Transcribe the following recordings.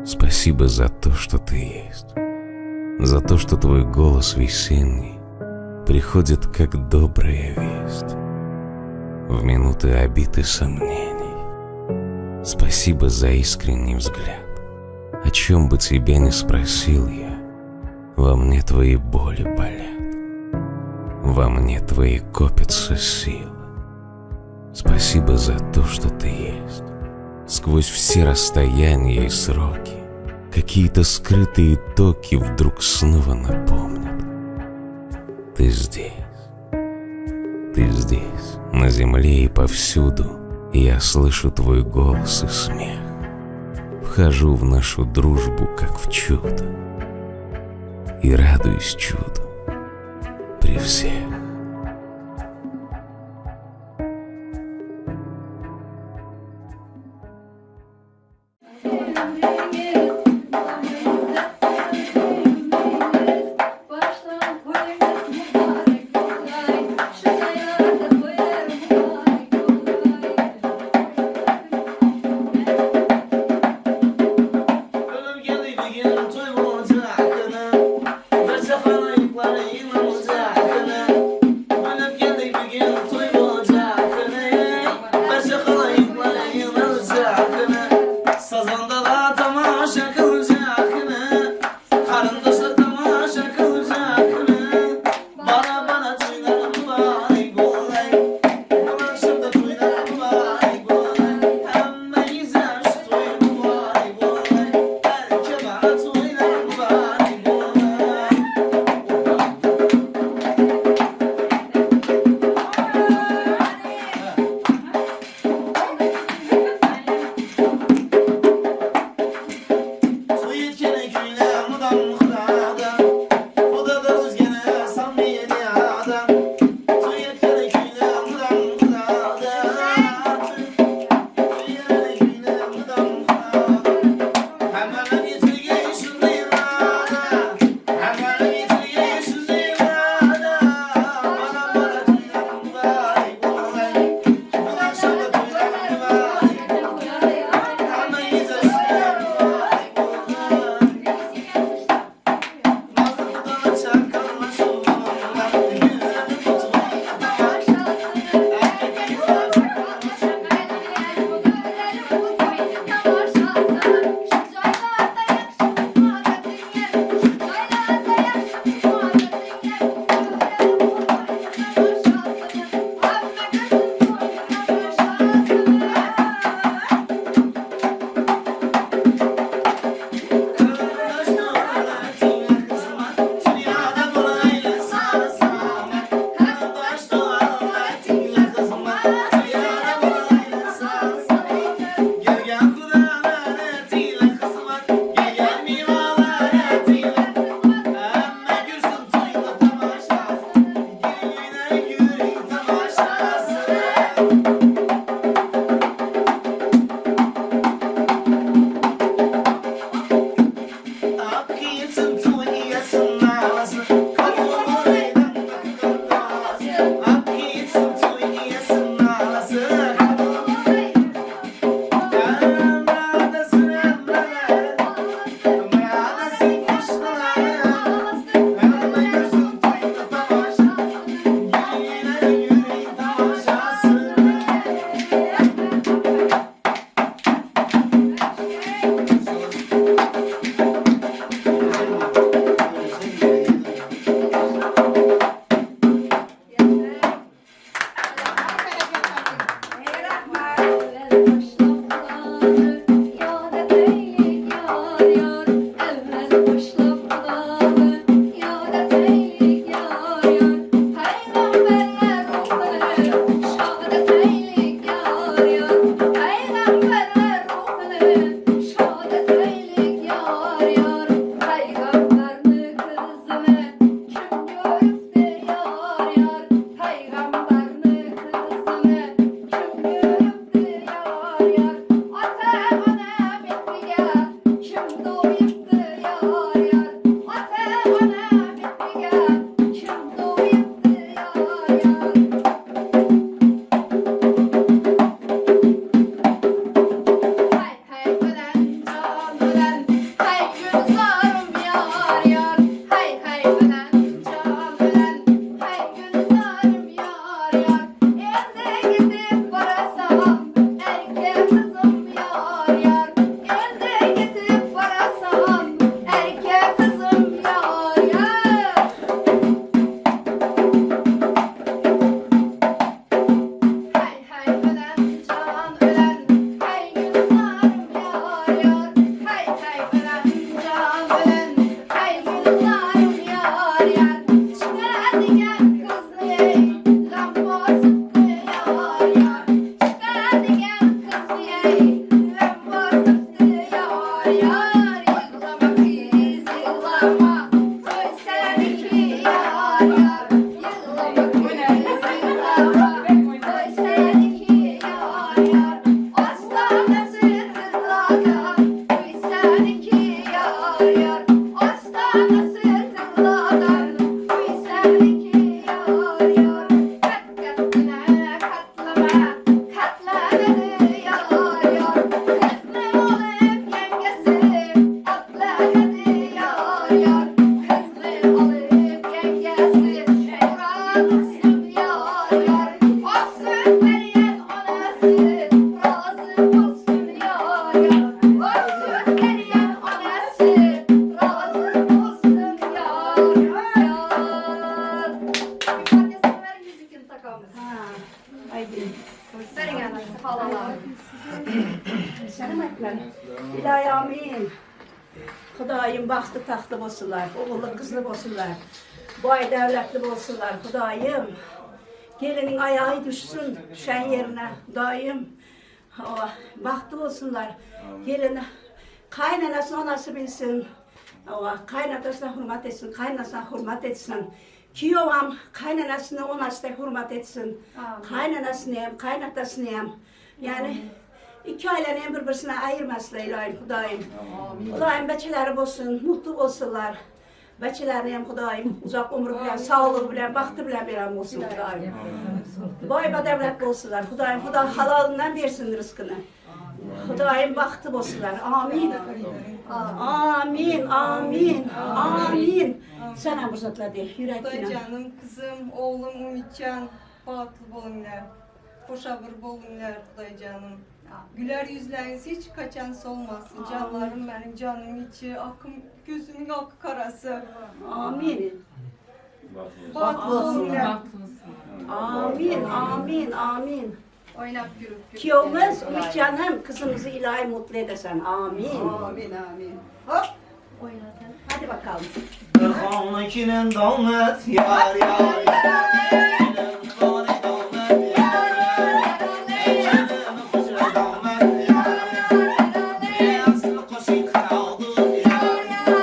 Спасибо за то, что ты есть. За то, что твой голос весенний приходит как добрая весть в минуты обид и сомнений. Спасибо за искренний взгляд. О чем бы тебя ни спросил я, во мне твои боли болят, во мне твои копятся силы. Спасибо за то, что ты есть. Сквозь все расстояния и сроки какие-то скрытые токи вдруг снова напомнят. Ты здесь. Ты здесь, на земле и повсюду. И я слышу твой голос и смех. Вхожу в нашу дружбу, как в чудо. И радуюсь чуду при всех. Ölüm geldi gün toy olacak. Bir sefer ayıpları yine olacak. Ilahi amin. Hudaýym bagtly tagtly bolsunlar, ogully gyzly bolsunlar. Baý döwletli bolsunlar Hudaýym. Geliniň aýagy düşsün düşen ýerine Hudaýym. Hawa, bagtly bolsunlar. Gelin kaýnenesini onasy bilsin. Hawa, kaýnatasyna hurmat etsin, kaýnasyna hurmat etsin. Kiýowam kaýnenesini onasy hurmat etsin. Kaýnenesini hem, kaýnatasyny hem. Ýani iki aileni hem bir-birisine aýyrmasyn Ylaýym Hudaýym. Hudaýym beçeleri bolsun, mutly bolsunlar. Beçelerini hem Hudaýym uzak ömür bilen, saglygy bilen, bagty bilen beren bolsun Hudaýym. Baý badöwlet bolsunlar. Hudaýym Huda halalyndan bersin ryskyny. Hudaýym bagtly bolsunlar. Amin. Amin. Amin. Amin. Sen hem bu zatlar diýip ýürek Hudaý janym, kyzym, oglum Umitjan bagtly boluňlar. Hoşabir boluňlar Hudaý janym. Güler ýüzleriňiz hiç kaçan solmasyn. Janlarym meniň janyň içi, akym gözümiň aky karasy. Amin. Bagtly boluňlar. Amin. Amin. Amin. Oýnap gülüp. Kiyomuz Ümit canım kızımızı ilahi mutlu edesen. Amin. Amin amin. Hop. Hadi bakalım. Kinen damet yar yar Kinen kani damet yar yar Kinen hoş damet yar yar Asıl koşun kaldı yar yar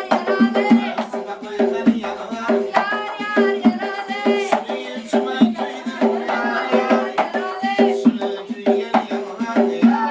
Asıl koygan yar Şunu içime kıydım yar yar Şunu kıygen yar yar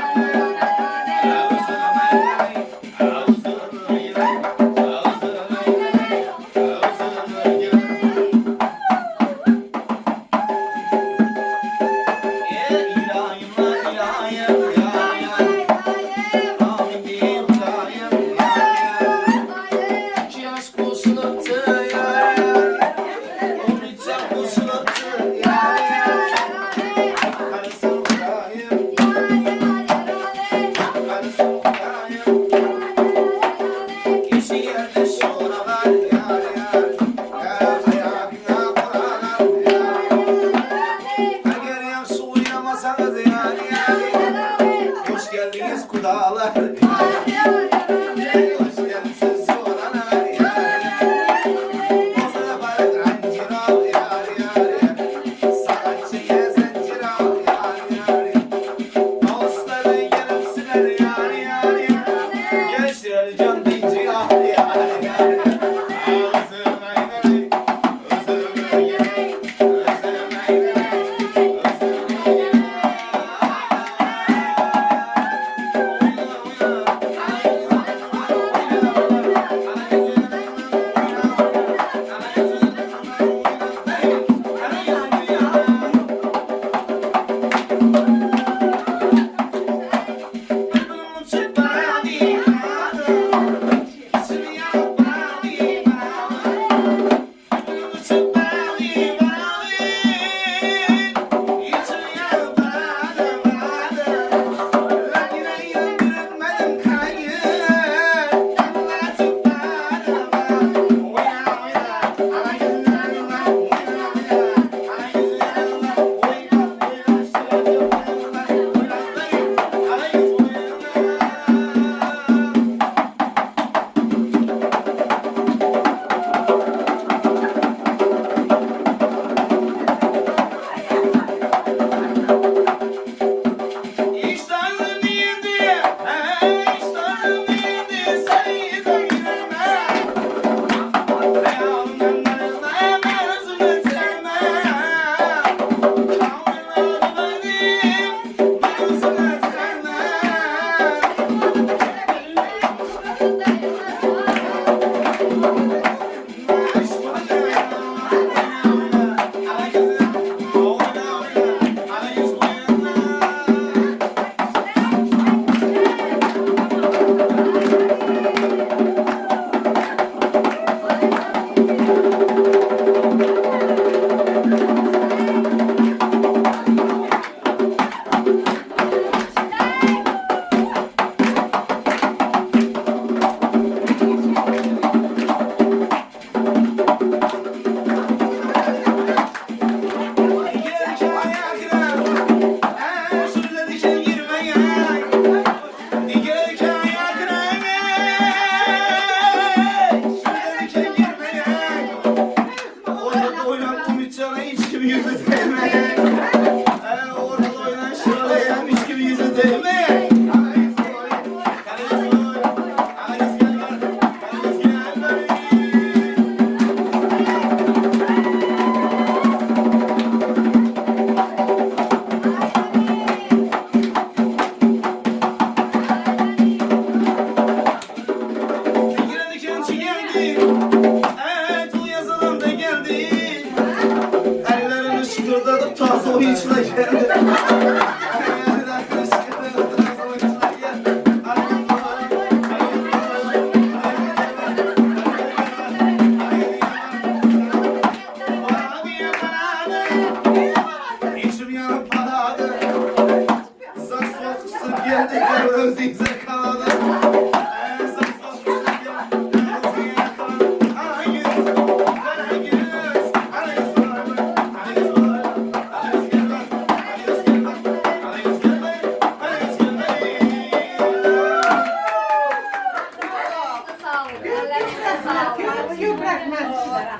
İşi geldi şura var yar yar Ayağına kuralar yar yar Eğer yaxşı oynamasanız yar yar Hoş geldiniz kudalar Hoş geldiniz soralar yar yar Bozana barık ancira yar yar Saatçıya zincira yar yar Dostları gelipsiler yar yar yar Gençler can deyince yar yar yar Özüm eyleri, özüm eyleri, özüm eyleri, özüm eyleri. Oyna oyna.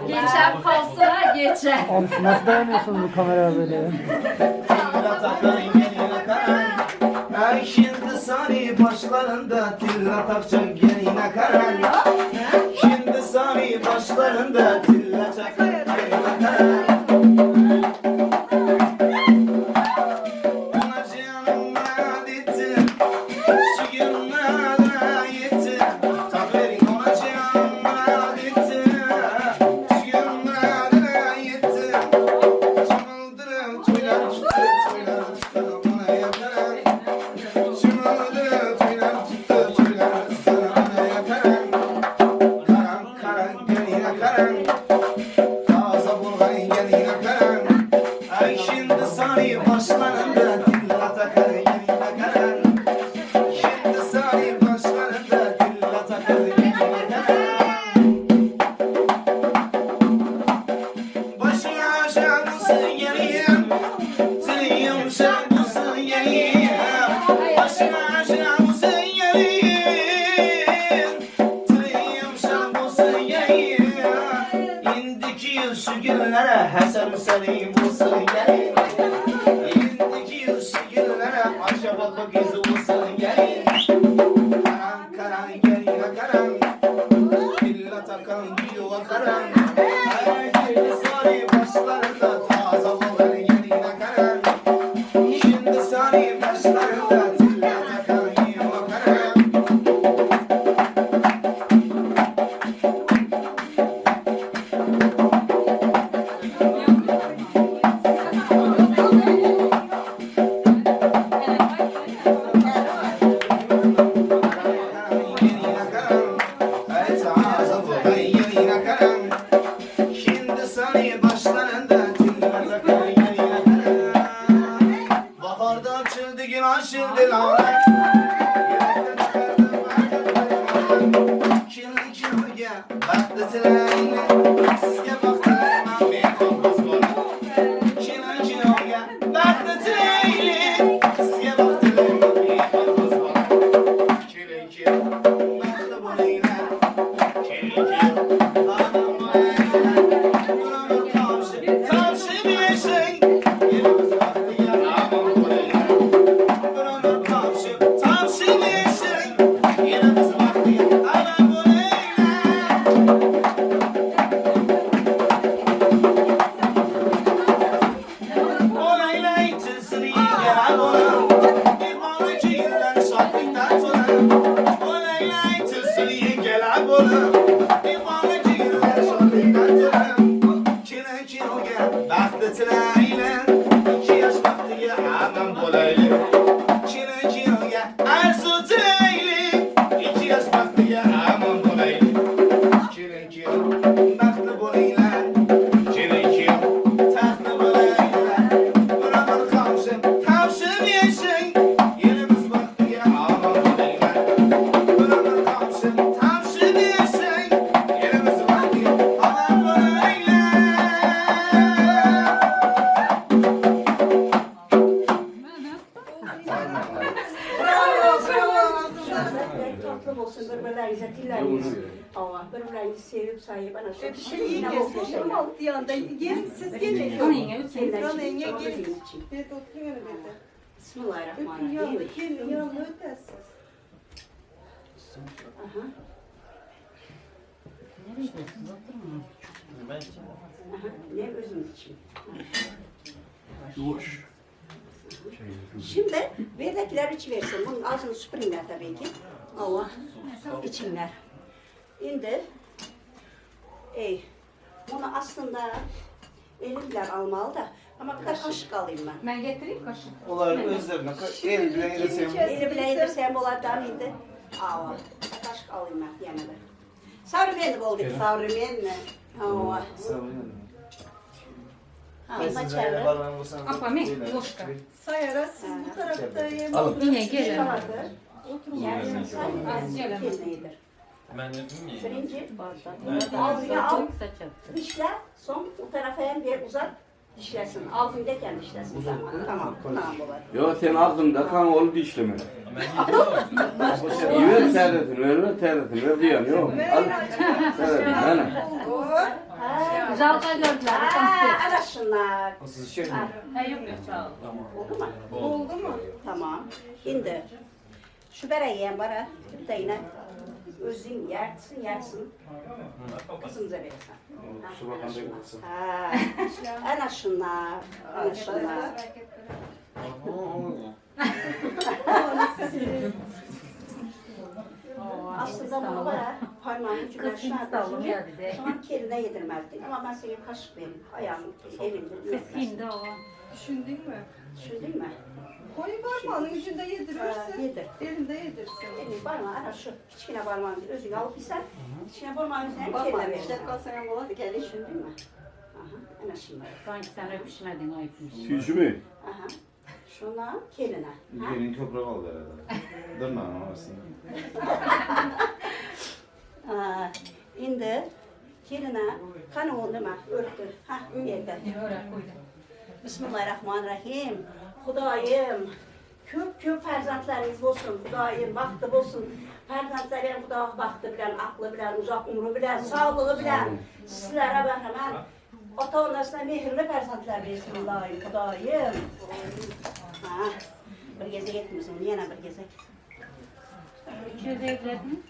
Geçen kalsana geçen. Nasıl dayanıyorsun bu kameraya böyle ya? Ay şimdi sani başlarında tilla takacak geline karan. Şimdi sani başlarında tilla takacak geline karan. Ona canım etti, şu günlere yetti. Takverin ona canım etti, şu günlere yetti. Şımıldırı tüyler tuttu, tüyler tuttu, bana yakaran. Şımıldırı tüyler tuttu, tüyler tuttu, bana yakaran. Karan karan gel yakaran. Taze bulgan gel yakaran. Ay şimdi sani başlarında dilla takar gel yakaran. Şimdi sani başlarında dilla takar gel yakaran. Başına aşağısı geleyim, Seni şarkısı geleyim. Başına aşağısı geleyim, Seni şarkısı geleyim. İndiki şu günlere Hasan seni bulsun geleyim. İndiki şu günlere Ayşe baba kızı olsun geleyim. Karan karan gelin karan. Illa takan diyor karan. Şimdi sani başlarında taze olan yerine karan. Şimdi sani başlarında tilla takan yiyor karan. Şimdi sani başlarında tilla takan yerine karan. Baharda açıldı gün açıldı lale. Yürekten çıkardım Kirli kirlige baktı tilayla. Sizge baktı ben korkmaz bana. Kirli kirlige baktı tilayla. Sizge baktı ben korkmaz bana. Kirli kirli baktı bunayla. Kirli kirli adam bunayla. Buranın komşu, komşu bir şey. Yerimiz baktı ya aman bunayla. Buranın komşu, komşu bir şey. Yerimiz baktı ya aman bunayla. Bravo, bravo. Tatlı olsun, birbirlerinize tilleriniz. Allah birbirlerinizi sevip sayıp ana şu. Bir şey iyi gelsin. Altı yanda. Gelin siz gelin. Gelin. Yenge gelin. Bir oturun öyle bir de. Bismillahirrahmanirrahim. Gelin yanına ötesiz. Aha. Aha, Ne özümüz için. Şimdi buradakiler içiversin. Bunun ağzını süpürünler tabii ki. Allah içinler. Şimdi ey, bunu aslında elimle almalı da ama bir de kaşık alayım ben. Ben getireyim kaşık. Onlar özlerine el bile yedirsem. Eli bile yedirsem olardan indi. Aa, kaşık alayım ben yine de. Savrımenli oldu. Savrımenli. Aa. Ha, maçarı. Apa, men, ложка. Sayara siz bu tarafta yemek. Alın. Yine gelin. Yarısını Az gelin. kendine yedir. Ben özüm yiyeyim. Birinci ağzına al, dişle, son o tarafa hem bir uzat, dişlesin. Ağzındayken dişlesin. Tamam, tamam, tamam olur. Yo sen ağzında kan olup işleme. Ben İyi ver terletin, ver ver terletin, ver diyorsun yok. Al terletin, hani. Jalka gördüler. Ha, ana şunlar. Siz şey mi? Ha yok yok sağ ol. Oldu mu? Oldu mu? Tamam. Şimdi şu böreği yiyen bana bir de yine özün yersin yersin. Kızımıza verirsen. Su bakan da gelsin. Ha, ana şunlar, ana şunlar. Aslında bunu bana parmağımın ucuyla Kız şuna Hindistanlı geldi de. Şu an kendine yedirmezdik ama ben sana kaşık vereyim. Ayağımın elimde. Kız hindi o. Düşündün mü? Düşündün mü? Koy parmağının ucunda yedirirsin. Yedir. Elinde yedirsin. Elini parmağı ara şu kiçkine parmağını özünü alıp isen, kiçkine parmağını sen kendine verirsin. Düşündün mü? Aha, ana şunlar. Sanki sen öpüşmedin ayıpmış. Tüyücü mü? Aha. Şuna kendine. Ha? Gelin köprü oldu herhalde. Dırnağın arasında. Aa, indi kendine kan oldu mu? Örttü. Ha, yeter. Bismillahirrahmanirrahim. Xudayım, köp köp fərzəndləriniz olsun. Xudayım, baxtı olsun. Fərzəndlərin Xuda baxtı bilən, aklı bilən, uzaq umru bilən, sağlığı bilən, sizlərə bərhəmən ata-anasına mehrli fərzəndlər versin Xudayım, Xudayım. Ha, bir gezek etmiyorsun, yenə bir gezek. 300 evledin.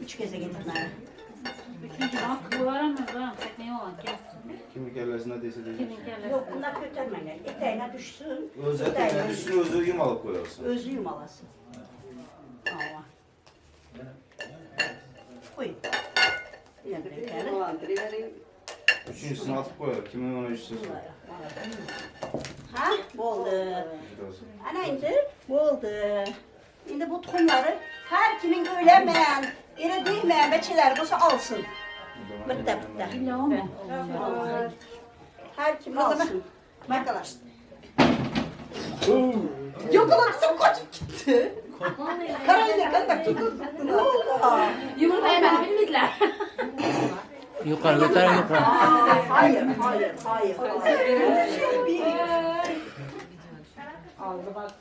Üç gezek getirməli. Üçüncü bak bu var ama var. Ne olan kes. Kimin kellesine dese diyecek. Kimin kellesi? Yox, bunlar kötərmələr. Etəyinə düşsün. Özü etəyinə üstüne özü yumalıp koyarsın. Özü yumalasın. Allah. Koy. Yine bir tane. Üçüncüsünü atıp koyar. Kimin ona üstüne Ha, oldu. Ana indi oldu. İndi bu toxumları hər kimin öyrənməyən, elə deyilməyən bəçələri bolsa alsın. Bitti, bitti. İlla o mu? Hər kim alsın. Bakalım. Yok ulan kızım kaçıp gitti. Karayla kan tuttu. Ne oldu? Yumurta hemen bilmediler. Yukarı götür yukarı. Hayır, hayır, hayır. hayır.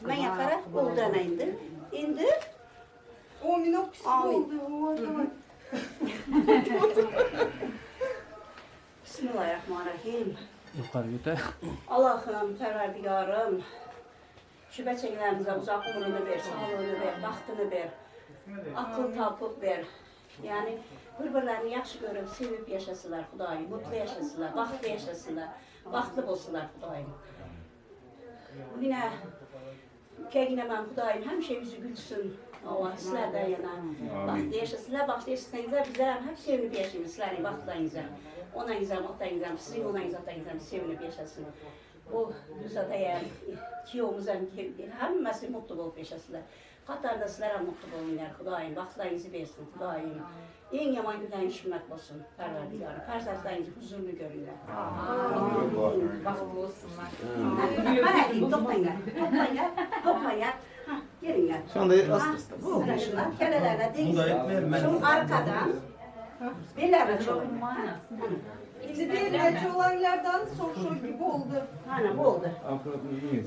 Ben yakara oldu ana indi. İndi. 10 bin küsur Amin. oldu. O zaman. Bismillahirrahmanirrahim. Yukarı götür. Allah'ım, Pərverdigarım, şübhə çəkənlərimizə uzaq ömrünü ver, sağlığını ver, baxtını ver, akıl tapıb ver. Yəni, bir-birlərini yaxşı görüb, sevib yaşasınlar Xudayım, mutlu yaşasınlar, baxtlı yaşasınlar, baxtlı olsunlar Xudayım. Yine Kəginə mən Xudayım həmişə yüzü gülsün. Allah sizlərdən yana. Baxtlı yaşasınlar, baxtlı yaşasınlar. Bizlər həm sevinib yaşayın sizlərin baxtlarınıza. Onanıza, atlarınıza, sizin onanıza, atlarınıza sevinib yaşasın. O Gülzadəyəm, kiyomuzam, hamısı mutlu olub yaşasınlar. Qatarda sizlər ham mutlu olunlar, Xudayım, baxtlarınızı versin, Xudayım. En yaman günlərin şükürət olsun, Pərverdigarım. Fərzədlərinizi huzurlu görünlər. Baxlı olsunlar. Mənə deyim, toplan gəl, toplan gəl, toplan gəl. Ha, gelin gəl. Şu anda az Ana şunlar, kələlərə Bunu da etmeyelim. değsin. Şunun arkadan, belərinə çox. Şimdi bir olanlardan soruşur gibi oldu. Ana, bu oldu.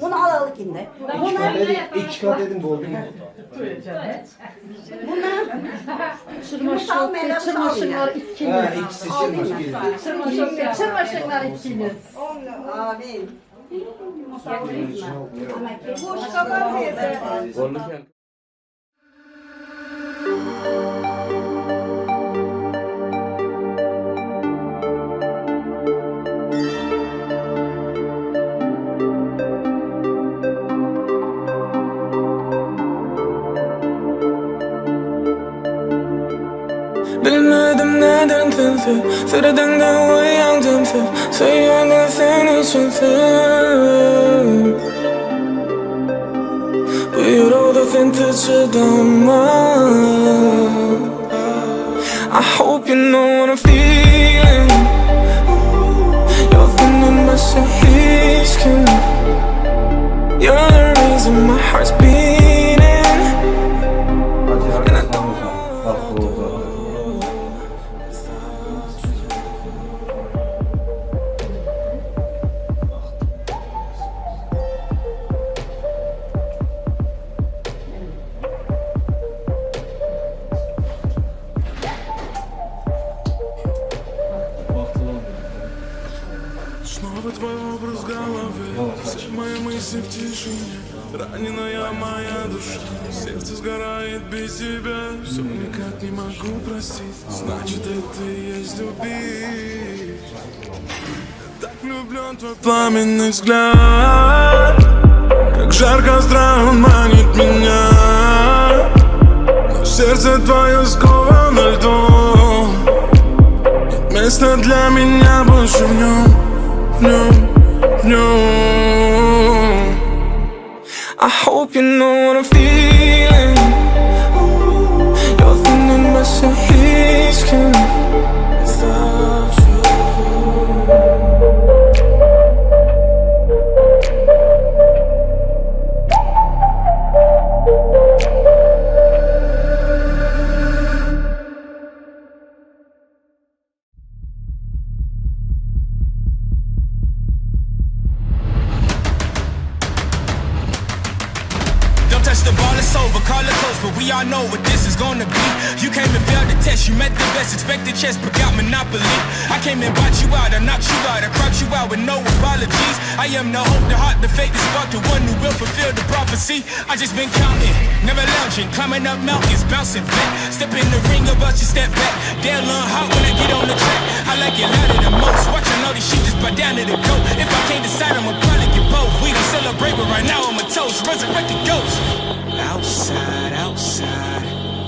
Bunu alalım indi. Bunu, İki kat dedim bu oldu mu? bunu yumurta almayanlar Çırmaşınlar Ha, ikiniz. ikisi çırmaş bir. Çırmaşınlar ikiniz. Onunla. Amin. Goşga bar bu ýerde. Boldy sen. Bilmedim neden sensiz Seredeňde oýan jemsiz Söýýän diňe seni şonsyz Bu ýürekde sensiz çydamaz I hope you know what I'm feeling Ýok senden başga hiç kim You're the reason my heart's beating And I don't know what I'll do Снова твой образ в голове Все мои мысли в тишине Раненая моя душа Сердце сгорает без тебя Все никак не могу простить Значит, это и есть любить Я так влюблен в твой пламенный взгляд Как жар костра он манит меня Но сердце твое сковано льдом Нет места для меня больше в нем, в нем, в нем. I hope you know what I'm feeling Ýok senden başga hiç kim Without you. Don't touch the ball, it's over. Call it close, but we all know what this is gonna be. You came and failed the test, you met the best, expected chess, but got monopoly. I came and bought you out, I knocked you out, I cropped you out with no apologies. I am the hope, the heart, the faith, the spark, the one who will fulfill the prophecy. I just been counting, never lounging, climbing up mountains, bouncing back. Step in the ring, about you step back. They'll learn how when I get on the track. I like it louder than most. Watch I know this shit just bow down to the goat. If I can't decide, I'ma probably get both. We don't celebrate, but right now I'm a toast. Resurrect the ghost. Outside, outside,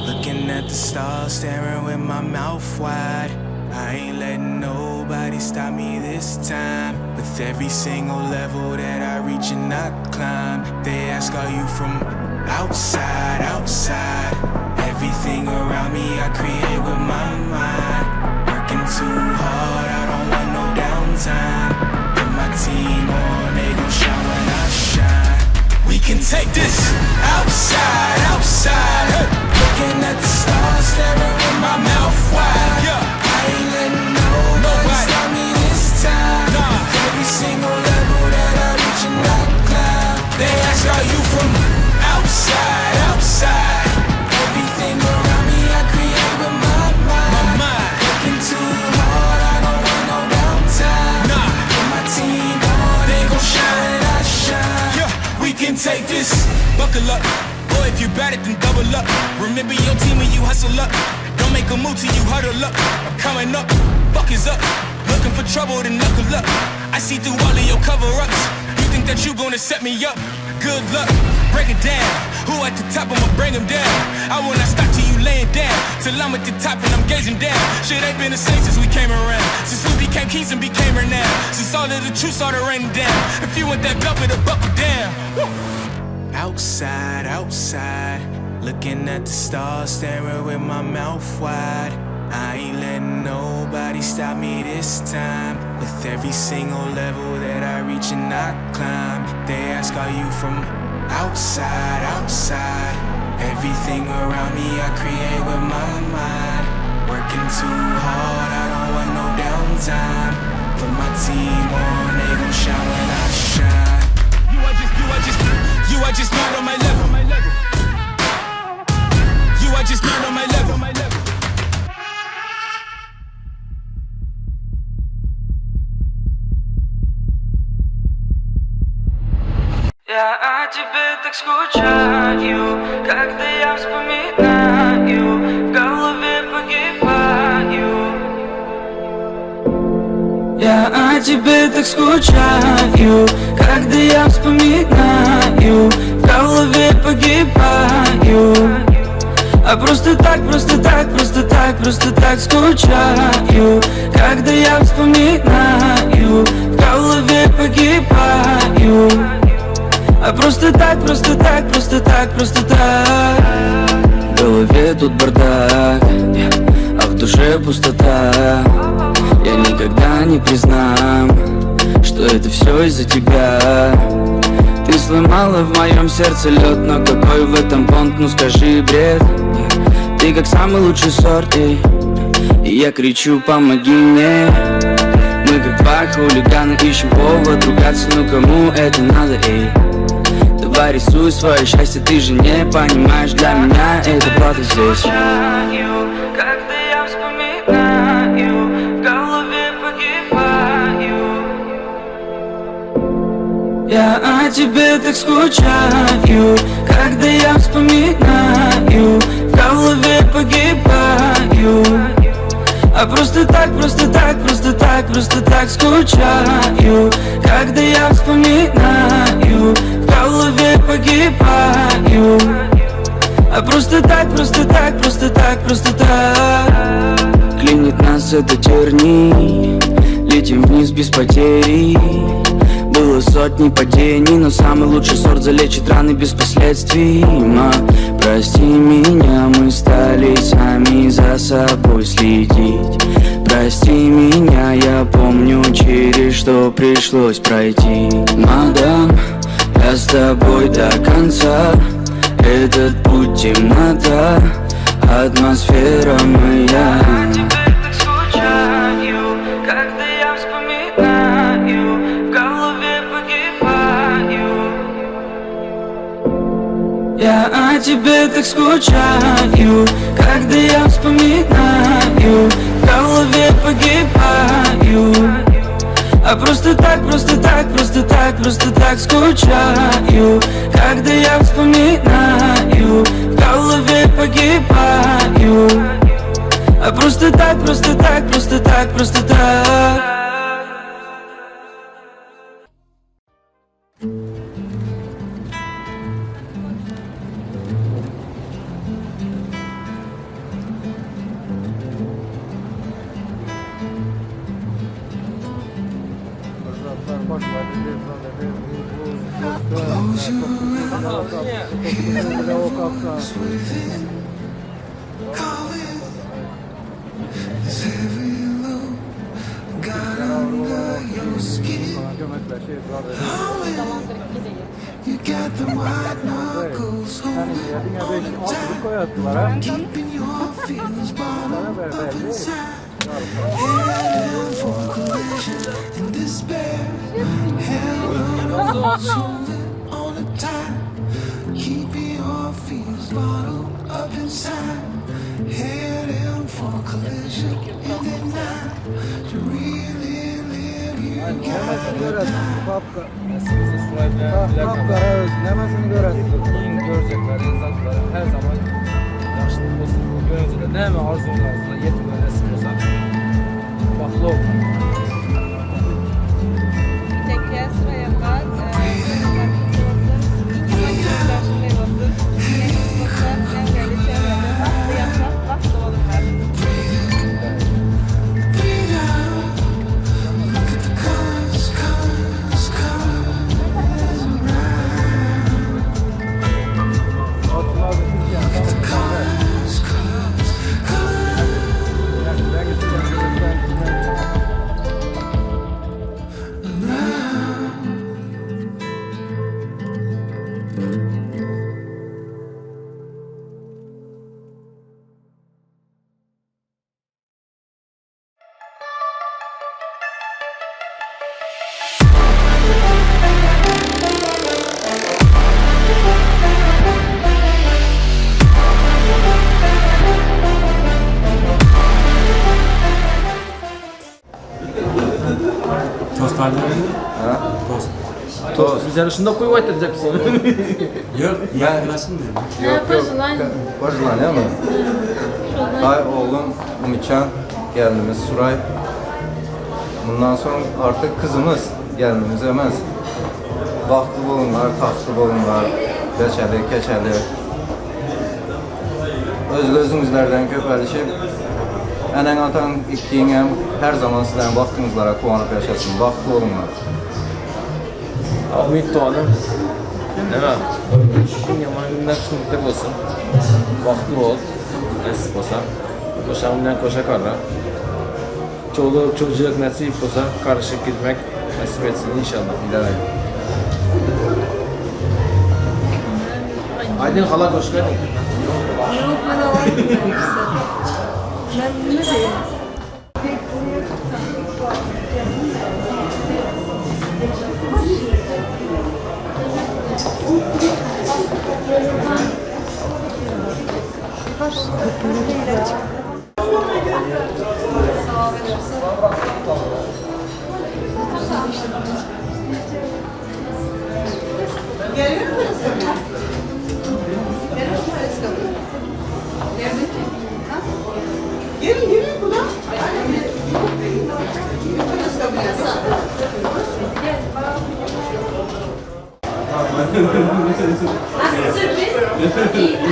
looking at the stars, staring with my mouth wide. I ain't letting nobody stop me this time. With every single level that I reach and I climb, they ask, Are you from outside, outside? Everything around me I create with my mind. Working too hard, I don't want no downtime. Put my team on, they gon' shine when I shine. We can take this outside, outside. Hey. Looking at the stars, staring with my mouth wide. Yeah. I ain't letting nobody stop me this time. Nah. Every single level that I reach and I climb. They ask, are you from outside, outside? Everything around me I create with my mind. My mind. Working too hard, I don't want no downtime. Nah. Put my team on, they gon' shine when I shine. Yeah, we can take this. Buckle up. Boy, if you bet it, then double up. Remember your team when you hustle up. Don't make a move till you huddle up. I'm coming up. Fuck is up. Looking for trouble, then knuckle up. I see through all of your cover ups. You think that you gonna set me up? Good luck. Break it down. Who at the top? I'ma bring 'em down. I will not stop till you laying down. Till I'm at the top and I'm gazing down. Shit ain't been the same since we came around. Since we became kings and became renowned. Since all of the truth started raining down. If you want that belt, better buckle down. Woo. Outside, outside, looking at the stars, staring with my mouth wide. I ain't letting nobody stop me this time. With every single level that I reach and I climb, they ask, Are you from outside, outside? Everything around me I create with my mind. Working too hard, I don't want no downtime. Put my team on, they gon' shine when I shine. You are just, you are just, you are just not on my level. You are just not on my level. о тебе так скучаю, когда я вспоминаю, в голове погибаю. Я о тебе так скучаю, когда я вспоминаю, в голове погибаю. А просто так, просто так, просто так, просто так скучаю, когда я вспоминаю, в голове погибаю. А просто так, просто так, просто так, просто так. В голове тут бардак, а в душе пустота. Я никогда не признам, что это все из-за тебя. Ты сломала в моем сердце лед, но какой в этом понт, ну скажи бред. Ты как самый лучший сорт, эй. И я кричу, помоги мне. Мы как два хулигана ищем повод ругаться, ну кому это надо, эй? Давай рисуй свое счастье, ты же не понимаешь, для меня это правда здесь. Когда я вспоминаю, в голове погибаю. Я о тебе так скучаю, когда я вспоминаю, в голове погибаю. А просто так, просто так, просто так, просто так скучаю, когда я вспоминаю, в голове погибаю. А просто так, просто так, просто так, просто так. Клинит нас это терни, летим вниз без потери. Было сотни падений, но самый лучший сорт залечит раны без последствий. Ма, прости меня, мы стали сами за собой следить. Прости меня, я помню, через что пришлось пройти. Мадам, я с тобой до конца. Этот путь темнота, атмосфера моя. так скучаю, когда я вспоминаю, в голове погибаю. Я о тебе так скучаю, когда я вспоминаю, в голове погибаю. А просто так, просто так, просто так, просто так скучаю, когда я вспоминаю, в голове погибаю. А просто так, просто так, просто так, просто так. Görecekler, insanlar her zaman yaşlılık olsun. Görecekler. Ne mi arzun arzuna yetmiyor nasip olsa. Baklı ol. Tekke sıraya var. Bizlere şunda koyup aýtdyracaksyn. Ýok, Ýok, ýok. Пожелание mi? Ay oglum Ümitjan, gelinimiz Suraý. Mundan soň artık kızymyz, gelinimiz emes. Bagtly boluňlar, tagtly boluňlar. Beçeli, keçeli. Öz-özüňizlerden köpelişip, eneň-ataň ikkiňem her zaman sizleriň bagtyňyzlara guwanyp ýaşasyn. Bagtly boluňlar. Umyt doganym. Neme? Iň ýaman günler şunlukda bolsun. Bagtly bol. Nesip bolsa. Goşagyň bilen goşa garra. Çoluk çocuk nesip bolsa karışıp gitmek nesip etsin inşallah. Ilahi. Aýdyn hala goşgy aýdyň. Ýok men alaýyn. Men ne diýeyim?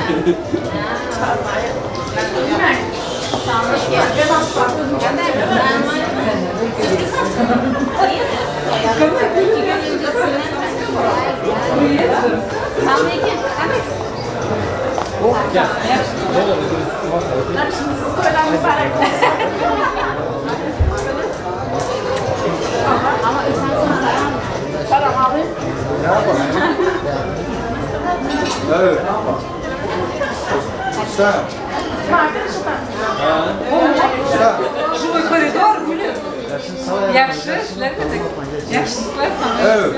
Evet. Sen. Sen. Evet.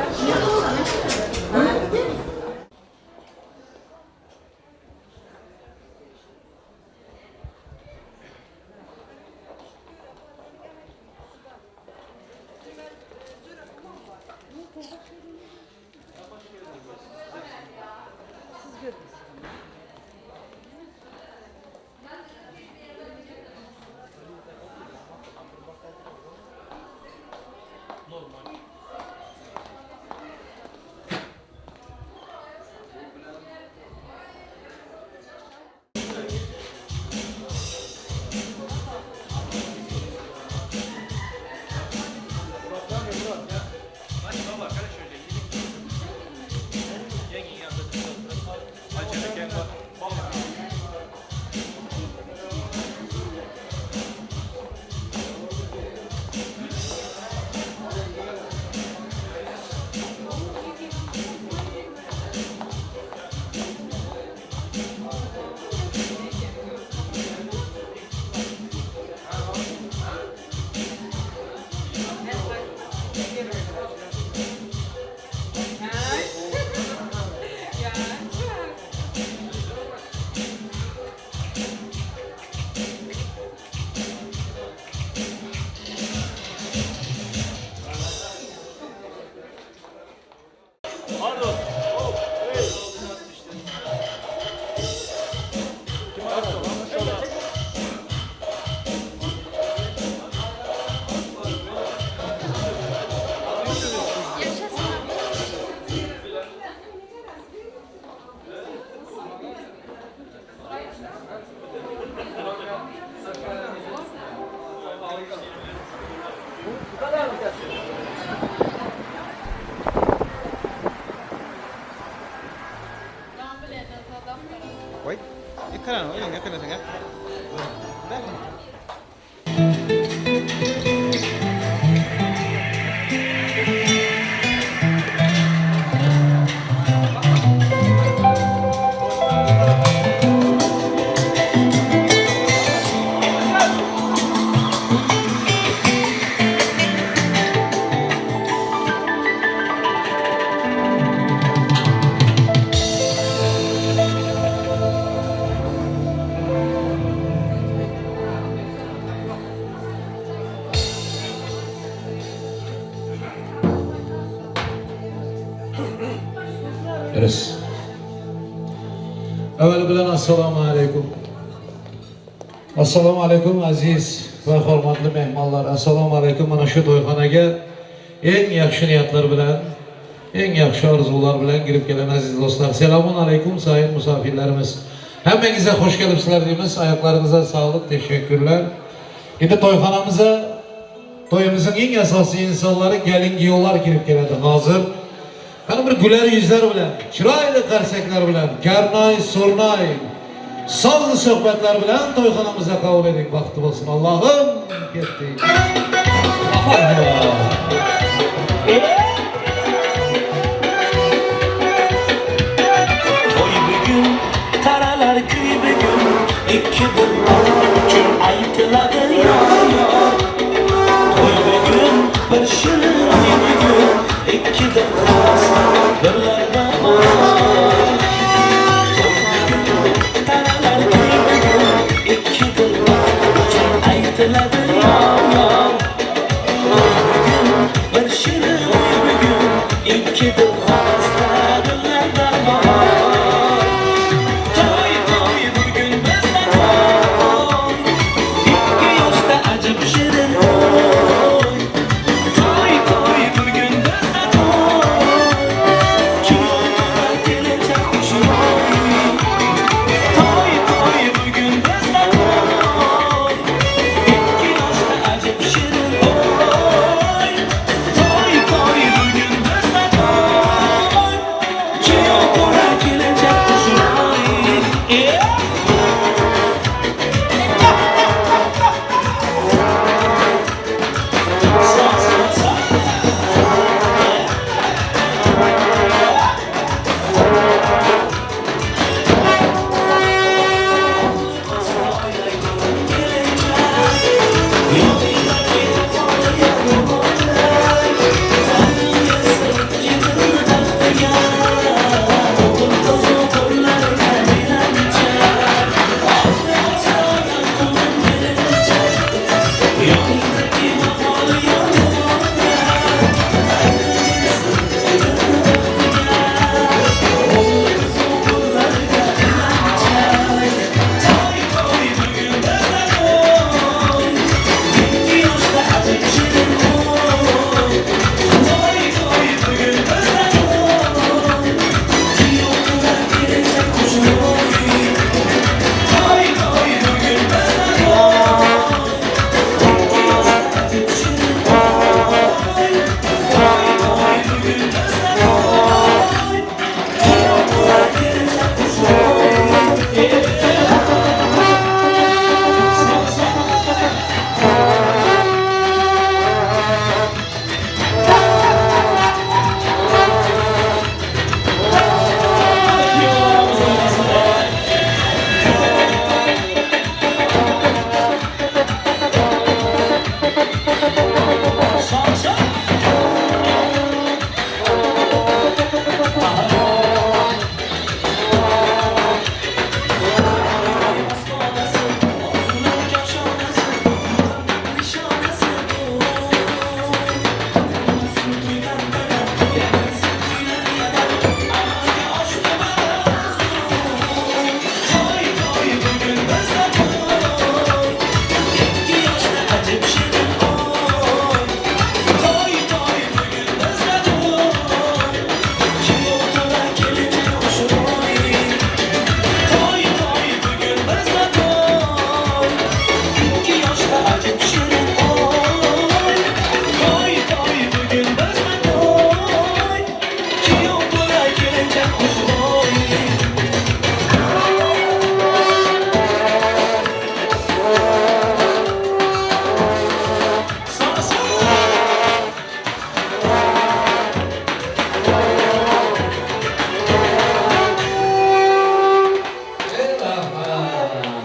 Avvali bilan assalomu alaykum. Assalomu alaykum aziz va hurmatli mehmonlar. Assalomu alaykum mana shu to'yxonaga eng yaxshi niyatlar bilan, eng yaxshi orzular bilan kirib kelgan aziz do'stlar. Selamun alaykum sayın misafirlerimiz. Hammangizga xush kelibsizlar deymiz. Ayaklarınıza sağlık, teşekkürler. Endi to'yxonamizga to'yimizning eng asosiy insonlari gelin kuyovlar kirib keladi hozir. Qani bir güler yüzler bilan, chiroyli qarsaklar bilan, karnay, surnay, sozli suhbatlar bilan to'yxonamizga qabul eding. Baxtli bo'lsin Allohim. Ketdik. Toy bugun taralar kuy bugun ikki dil baxti uchun aytiladi yor yor Toy bugun bir shirin oy bugun ikki dil xasta dillarda bahor Toy bugun taralar kuy bugun ikki dil baxti uchun aytiladi yor yor Toy bugun bir shirin oy bugun ikki dil xasta dillarda bahor Toy toy bugun bizda toy Ikki yoshda ajib shirin oy Toy toy bugun bizda toy Kuyov to'ra kelinchak xushro'y Toy toy bugun bizda toy Ikki yoshda ajib shirin oy Toy toy bugun bizda toy Kuyov to'ra kelinchak xushro'y Yeah!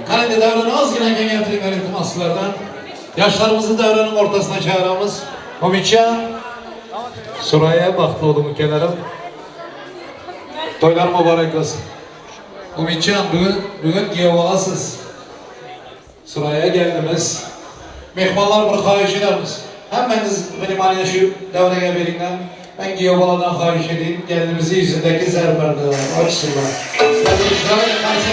Qani davrani ozgina kengaytiringlar iltimos sizlardan. Yoshlarimizni davraning o'rtasina chaqiramiz. Umidjon, Suraya baxtli bo'ling ukalarim. To'ylar muborak bo'lsin. Umidjon, bugun bugun kuyov olasiz. Suraya geldimiz. Mehmonlar bir xohish edamiz. Hammangiz внимание shu davraga beringlar. Ben kuyov boladan xohish edeyim. Gelinimizi yüzündeki zar perdeler açsınlar. Sizlar bir chiroyli qarsak.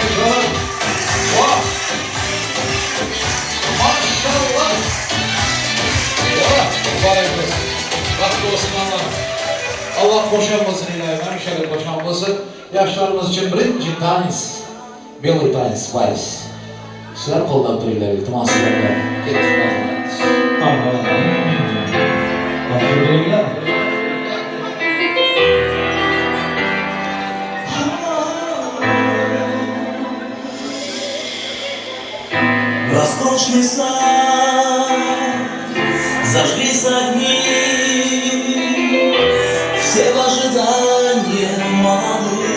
Allah hoşan bolsun ilohim, hemişelik hoşan bolsun. Ýaşlarymyz üçin birinji tans, Белый танец, wals. Sizler goldap duruňlar iltimas sizlerden. Ketdik marhamat. Bagtly bolinglar. Роскошный сад, зажглись огни, Все в ожидании молодых.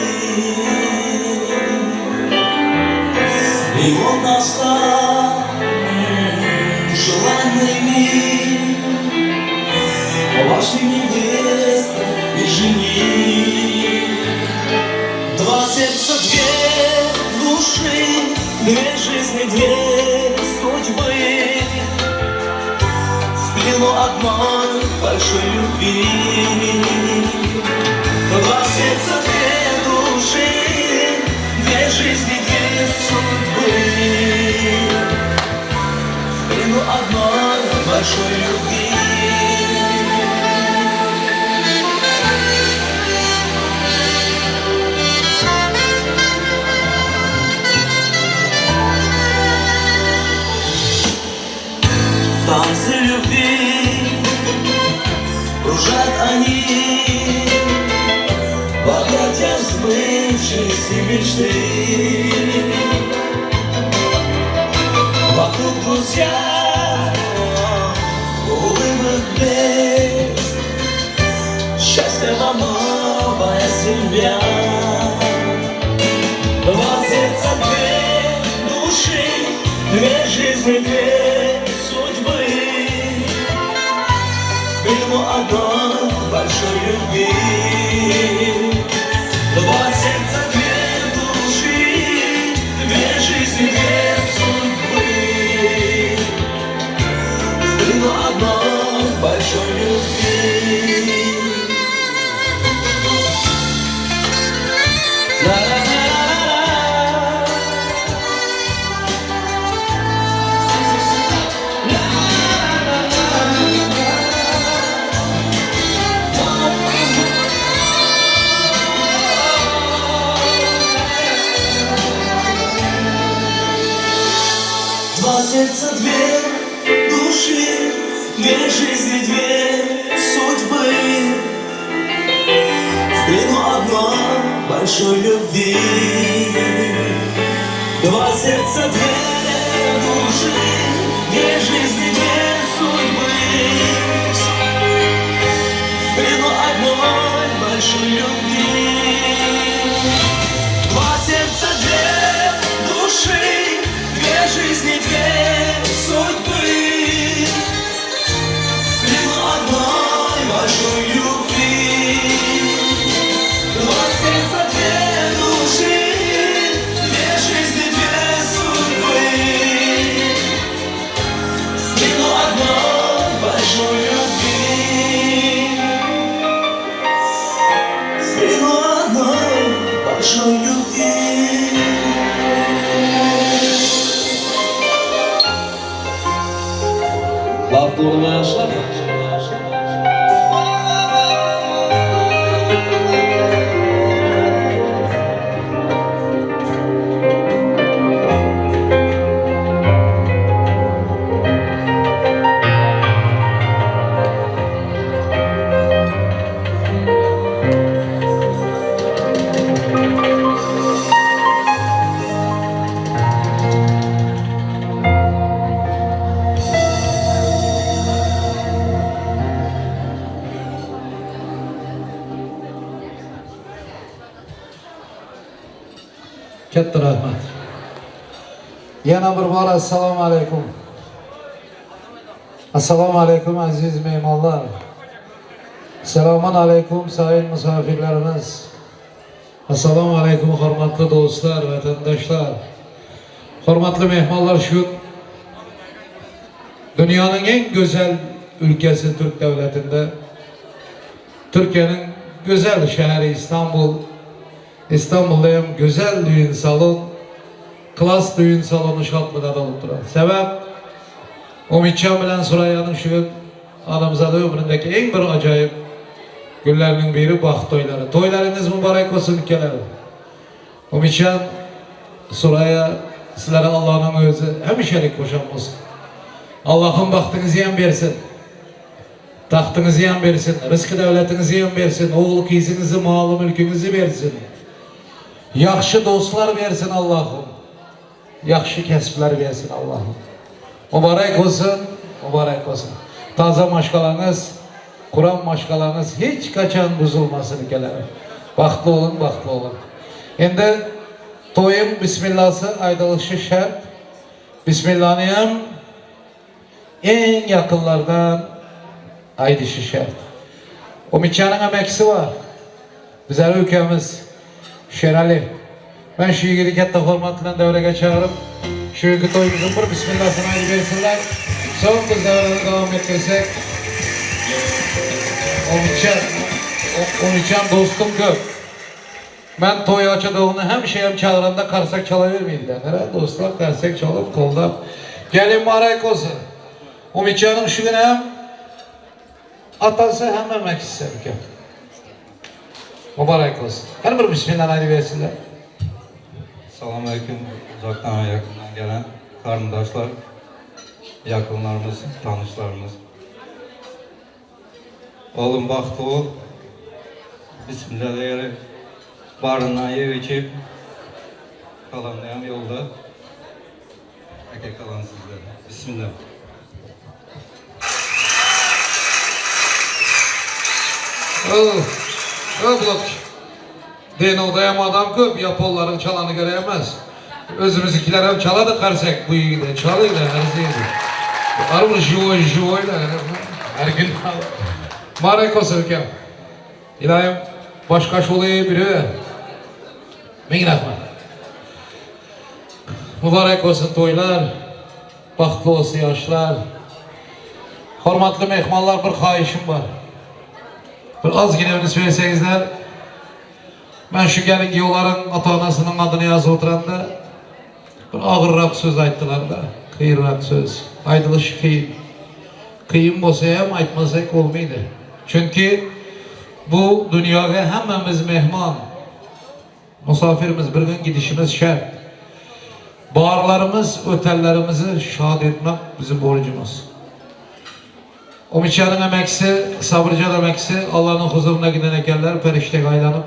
И вот настал желанный миг, Вошли невеста и жених. Два сердца, две души, две жизни, две судьбы. В плену одной большой любви. Два сердца, две души, две жизни, две судьбы. В плену одной большой любви. В танце любви кружат они В объятиях сбывшейся мечты. Вокруг друзья, улыбок блеск, Счастье вам новая семья. Два сердца, две души, две жизни, две судьбы. В плену одной большой любви. Два сердца, две души, две жизни, две судьбы. В плену одной большой любви. La-la-la-la-la. Два сердца, две души, две жизни, две судьбы. В плену одной большой любви. Два сердца, две души, две жизни, две судьбы. В плену одной большой любви. Два сердца, две души, две жизни, две судьбы. В плену одной большой любви. Два сердца, две души, две жизни, две судьбы. В плену одной большой любви. В плену одной большой любви. Bagtly boluň ýaşlar. Katta rahmat. Yana bir bor assalomu alaykum. Assalomu alaykum aziz mehmonlar. Assalomu alaykum sayın misafirlerimiz. Assalomu alaykum hurmatli do'stlar, vatandoshlar. Hurmatli mehmonlar shu dunyoning eng go'zal ülkesi Türk devletinde Türkiye'nin güzel şehri İstanbul. İstanbul'da hem güzel düğün salon, klas düğün salonu şatlıda olup durar. Sebep Umitcan bilen Surayya'nın şu gün adamzada ömründeki en bir acayip. Günleriniň biri baht toýlary. Toýlaryňyz mübarek bolsun ukeler. Umytjan, Suraýa sizlere Allanyň özi hemişelik goşan bolsun. Allahym bagtyňyzy hem bersin. Tagtyňyzy hem bersin, rysky döwletiňizi hem bersin, ogul gyzyňyzy, maly mülküňizi bersin. Ýagşy dostlar bersin Allahym. Ýagşy kesipler bersin Allahym. Mübarek bolsun, mübarek bolsun. Taze maşgalaňyz, kuran maşgalaňyz hiç kaçan buzulmasyn ükelerim. Bagtly boluň, bagtly boluň. Endi toýuň bismillasy aýdylyşy şert. Bismillany hem iň ýakynlardan aýdyşy şert. Umytjanyň emekisi bar. Bizeri ülkemiz Şerali. Men şu ýigidi ketde hormat bilen döwrege çagyryp, şu günki toýumyzyň bir bismillasyny aýdyp bersinler. Soň biz döwreni dowam etdirsek. Umytjan, Umytjan dostum köp. Men toý açadygyny hemişe hem çagyranda karsak çalabermeýdiler. Hä, dostlar karsak çalyp, goldap. Gelin mübarek bolsun. Umytjanyň şu gün hem Atasy hem emekçisi eken. Mübarek bolsun. Her bir bismillah aýdyp bersinler. Salam aleyküm uzakdan ve yakından gelen karındaşlar, yakınlarımız, tanışlarımız. Oğlum bahtlı ol. Bismillah diyerek barından yev içip kalanlayan yolda. Eke kalan sizlere. Bismillah. Oh, oh blokçu. Denowda hem adam köp, yaponlaryň çalany gerek emes. Özümizikiler hem çalady karsak bu ýigide, çalyda arzıydy. Ar bir živoy živoy da her gün. Mübarek bolsun ülkem. Ilayim başka şoly biri. Ming rahmat. Mübarek bolsun toýlar. Bagtly bolsun ýaşlar. Hormatly mehmanlar bir haýyşym bar. Bir azgina üns berseňizler. Men şu gelin giýewleriň ata-anasynyň adyny ýazyp oturanda bir agyrrak söz aýtdylar-da. Kynrak söz. Aýdylyşy kyn. Kyn bolsa hem aýtmasak bolmaýdy. Çünki bu dünýäge hemmämiz mehman. Musafirimiz bir gün gidişimiz şert. Barlarymyz ötenlerimizi şad etmek bizim borcumuz. Umytjanyň emekisi, Sabyrjan emekisi Allanyň huzuryna giden ekenler perişdege aýlanyp,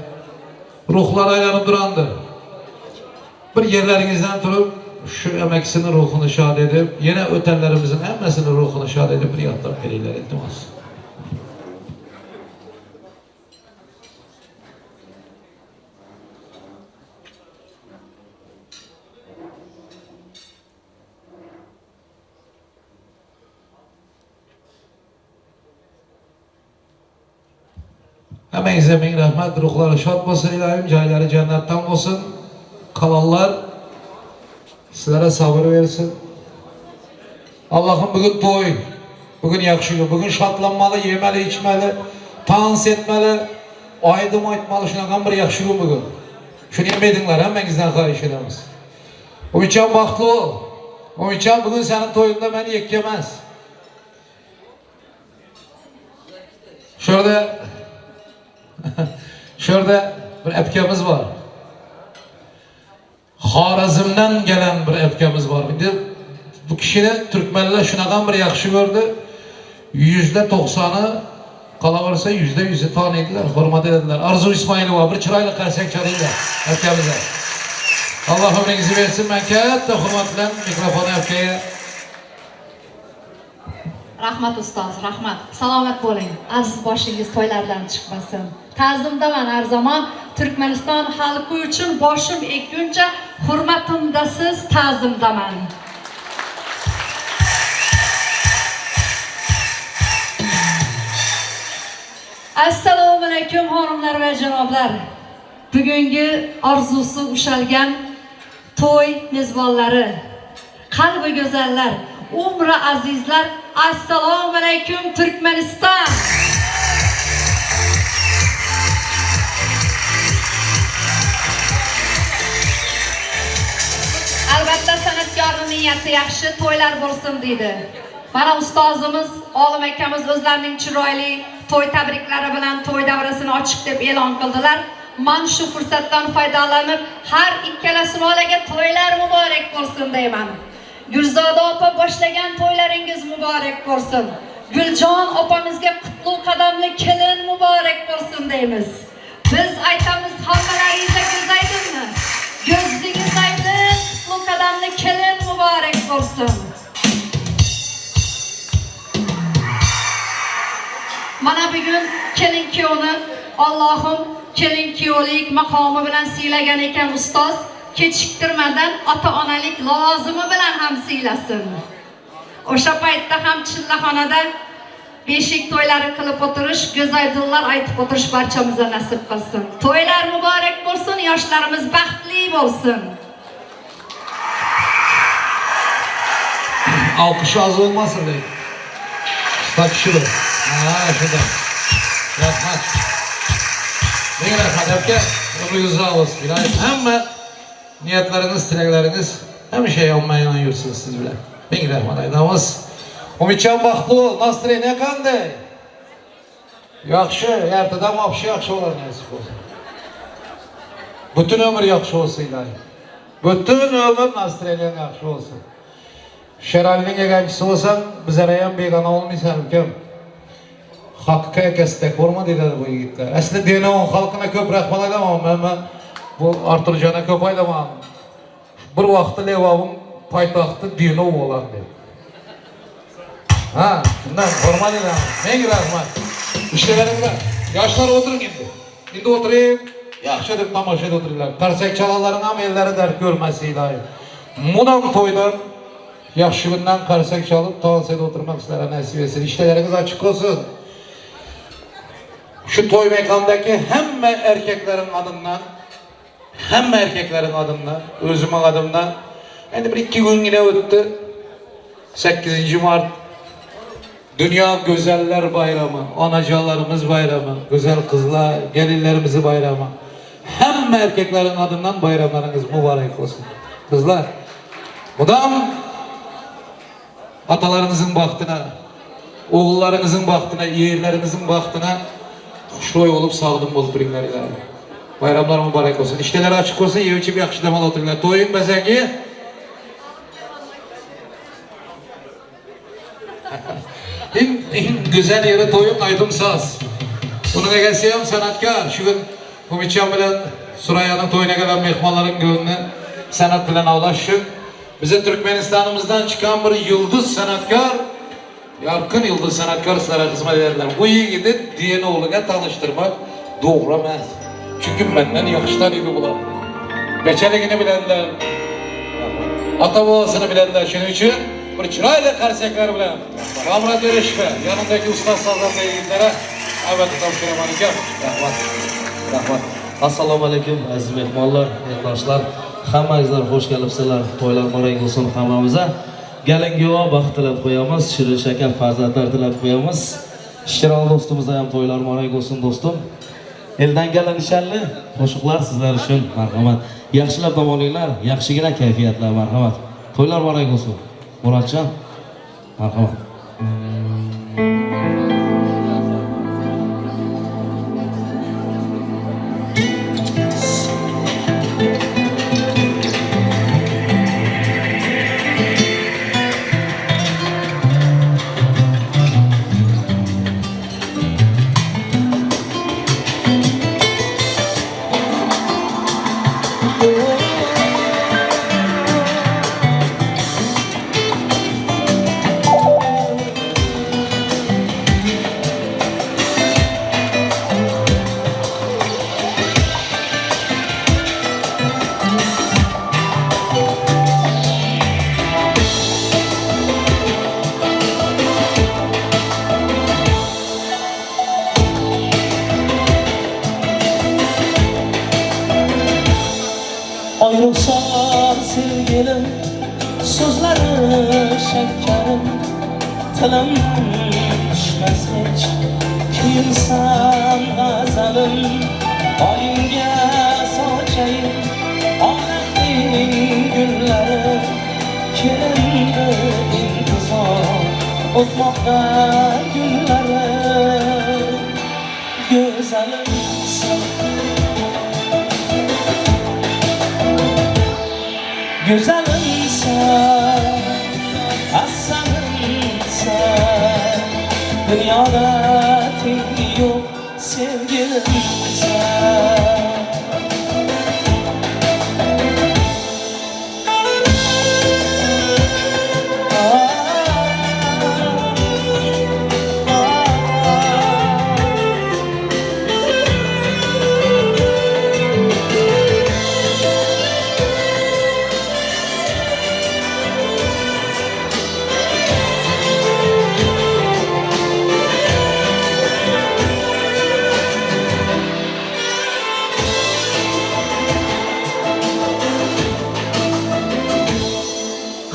ruhlary aýlanyp durandyr. Bir ýerleriňizden turup şu emekisiniň ruhuny şad edip, ýene ötenlerimiziň hemmesiniň ruhuny şad edip bir ýatlap bereýler iltimas. Hemmäňize miň rahmet, ruhlary şat bolsun ilayim, jaýlary jennetden bolsun. Kalanlar sizlere sabyr bersin. Allahym bugün toý, bugün ýagşy gün, bugün şatlanmaly, ýemeli, içmeli, tans etmeli, aýdym aýtmaly, şunakam bir ýagşy gün bugün. Şuny hem ediňler, hemmäňizden haýyş edemiz. Umytjan bagtly bol. Umytjan bugün seniň toýuňda men ýekge emes. Şurada Şurada bir epkemiz bar. Horezmden gelen bir epkemiz bar. Indi bu kişini türkmenler şunakan bir ýagşy gördi. Ýüzde togsany kalaberse ýüzde ýüzi tanydylar, hormat edediler. Arzu Ismailowa bir çyraýly karsek çalyňda epkemize. Allah ömrüňizi bersin. Men kätde hormat bilen mikrofony epkege Rahmat ustoz, rahmat. Salomat bo'ling. Aziz boshingiz to'ylardan chiqmasin. Ta'zimdaman har zamon Turkmaniston xalqi uchun boshim egguncha hurmatimdasiz ta'zimdaman. Assalomu alaykum xonimlar va janoblar. Bugungi orzusi ushalgan to'y mezbonlari, qalbi go'zallar, umri azizlar, assalomu alaykum Turkmaniston. Albatta san'atkorning niyati yaxshi, to'ylar bo'lsin deydi. Mana ustozimiz, olim akamiz o'zlarining chiroyli To'y tabriklari bilan to'y davrasini ochiq deb e'lon qildilar. Man shu fursatdan foydalanib har ikkala sulolaga to'ylar muborak bo'lsin deyman. Gulzoda opa boshlagan to'ylaringiz muborak bo'lsin. Guljon opamizga qutlug' qadamli kelin muborak bo'lsin deymiz. Biz aytamiz hammalaringizga ko'z oydinmi? Ko'zingiz aydın, qutlug' qadamli kelin muborak bo'lsin. Mana bugun kelin kuyovni Allohim kelin kuyovlik maqomi bilan siylagan ekan ustoz, kechiktirmadan ota-onalik lozimi bilan ham siylasin. O'sha paytda ham chillaxonada beshik to'ylari qilib o'tirish, go'zaydinlar aytib o'tirish barchamizga nasib qilsin. To'ylar muborak bo'lsin, yoshlarimiz baxtli bo'lsin. Alkış az olmasın lekin. Usta kişi bu. Ha, şurada. Rahmat. Ming rahmat aka. Ömrünüz uzun olsun. İlahi hamma niyetleriniz, tilekleriniz hemişe yonma-yon yursin siz bilan. Ming rahmat aytamiz. Umidjon baxtli bo'l. Настроение qanday? Yaxshi, ertadan вообще yaxshi bo'ladi nasib bo'lsa. Butun ömür yaxshi bo'lsin ilohi. Butun ömür настроение yaxshi bo'lsin. Şerali'nin egancisi olsan bizlere ham begona olmaysan ukam. Hakkı ekasida ko'rma deydi bu yigitlar. Aslida Denovon xalqına ko'p rahmat aytaman men men bu Arturjona ko'p aytaman. Bir vaqti Levovning poytaxti Denov bo'ladi deb. Ha, shundan hurmat etaman. Ming rahmat. Ishlaringlar. Yoshlar o'tiring endi. Endi o'tirib, yaxshi deb tomosha etib o'tiringlar. Qarsak chalanlarning ham ellari dard ko'rmasin ilohi. Mudam to'ylar yaxshi kundan qarsak chalib dans edip oturmak sizlere nasip etsin. İşleriniz açık olsun. Şu toy mekandaki hemme erkeklerin adından, hemme erkeklerin adından, özümün adımdan, endi bir iki gün yine öttü. 8. Mart Dünya Güzeller Bayramı, anacalarımız bayramı, güzel kızlar, gelinlerimizi bayramı. Hemme erkeklerin adından bayramlarınız mübarek olsun. Kızlar, mudam atalarınızın bahtına, oğullarınızın bahtına, yeğenlerinizin bahtına xuşroy olup sağdım olup duringlar ilahi. Bayramlar mübarek olsun. İşteler açık olsun, yeyip içip yaxshi dam alıp oturinglar. To'ying bezagi. En, en güzel yeri to'yun aydın saz. Bunun egasi ham sanatkor. Shu kun Umidjon bilan Surayaning to'yina kelgan mehmonlarning ko'nglini san'at bilan ovlash uchun bize Türkmenistan'ımızdan çıkan bir yıldız sanatkar, yarkın yıldız sanatkar sizlere hizmet ederler. Bu yigiti Diyenoğlu'na tanıştırmak doğru emas. Çünkü benden yaxshi tanıydı bular. Beçeligini bilenler, ata babasını bilenler. Şunun için bir chiroyli qarsaklar bilan Kamrat Erisheva yanındaki usta sazanda yigitlere albatta topshiraman ukam. Rahmat. Rahmat. Assalomu alaykum aziz mehmonlar, yurtdoshlar. Hammangizlar xush kelibsizlar. To'ylar muborak bo'lsin hammamizga. Gelin kuyov baxt tilab qo'yamiz, shirin shakar farzandlar tilab qo'yamiz. Shirol do'stimizga ham to'ylar muborak bo'lsin do'stim. Eldan gelen nishonli qo'shiqlar sizlar uchun marhamat. Yaxshilab dam olinglar, yaxshigina kayfiyatlar marhamat. To'ylar muborak bo'lsin. Murodjon, marhamat. Ayrılsam sevgilim Sözleri şekerim Tilim düşmez hiç Kuyunsam gazalim Oyunga sochayım Olamning gullari Kelindi intizor O'tmoqda kunlari. Güzelimsen, asalımsan Dünyada tengi yok sevgilimsen.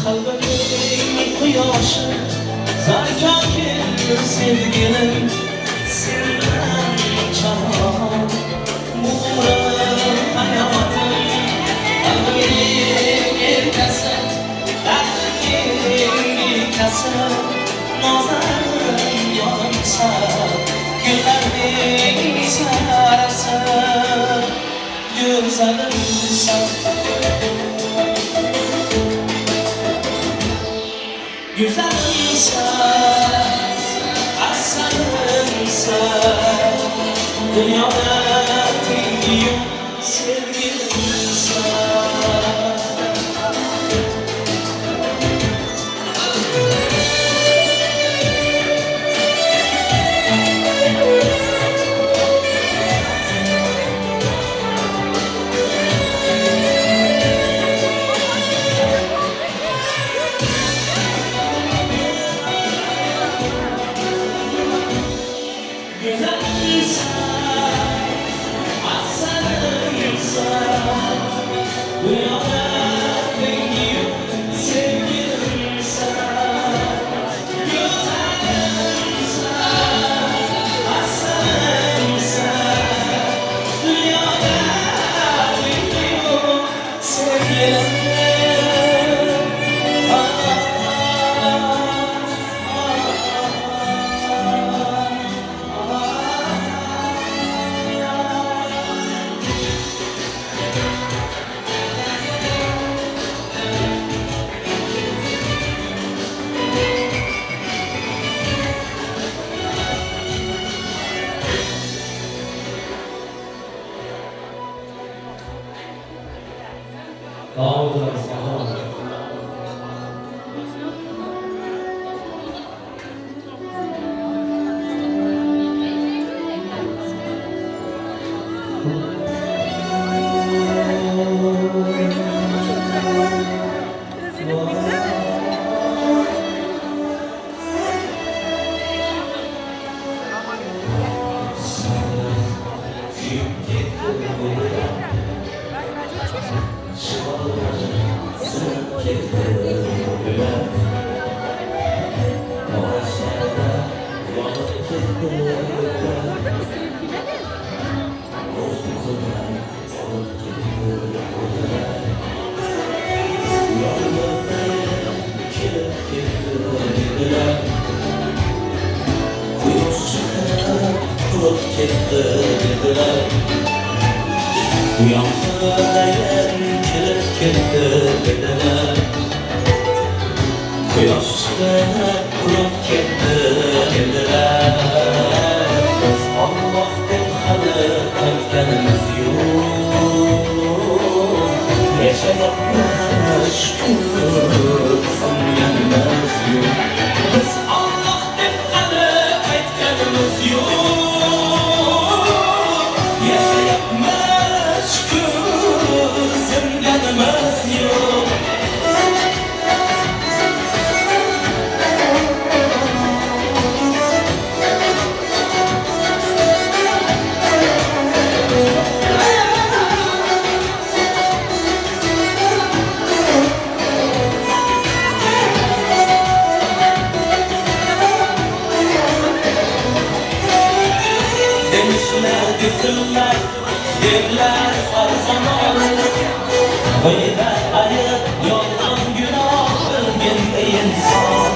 Kalbimin quyoshi Zarkokil sevgilim Sen bilan chaloq Bu umrim hayotim Qalbimning erkasi Dardimning bekasi Nozanim yonimsan Gullarning sarasi Go'zalimsan Güzelimsen, asalımsan Dünyada tengi yo'q sevgilimsan. Güzelimsen, asalımsan Dünyada tengi yo'q sevgilimsan. Güzelimsen, asalımsan Dünyada tengi yo'q sevgilim. Davom etamiz. Marhamat. Quyosh chiqib qurib ketdi dedilar. Quyon kelib ketdi dedilar. Quyosh chiqib qurib ketdi dedilar. Biz Alloh deb hali aytganimiz yo'q. Yashayapmiz shukur, singanimiz yo'q. Biz Alloh deb hali aytganimiz yo'q. Yashayapmiz shukur, singanimiz yo'q. Demişler desinler, derler har zamon. G'iybat ayb, yolg'on gunoh bilgin ey inson.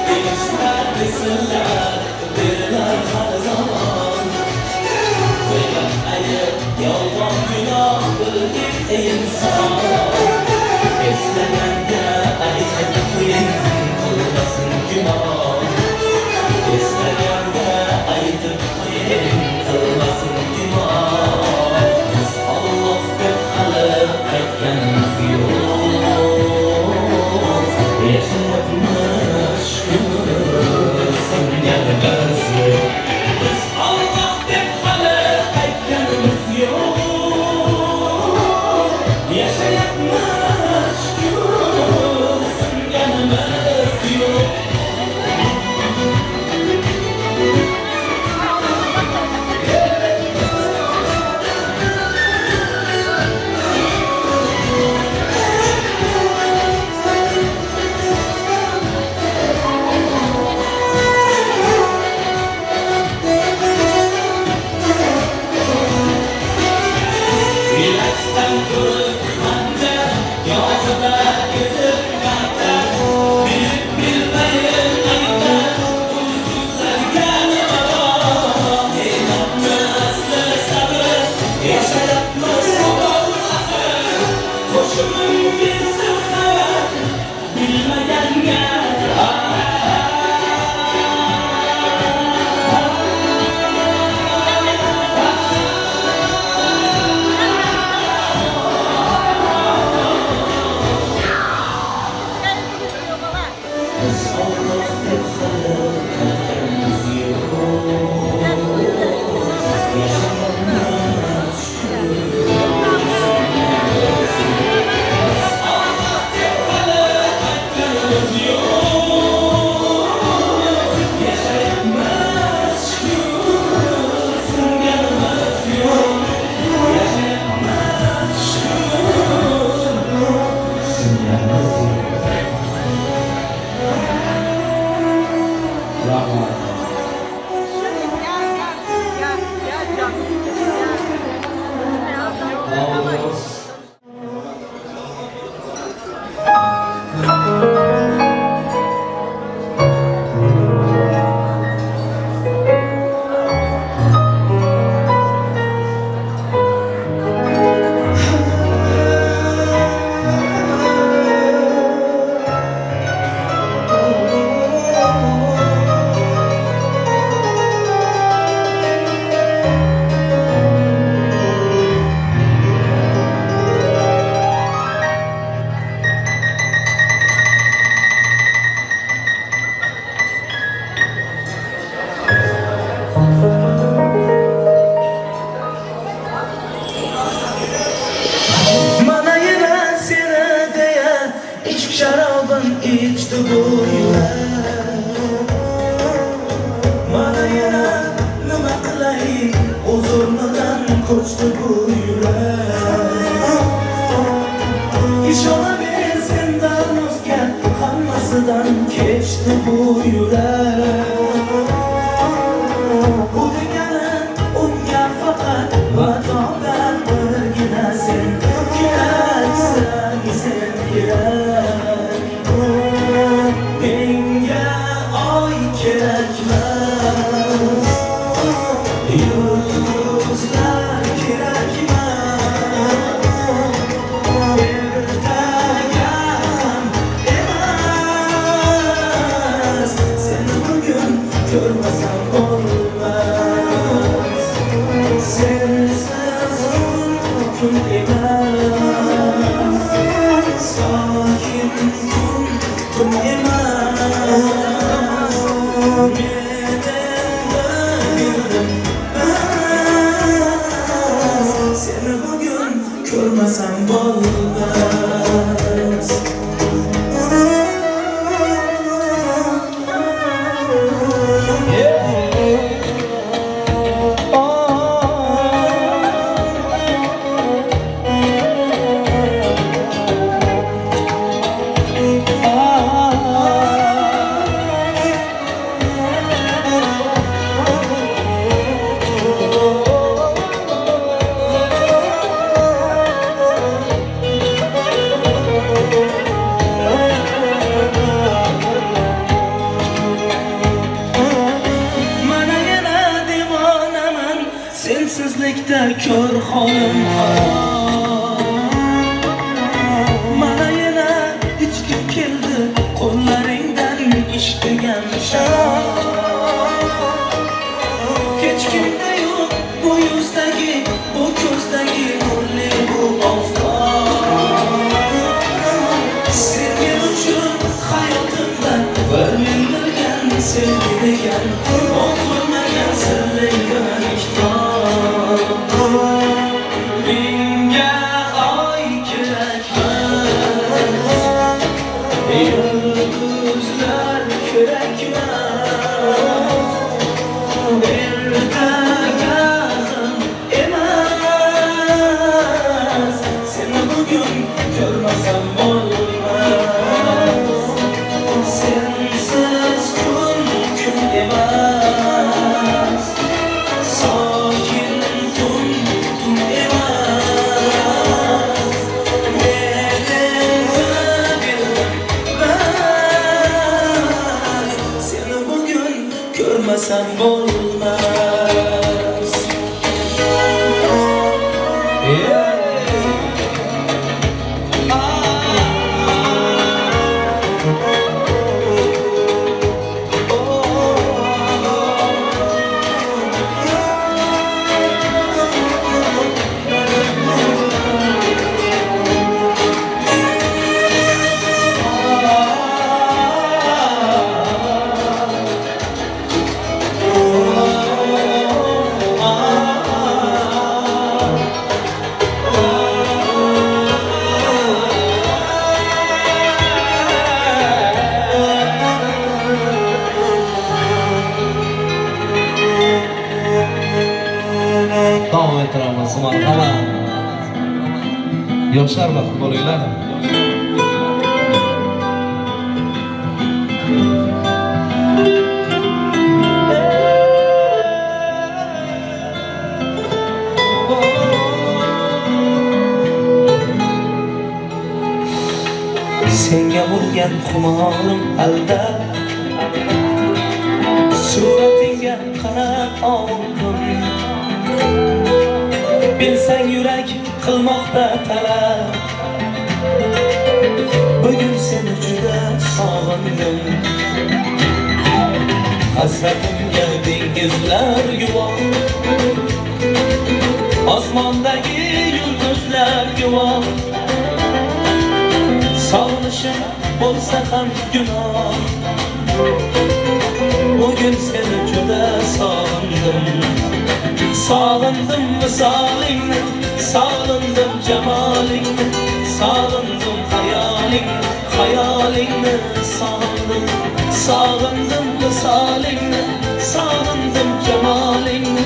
Demişler desinler, derler har zamon. G'iybat ayb, yolg'on gunoh bilgin ey inson. Qaytganimiz yo'q. Yashayapmiz shukur, singanimiz yo'q. Biz Alloh deb hali qaytganimiz yo'q. Yashayapmiz shukur, singanimiz yo'q. Yurakdan ko'rib xanjar, gohida kesib qaytar. Bilib bilmayin aytar, bu so'zlarga nima bor? Emanmi asli sabr, yashayapmiz omon axir. Qo'shimim kelsa xabar, bilmaganga. Biz Alloh deb hali qaytganimiz yo'q. Yashayapmiz shukur, singanimiz yo'q. Biz Alloh deb hali qaytganimiz yo'q. Yashayapmiz shukur, singanimiz yo'q. Yashayapmiz shukur, singanimiz yo'q. Rahmat. Omadimiz. Mana yana seni deya ishq sharobin ichdi bu yurak. Mana yana nima qilay, o'z o'rnidan ko'chdi bu yurak. Ishonaver, sendan o'zga hammasidan kechdi bu yurak. Bu degani unga faqat va tobat birgina sen keraksan, sen kerak. Menga oy kerakmas, yulduzlar kerakmas, ertaga ham emas. Sen bugun degan O'qilmagan sirli bir kitob Menga oy kerakmas Yulduzlar kerakmas Ertaga ham emas Seni bugun ko'rmasam bo'lmas Sensiz kun kun emas Sokin tun tun emas Meni bilmas Seni bugun ko'rmasam bo'lmas Davom ettiramiz marhamat. Yoshlar baxtli bo'linglar. Senga bo'lgan xumorim aldab Suratingga qarab oldim Bilsang yurak qilmoqda talab Bugun seni juda sog'indim Hasratimga dengizlar guvoh Osmondagi yulduzlar guvoh Sog'inishim bo'lsa ham gunoh Bugun seni juda sog'indim Sog'indim visolingni Sog'indim jamolingni Sog'indim xayolingni Xayolingni sog'indim Sog'indim visolingni Sog'indim jamolingni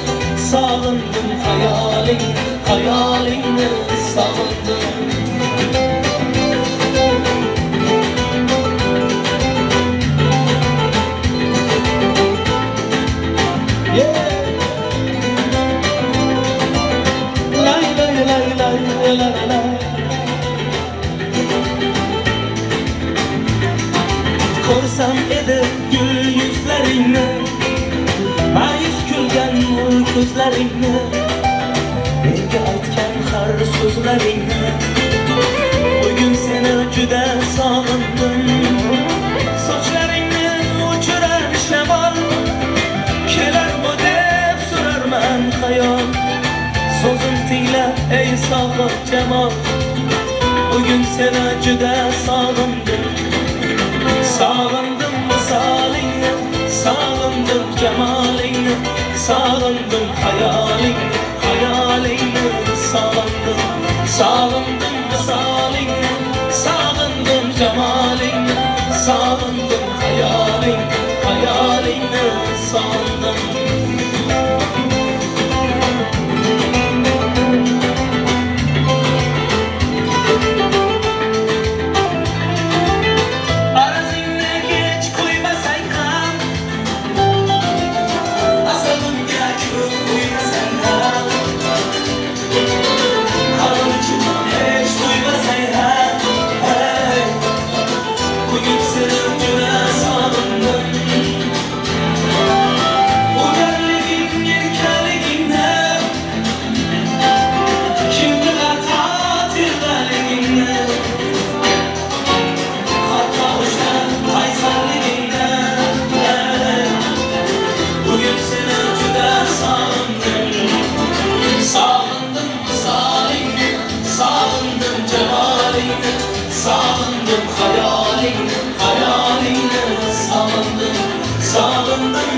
Sog'indim xayolingni Xayolingni sog'indim Lay lay lay lay lay lay Ko'rsam edi gul yuzlaringni Ma'yus kulgan nur ko'zlaringni Menga aytgan har so'zlaringni Bugun seni juda sog'indim Sochlaringni o'chirar shamol Kelarmi deb so'rarman xayol So'zim tingla ey sohib jamol Bugun seni juda sog'indim Sog'indim visolingni Sog'indim jamolingni Sog'indim xayolingni Xayolingni sog'indim Sog'indim visolingni Sog'indim jamolingni Sog'indim xayolingni Xayolingni sog'indim Arazingni hech qo'ymasang ham Asalimga ko'p qo'ymasang ham Qarinchim hech qo'ymasang ham Hey Bugun seni juda sog'indim O'jarliging erkaligingni Kim bilar tevaligingni Hatto o'sha qaysarligingni Bugun seni juda sog'indim Sog'indim visolingni Sog'indim jamolingni Sog'indim xayolingni Xayolingni sog'indim Sog'indim.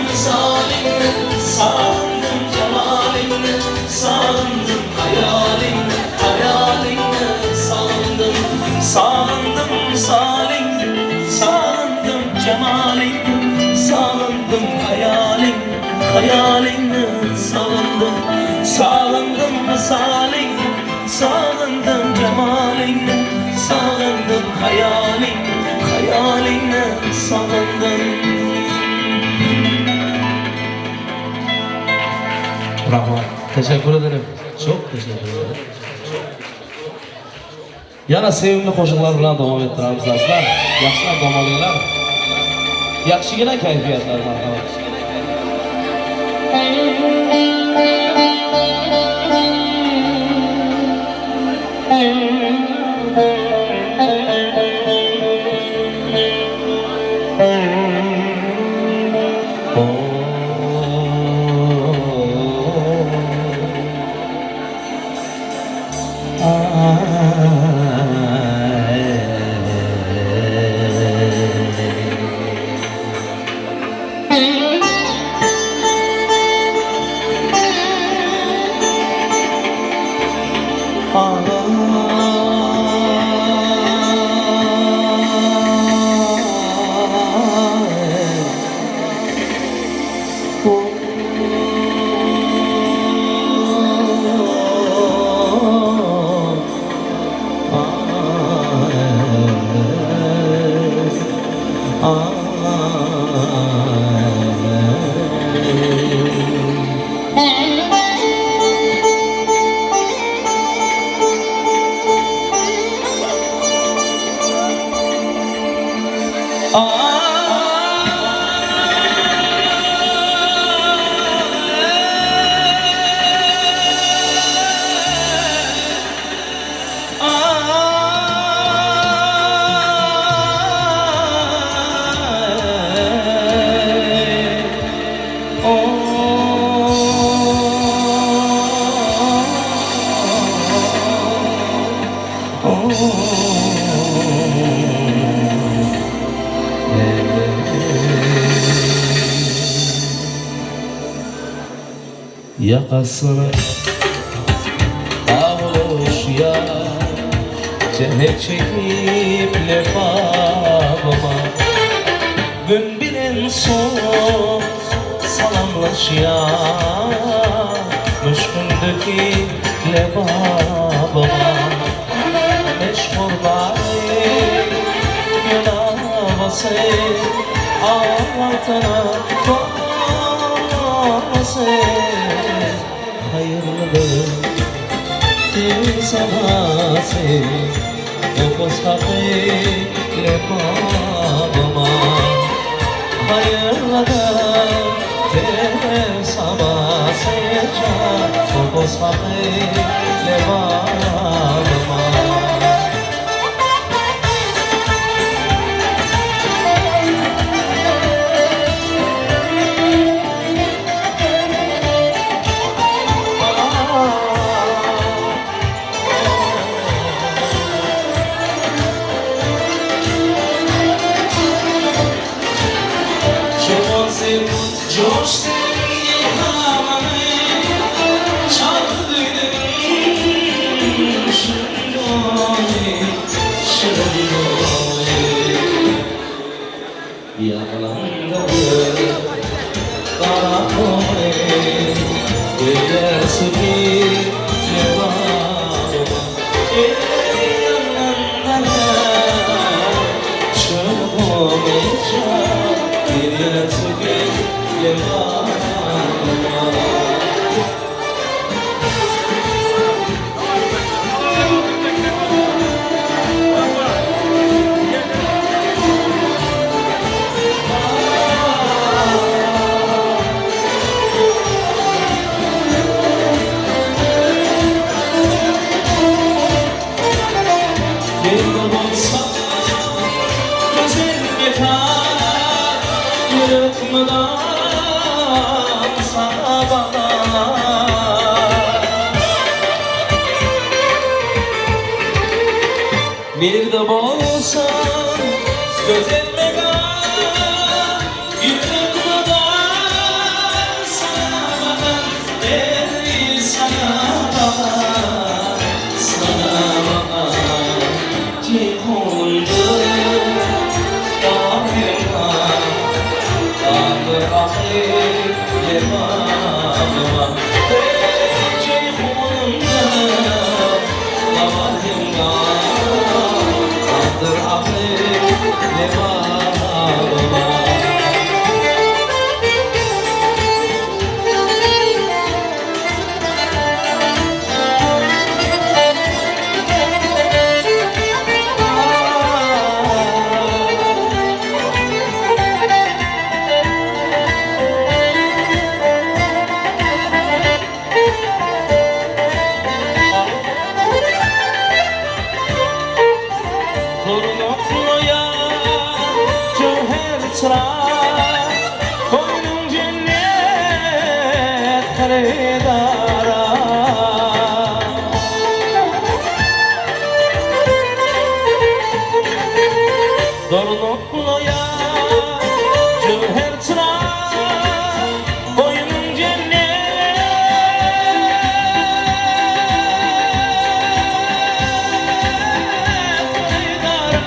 Sogundum haýalyň, haýalyňny sogundum. Rahmat. Teşekkür ederim. Çok teşekkür ederim. Yana sevimli qo'shiqlar bilan davom ettiramiz azizlar. Yaxshilab dam olinglar. Yaxshigina kayfiyatlar marhamat. Yakasını Avluş ya Cennet çekip lebabıma Gün bilen son Salamlaşya Müşkündeki lebabıma Meşhurları Günahısı Altına koyması Hayırlıdır Sanası Dokuz lebabıma Hayırlıdır Sabası Dokuz lebabıma Bir de bolsa güzel mekan Yürütmeden sana bakan Ey sana bakan Sana bakan Ceyhundu Daima Kandır ahir lemanıma Ey Ceyhundu Daima Kandır Durnukly ýar, jöwher çyrak, Goýnuň jennet hyrydara. Durnukly ýar, jöwher çyrak, Goýnuň jennet hyrydara.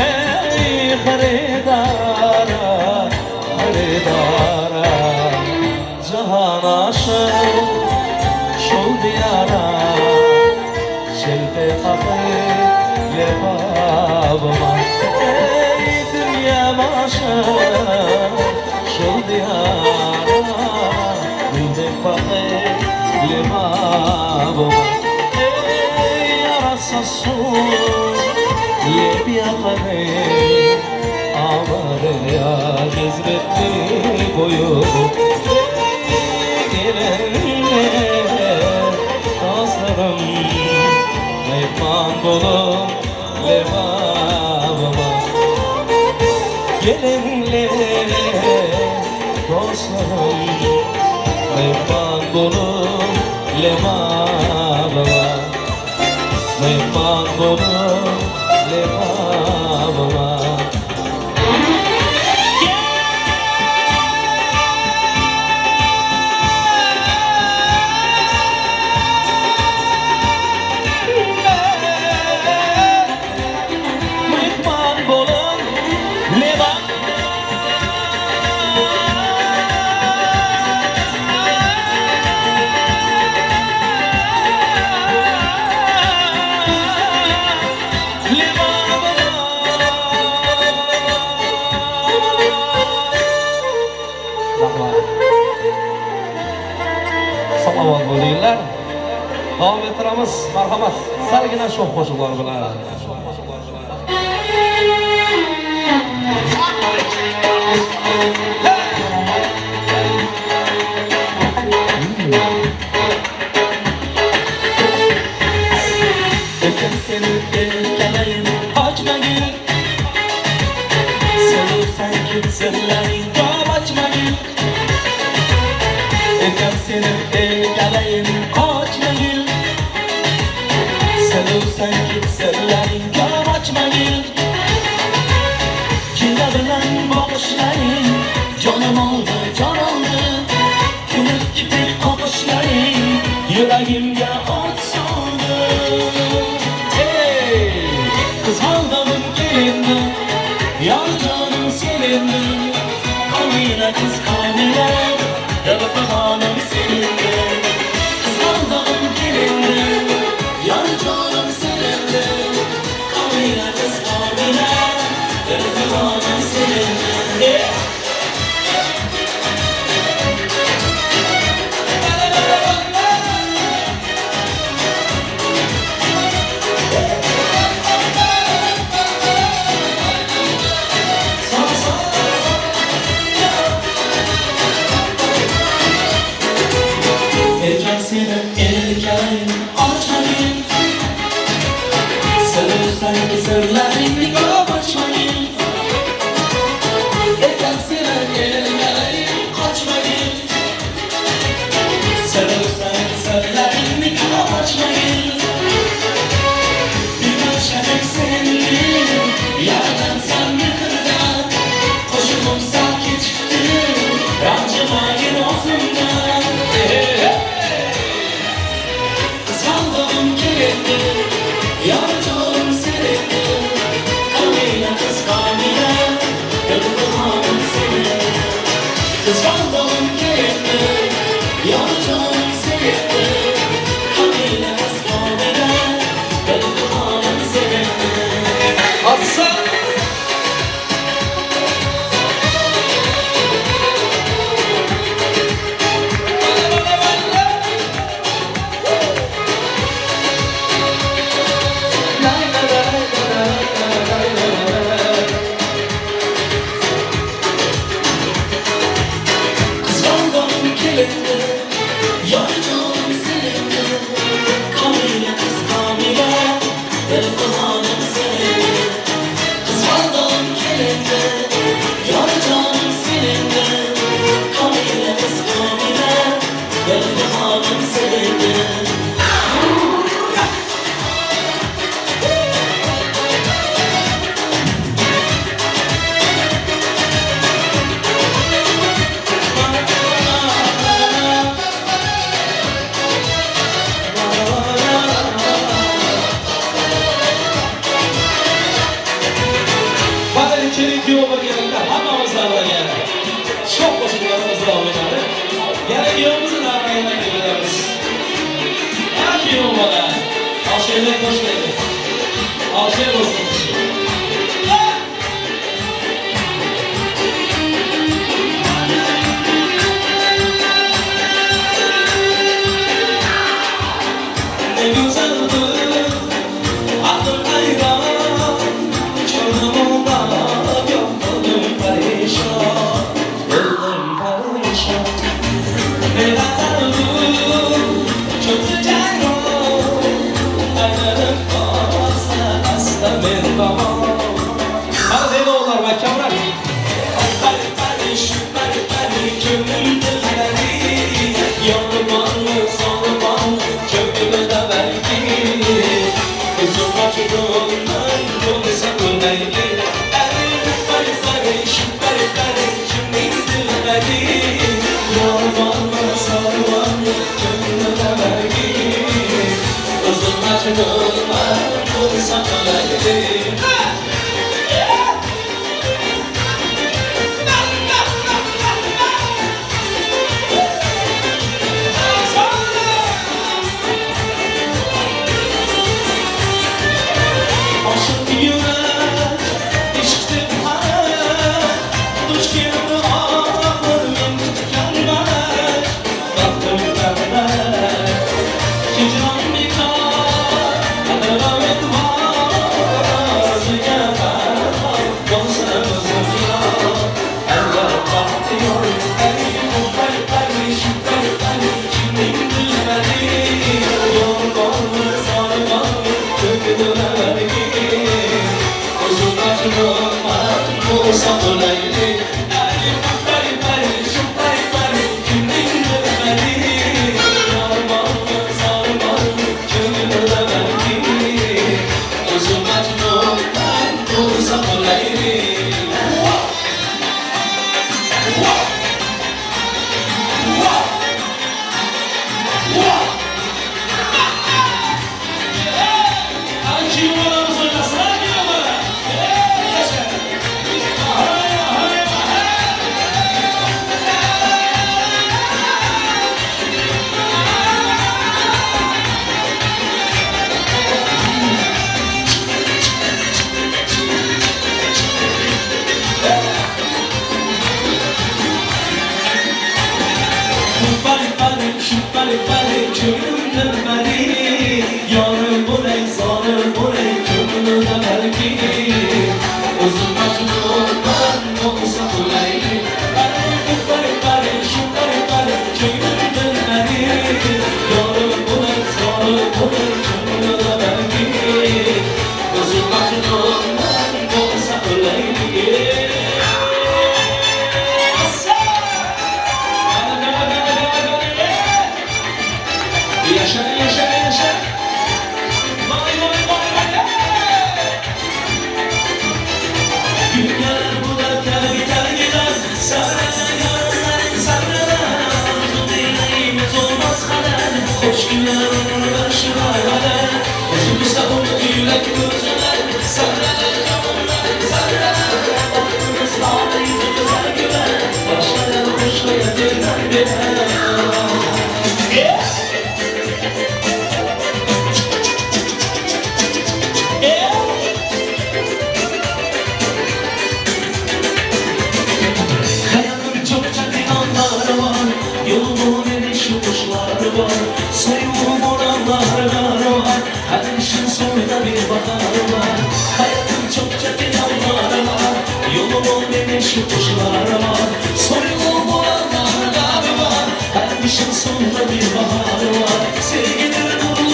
Eý, hyrydara, hyrydara, Jahan aşyk şol diýara, Şelpe kakyp lebabyma. Eý, dünýäm aşyk şol diýara, Gül dek bakyp lebabyma. Eý, arassa suw, leb ýakany, Amyderýa jezbetdi boýumy. Eý, gelenler, dostlarym, Myhman boluň Lebabyma. Gelenler, dostlarym, Myhman boluň Lebabyma. Myhman boluň Lebabyma. Myhman boluň Lebap Rahmat. Salomat bo'linglar. Davom ettiramiz. Marhamat. Salgina sho'x qo'shiqlar bilan. Erkam seni erkalayın qochmagin Suluvsan ki sirlaring ko'p ochmagin Erkam seni erkalayın qochmagin Suluvsan ki sirlaring ko'p ochmagin Jilva bilan boqishlaring jonim oldi, jon oldi Kulib kiprik qoqishlaring yuragimga o't soldi Ey! Qizg'aldog'im kelindi Yor jonim sevindi Komila qiz komila Dil fig'onim sevindi Qizg'aldog'im kelindi Yor jonim sevindi Komila qiz komila Dil fig'onim sevindi Ey! Gelin kýow birgelikde hammamiz birge şoh goşuklarymyzda oýnady. Gelin kýowimizi nabraýyna gidireris. Ha kýow bala. Aşeýle hoş geldiň. Aşeý bolsun. Ne güzeldir aklım hayran Gönlüm onda gönlüm perişan Gönlüm perişan Ne güzeldir kötü ceyran Aylanıp kalsa hasta men tamam Hadi deydi oğullar mahkamlar Pari pari şu pari pari gönlüm dilberi Yormanlı sormanlı kökümü de belki Uzun majnundan bo'lsa o'layli Pari pari şu pari pari kimning dilberi Yormanlı sormanlı kökümü de belki Uzun majnundan bo'lsa o'layli Aşık yürek ishq deb har Duch keldi oxir men kutgan malak Baxtim tanlab Hicron bekor qadrim e'tibor O'ziga farhod bo'lsa o'zim yor Eller baxtiyor Ey pari pari shu pari pari kimning dilbari Yor bormi zor bormi ko'kduna bargi O'zim majnunman bo'lsa o'layli Ey pari pari shu pari pari kimning dilbari Yor bormi zor bormi ko'nglimda bargi O'zim majnunman bo'lsa o'layli Wow! Wow! Wow! Wow! Kuyovlarimiz o'ynasin, ha kuyovlar! Hey, yasha! Hay, hay, hay! Pari pari shu pari pari ko'nglim dilbari Yorim bo'lay zorim bo'lay ko'nglimda balki O'zim majnunman bo'lsa o'layli Pari pari shu pari pari ko'nglim dilbari Yorim bo'lay zorim bo'lay ko'nglimda balki O'zim majnunman bo'lsa o'layli Yaşa yaşa yaşa. Vay vay vay vay. Gün gelir bu dertler biter gider. Sabreder yarınlarım sabreder. Arzu dileğimiz olmaz kader. Hoş günler ömür ver şırar kader. Üzülürse umut yürek üzüler. Sabreder yarınlarım sabreder. Baktığımız ağlı yüzümüze güler. Başlar hoşlaya birden bire. Yeah! Yeah! Hayatın çok çetin anları var Yolumun eniş yokuşları var Soyulup oranlar var Her işin sonunda bir baharı var Hayatın çok çetin anları var Yolumun eniş yokuşları var Soyulup oranlar var Her işin sonunda bir baharı var Sevgidir nurlu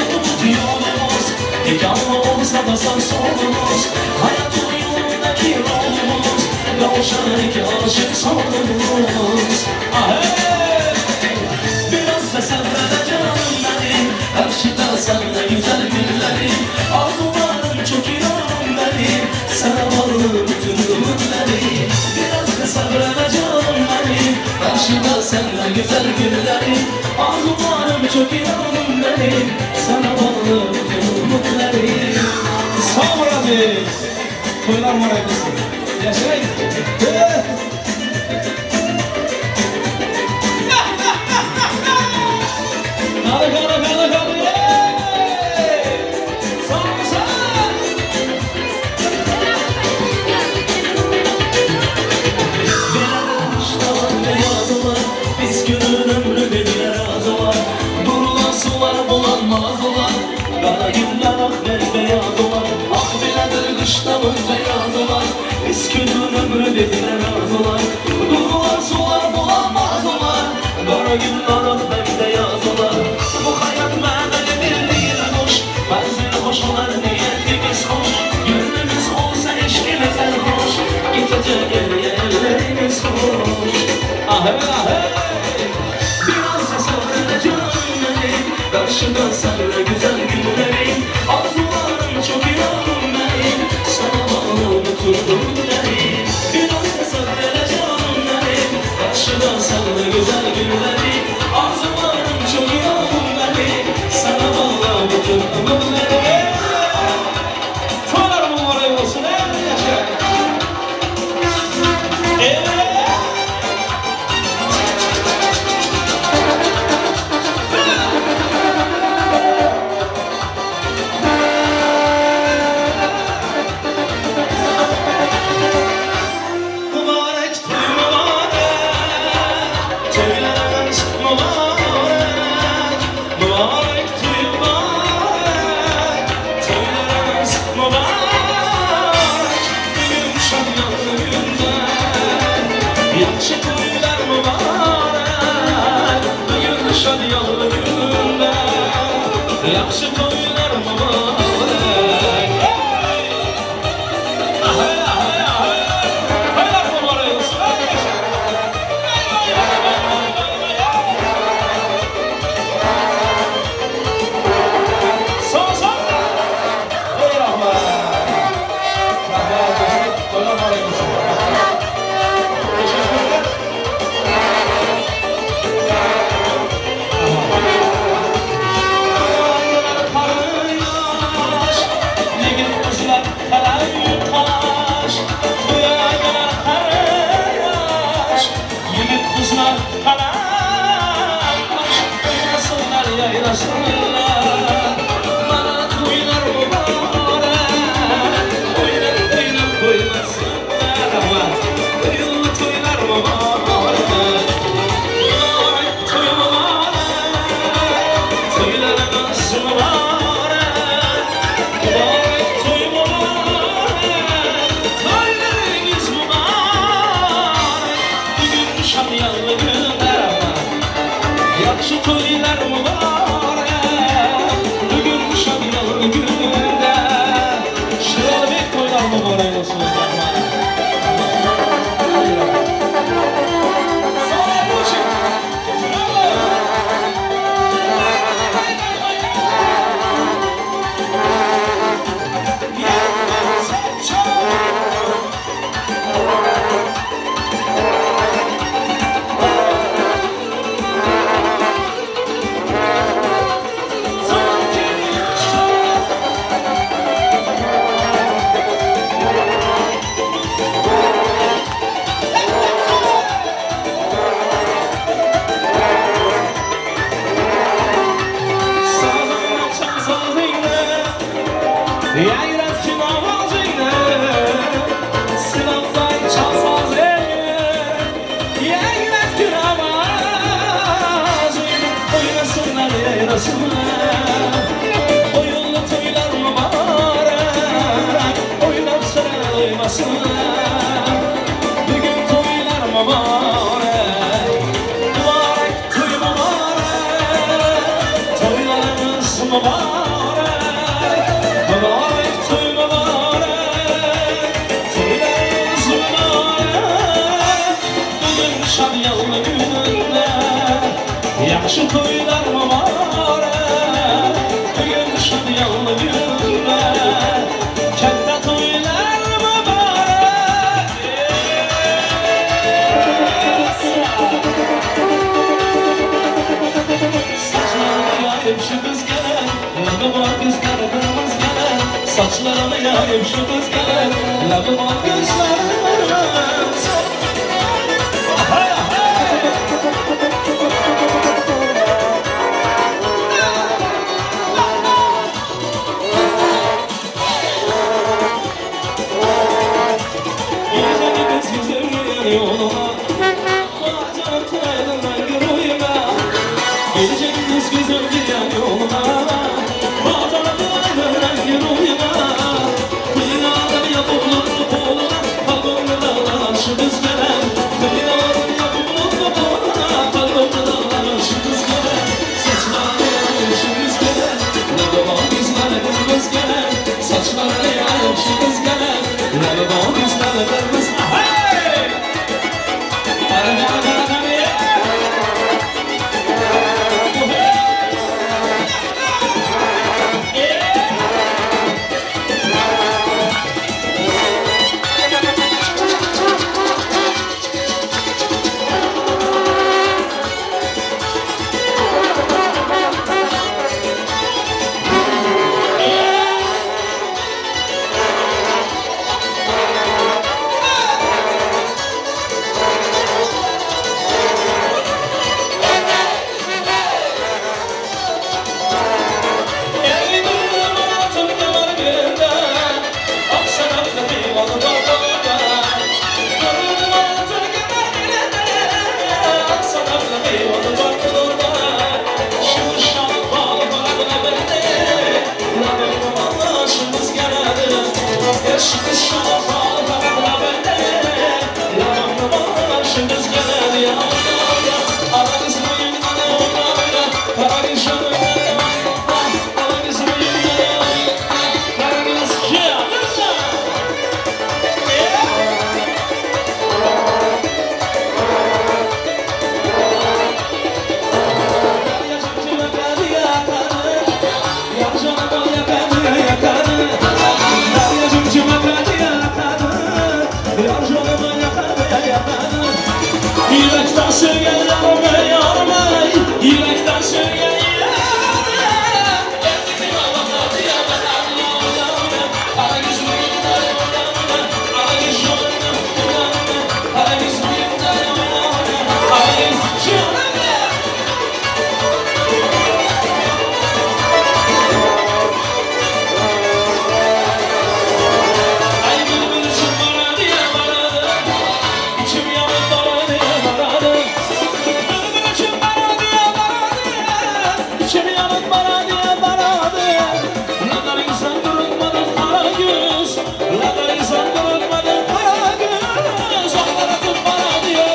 yolumuz Dikenli olsa da sağ solumuz Hayatın yolundaki yolumuz Kavuşan iki aşık sonumuz Ah, hey! Biraz da sabrede canım benim Karşıda sana güzel günlerim Arzularım çok inanım benim Sana bağlı bütün ümitlerim Biraz da sabrede canım benim Karşıda sana güzel günlerim Arzularım çok inanım benim Sana bağlı bütün ümitlerim Sağ ol abi. Toýlar mübarek bolsun. Yaşayın. Hadi hadi hadi hadi. Son son. Biz günün ömrü dediler az olar Durulan sular bulanmaz olar Kara günler ak beyaz olar Ak biledir kışlamın beyaz olar Biz günün ömrü dediler az olar Durulan sular bulanmaz olar Kara günler ak beyaz olar Bu hayat mənə bir hoş Mənzil hoş olar niyetimiz hoş Gönlümüz olsa eşkimiz hoş Gidecek ellerimiz hoş Ahey ahey Biraz sabırla canım benim Karşıda senle güzel günlerim Arzularım çok yanım benim Sana bağlı bütün günlerim Biraz sabırla canım benim Karşıda senle güzel günlerim Arzularım çok yanım benim Sana bağlı bütün ömürlerim Toylar mübarek olsun. Ey yaşa. Evet. Mübarek toy mübarek, toylarımız mübarek. Mübarek toy mübarek, toylarımız mübarek. Bugün şadyanlı günde, yaxşı toylar mübarek. Bugün şadyanlı günde, yaxşı toylar mübarek. Hey! Ahey, ahey, ahey! Toylar mübarek olsun. Hey, yaşa! Vay, vay, vay, vay, vay, vay, vay. Son, son! Ey rahmet! Rahmet olsun. Toylar mübarek olsun. Teşekkürler. Qarıyaş, yigit qızlar qalay qaş. To'yalar qarayaş, yigit qızlar qalay qaş. O'ynasinlar, yayrasinlar, mana to'ylar muborak. O'ynab, o'ynab qo'ymasinlar, To'ylar, to'ylar muborak. Muborak, to'y muborak. To'ylarimiz muborak. Muborak to'y muborak. To'ylaringiz muborak. Bugun shomyonli kunlar. Yaxshi to'ylar muborak. Bugun shomyonli kunda. Shirorbek to'ylar muborak bo'lsin. Rahmat. Sağ olun. Sazını çal sazını, Yayratkin avazını, Sınavdan çal sazını, Yayratkin avazını, Oynasınlar yayrasınlar, Oyunlu toylar mübarek, Oynap sıra doymasınlar, Bugün toylar mübarek, Mübarek toy mübarek, Toylarımız mübarek, Mübarek toy mübarek, Toylarımız mübarek. Bugün şadyanlı gününde, Yaxşı toylar mübarek. Bugün şadyanlı gününde, Katta toylar mübarek. Saçlarını yayıp şu kız gelir, Labi var gözleri kırmızı gelir. Saçlarını yayıp şu kız gelir, Labi var gözleri. girýän ýoluna. Bajaryp turaýdym rengi roýuna. Gije gündüz güzel girýän ýoluna. Bajaryp turaýdym rengi roýuna. Hyýallar ýapyp goluna, Kalbymda daglar şu düz gelen. Hyýallar ýapyp goluna, Kalbymda daglar şu düz gelen. Saçlary ýaýyp şu düz gelen. Laby bal ýüzleri gyrmyz gelen. Saçlary ýaýyp şu düz gelen. Laby bal ýüzleri gyrmyz Hey! Gara gara gara gara Ey durdum altın kemer belinde, Akşam divanı bağlarda. Durdum altın kemer belinde, Akşam divanı bağlarda. Şu şanı bağlı bağlı bende, Labımı başımız geldi. Şu şanı bağlı bağlı bende, Labımı başımız geldi. Ya ya ya, ara kız boyundan oyna oyna, kara kız oyna oyna, kara kız boyundan oyna, kara kız ya. Yürekten sevgen yarime yarime Yürekten sevgen Ay bülbül için bana diye bana İçim yanıp bana diye bana Bülbül için bana diye bana İçim yanıp bana diye bana Ne kadar insan durulmadı kara göz Ne kadar insan durulmadı kara göz Onlar atıp bana diye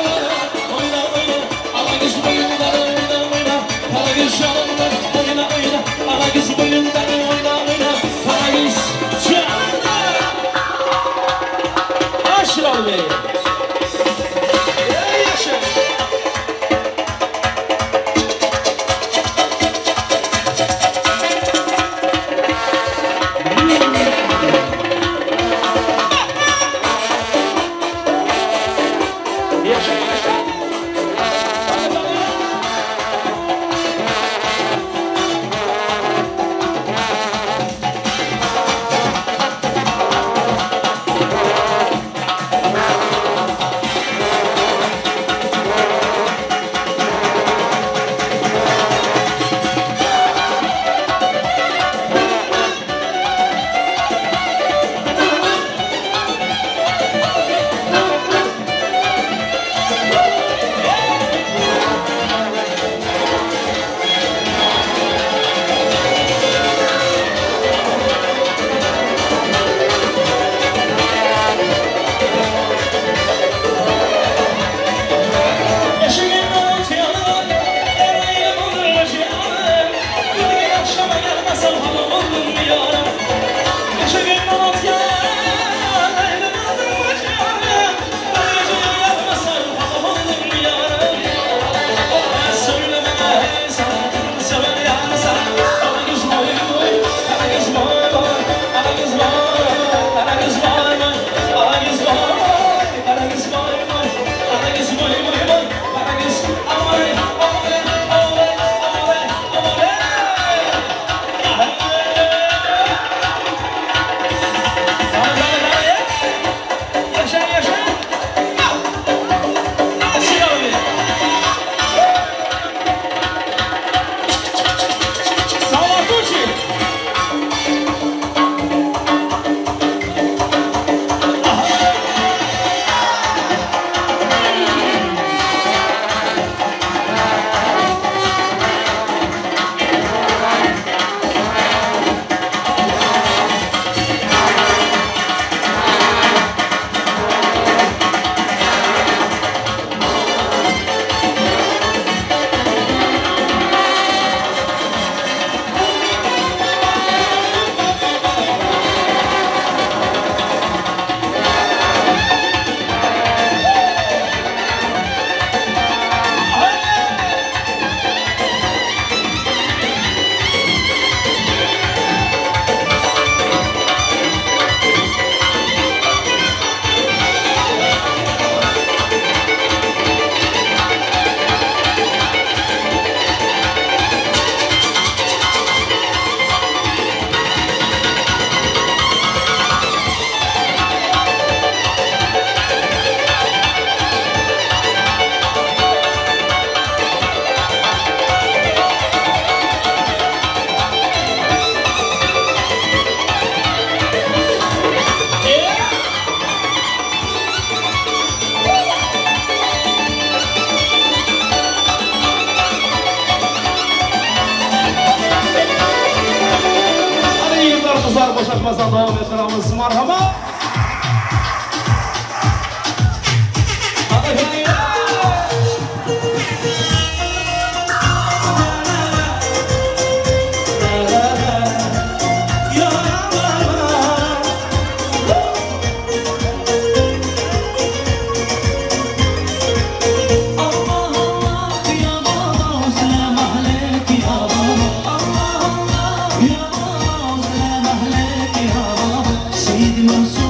Oyna oyna Ala kız boyundan oyna oyna Kara kız yanından oyna oyna Ala kız boyundan oyna oyna Kara kız yanından Aşıral Bey. Ey yaşa. Yaşa yaşa. Qo'shmasdan davom ettiramiz. Marhamat. Hadi Allah Allah ya baba وسلام عليك يا بابا الله الله يا بابا وسلام عليك يا بابا سيدي.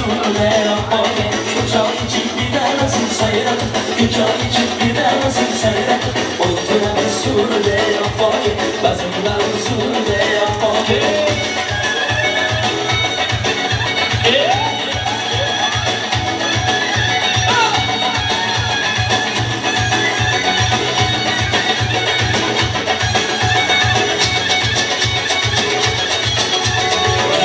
huzurda yapalım Çay içip gidersin seyret Çay içip gidersin seyret Oturan surda yapalım Bazımlar huzurda yapalım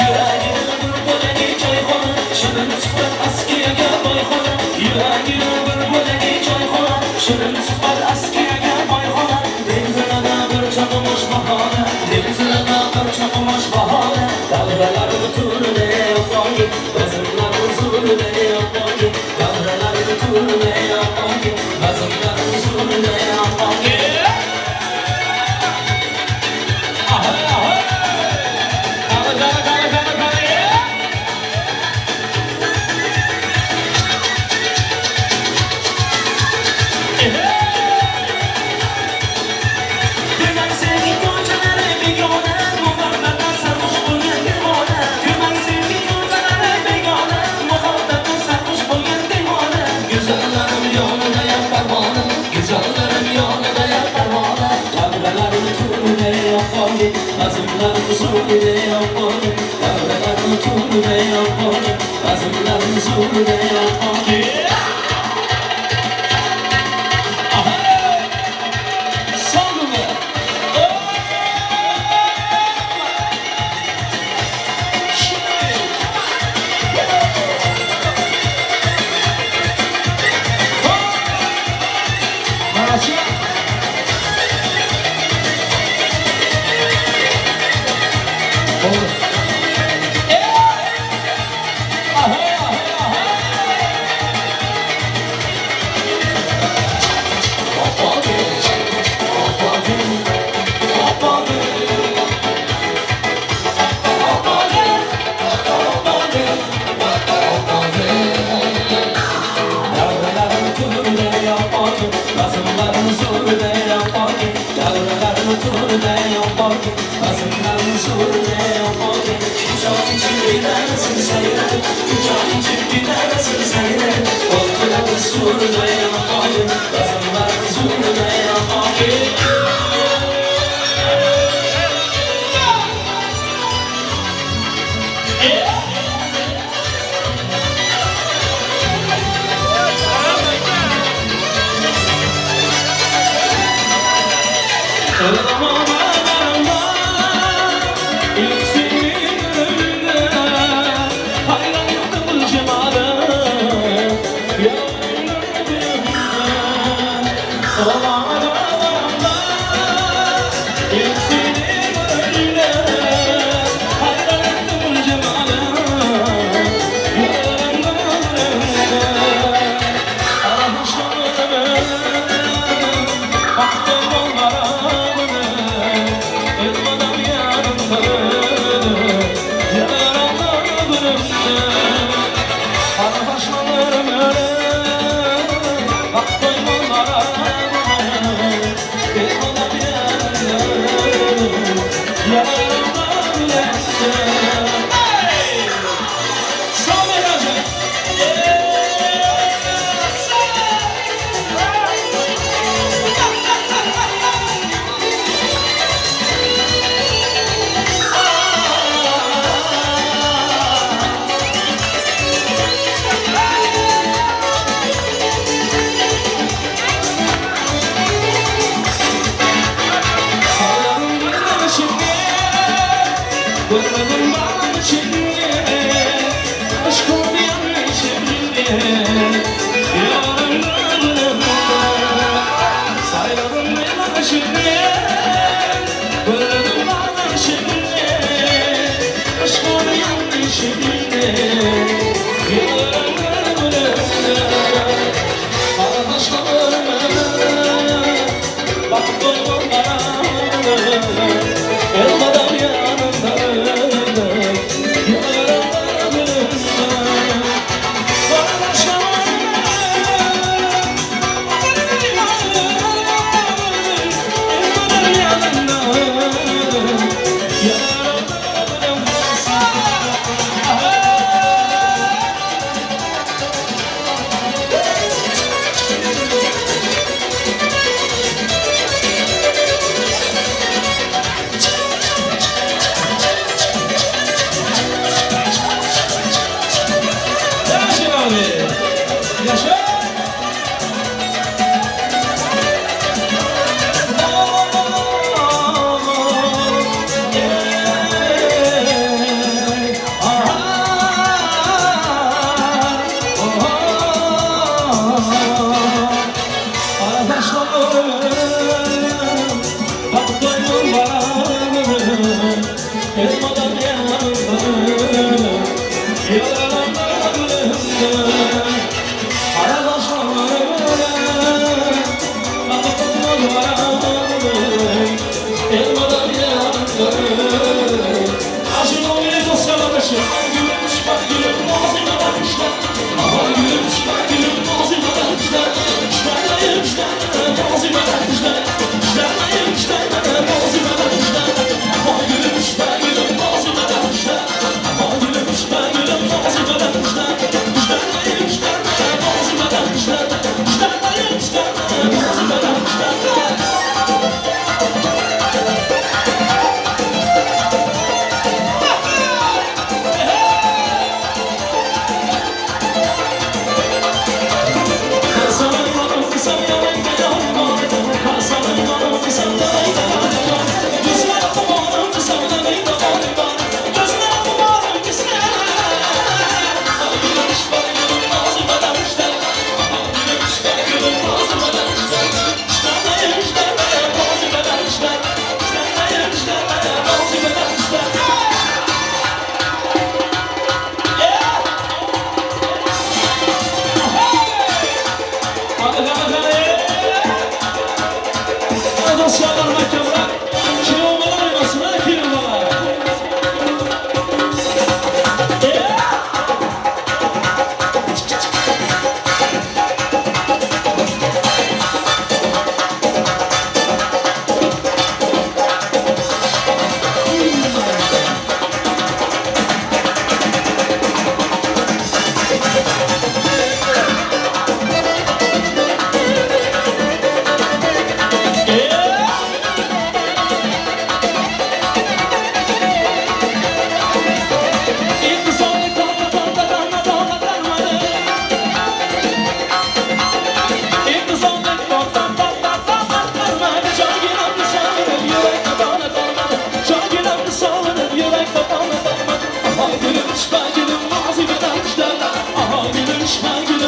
Yüreğine bir bolagi choyxona Shirin suhbat askiyaga boyxona Yuragini bir bo'lagi choyxona Shirin suhbat askiyaga boyxona Dengizlarda bir chaqmosh bahona Dengizlarda bir chaqmosh bahona Davralar turda yo'qoldi Bazmlar huzurda yo'qoldi Davralar turda yo'qoldi Bazmlar huzurda yo'qoldi Ahoy ahoy! Qani qani qani qani qani! Demak sevgi ko'chalari begona, Muhabbatdan sarxush bo'lgan devona. Demak sevgi ko'chalari begona, Muhabbatdan sarxush bo'lgan devona. Go'zallarim yonida ya parvona, Go'zallarim yonida ya parvona. Davralar turida yo'qoldi, Azimlar huzurida yo'qoldi. Davralar turida yo'qoldi, Azimlar huzurida yo'qoldi. Son İlk seni görümde Hayran ettim cemalı Yandım. Üç tane, üç tane,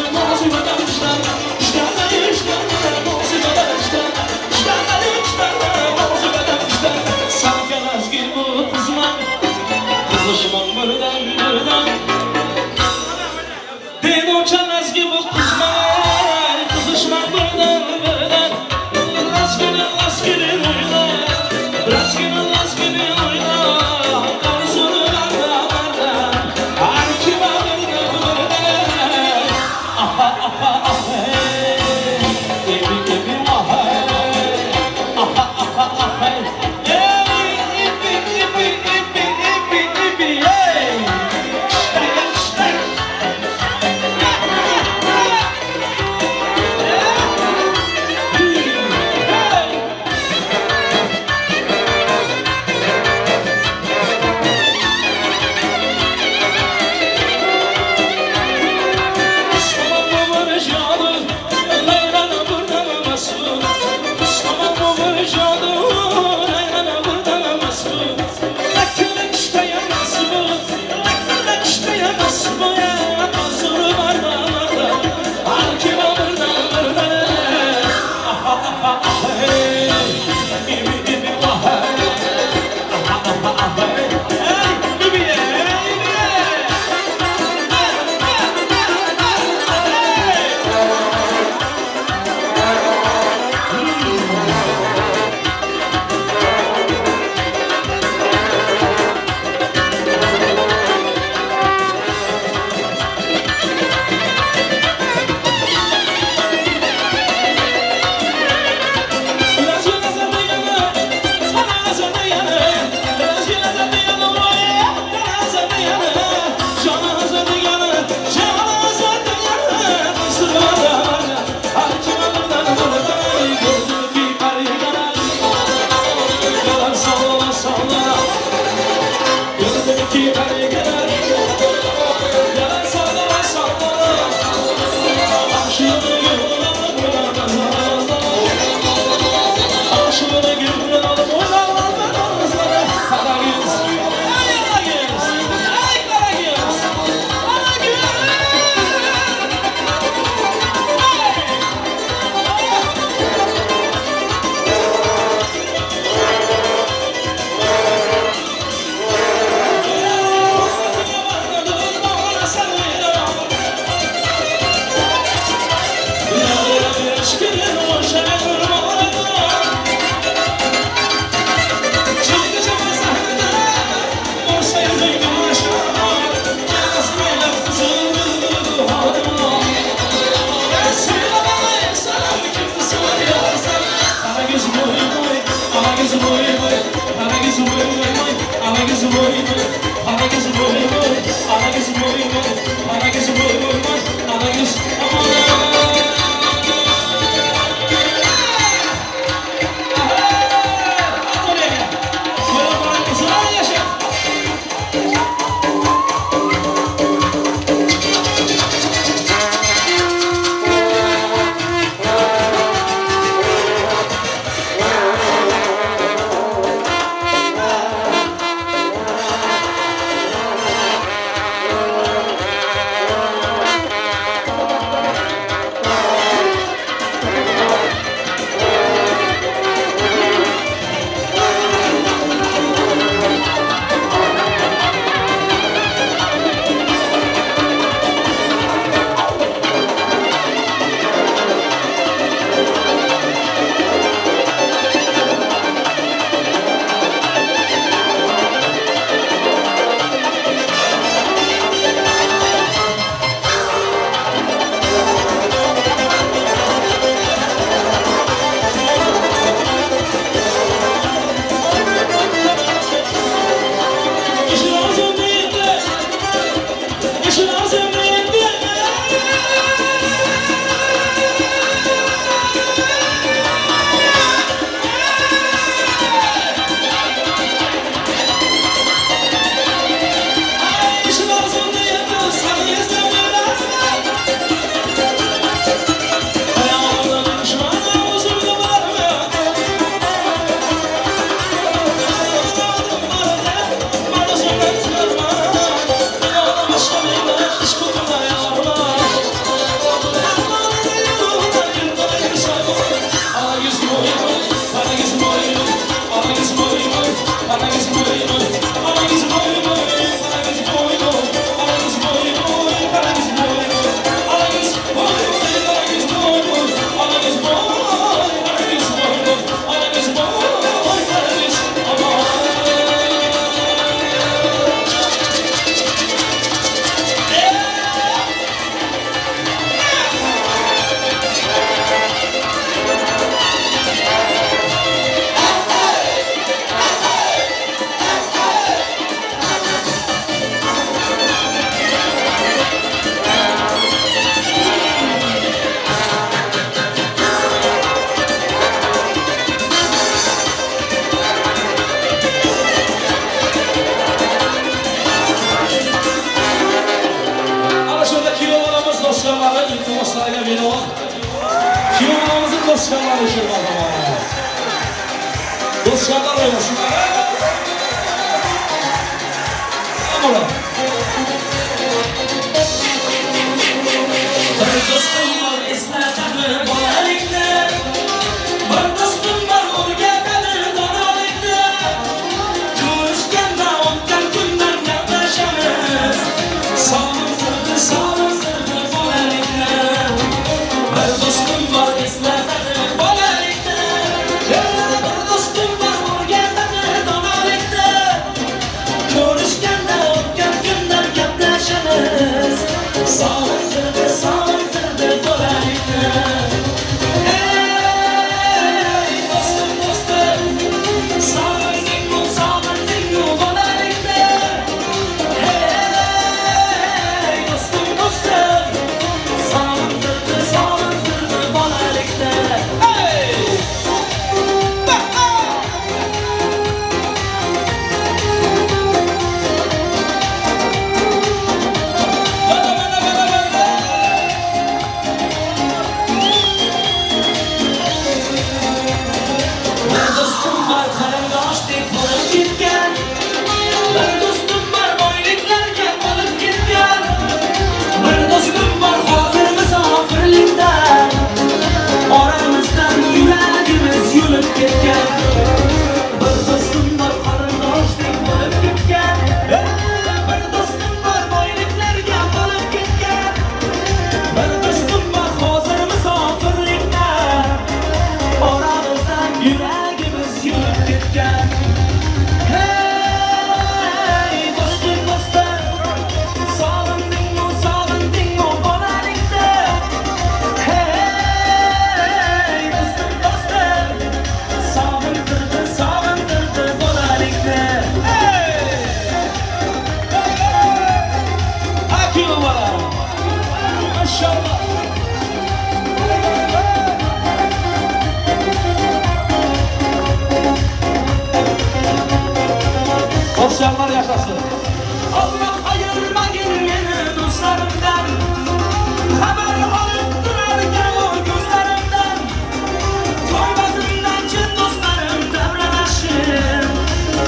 üç tane, üç tane, üç tane, üç tane, üç tane, üç tane. Sanki gibi kızma, kızışmam birden birden. Denoçan gibi kızma, kızışmam birden birden. Rastgele rastgele oyna, rastgele rastgele oyna. Karsını barda barda, arki bağırda birden. Aha aha aha, ebi ebi aha, aha aha aha. Ey, ebi ebi ebi ebi ebi ey. İşte işte. Dostlarlar işe var. Dostlarlar oynasın. Tamam. Bir dostum var esnetedi bolalikni Bir dostum var o'rgatadi donolikni Ko'rishganda o'tgan kunlar gaplashamiz Sog'intirdi, sog'intirdi bolalikni Bir dostum var eslatadi bolalikni Bir dostum var o'rgatadi donolikni Ko'rishganda o'tgan kunlar gaplashamiz Sog'intirdi, sog'intirdi bolalikni Ey dostum, dostum Sog'indingmi, sog'indingmi bolalikni Hey dostum, dostum Sog'intirdi, sog'intirdi bolalikni Hey! Bir dostum var qarindoshdek bo'lib ketgan Bir dostum var boyliklarga qolib ketgan Bir dostum var hozir musofirlikda Oramizdan yuragimiz yulib ketgan Bir dostum var qarindoshdek bo'lib ketgan Bir dostum var boyliklarga qolib ketgan Bir dostum var hozir musofirlikda Oramizdan yuragimiz yulib ketgan Hey dostum dostum Sog'indingmi sog'indingmi bolalikda Hey dostum dostum Sog'intirdi sog'intirdi bolalikda Hey! Akil bana. Maşallah. Dostlarlar yaşasın. Allah ayırmagin meni dostlarimdan Xabar olib turarkan o ko'zlarimdan To'y bazmdan chin do'stlarim davranashib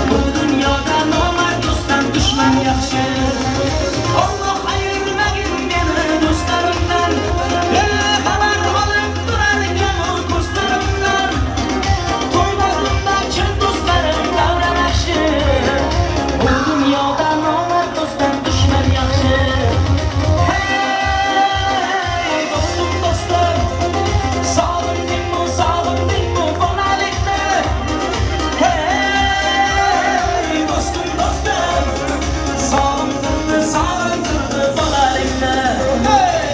Bu dunyoda nomard do'stdan dushman yaxshi Alloh ayirmagin meni do'stlarimdan Ey, Xabar olib turarkan o ko'zlarimdan To'y bazmida chin do'stlarim davranashib Bu dunyoda nomard do'stdan dushman yaxshi Hey dostum dostum Sog'indingmi sog'indingmi bolalikni Hey dostum dostum Sog'indirdi sog'indirdi bolalikni Hey!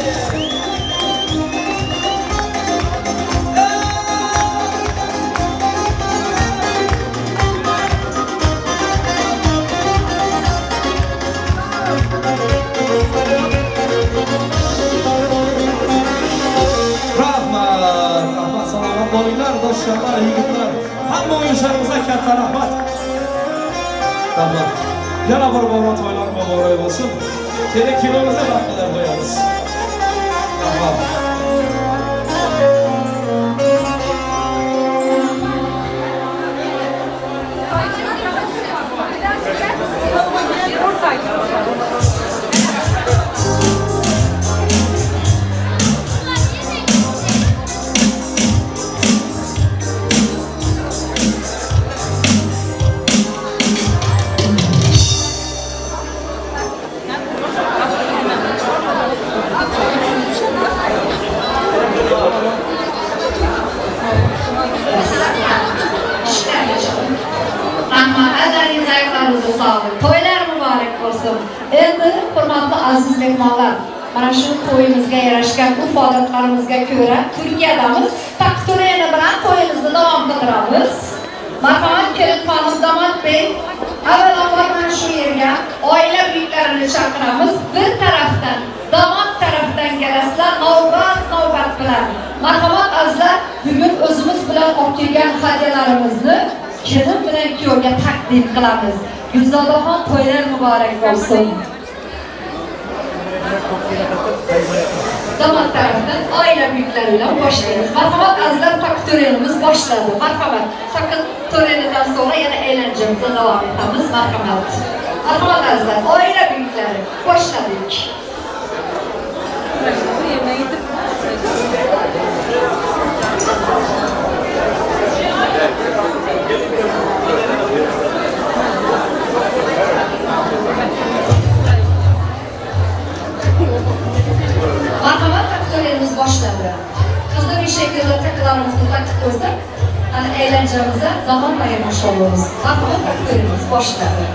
Rahmat, rahmat, salomat bo'linglar, dostlar, yigitlar. Hamma o'yinchilarimizga katta rahmat. Rahmat. Yana bir bora to'ylar muborak bo'lsin. Keling kinoimizga vaqtlar qo'yamiz. Rahmat. Rahmat, azaringiz ayaqlaringizga sog'lik. To'ylar muborak bo'lsin. Endi hurmatli aziz mehmonlar, mana shu to'yimizga yarashgan urf odatlarimizga ko'ra Turkiyadamiz. Takturena bilan to'yimizni davom qildiramiz. Marhamat kelin xonim Domod bey, avvalambor mana shu yerga oila buyuklarini chaqiramiz. Bir tarafdan domod tarafdan kelasizlar, navbat navbat bilan. Marhamat azizlar, bugun o'zimiz bilan olib kelgan hadyalarimizni kelin bilan kuyovga taqdim qilamiz. Gulzodaxon to'ylar muborak bo'lsin. Domod tarafdan. Gaýtadan oila büyükleri bilen başlaýarys. Marhamat azizler takı törenimiz başlady. Marhamat takı töreninden soňra ýene eğlenjemize dowam etemiz. Marhamat. Marhamat azizler oila büyükleri başladyk. Marhamat takı törenimiz başlady. Hızlı bir şekilde takılarymyzy takyp goýsak, hany eğlenjemize zaman aýyrmyş bolurys. Marhamat takı törenimiz başlady.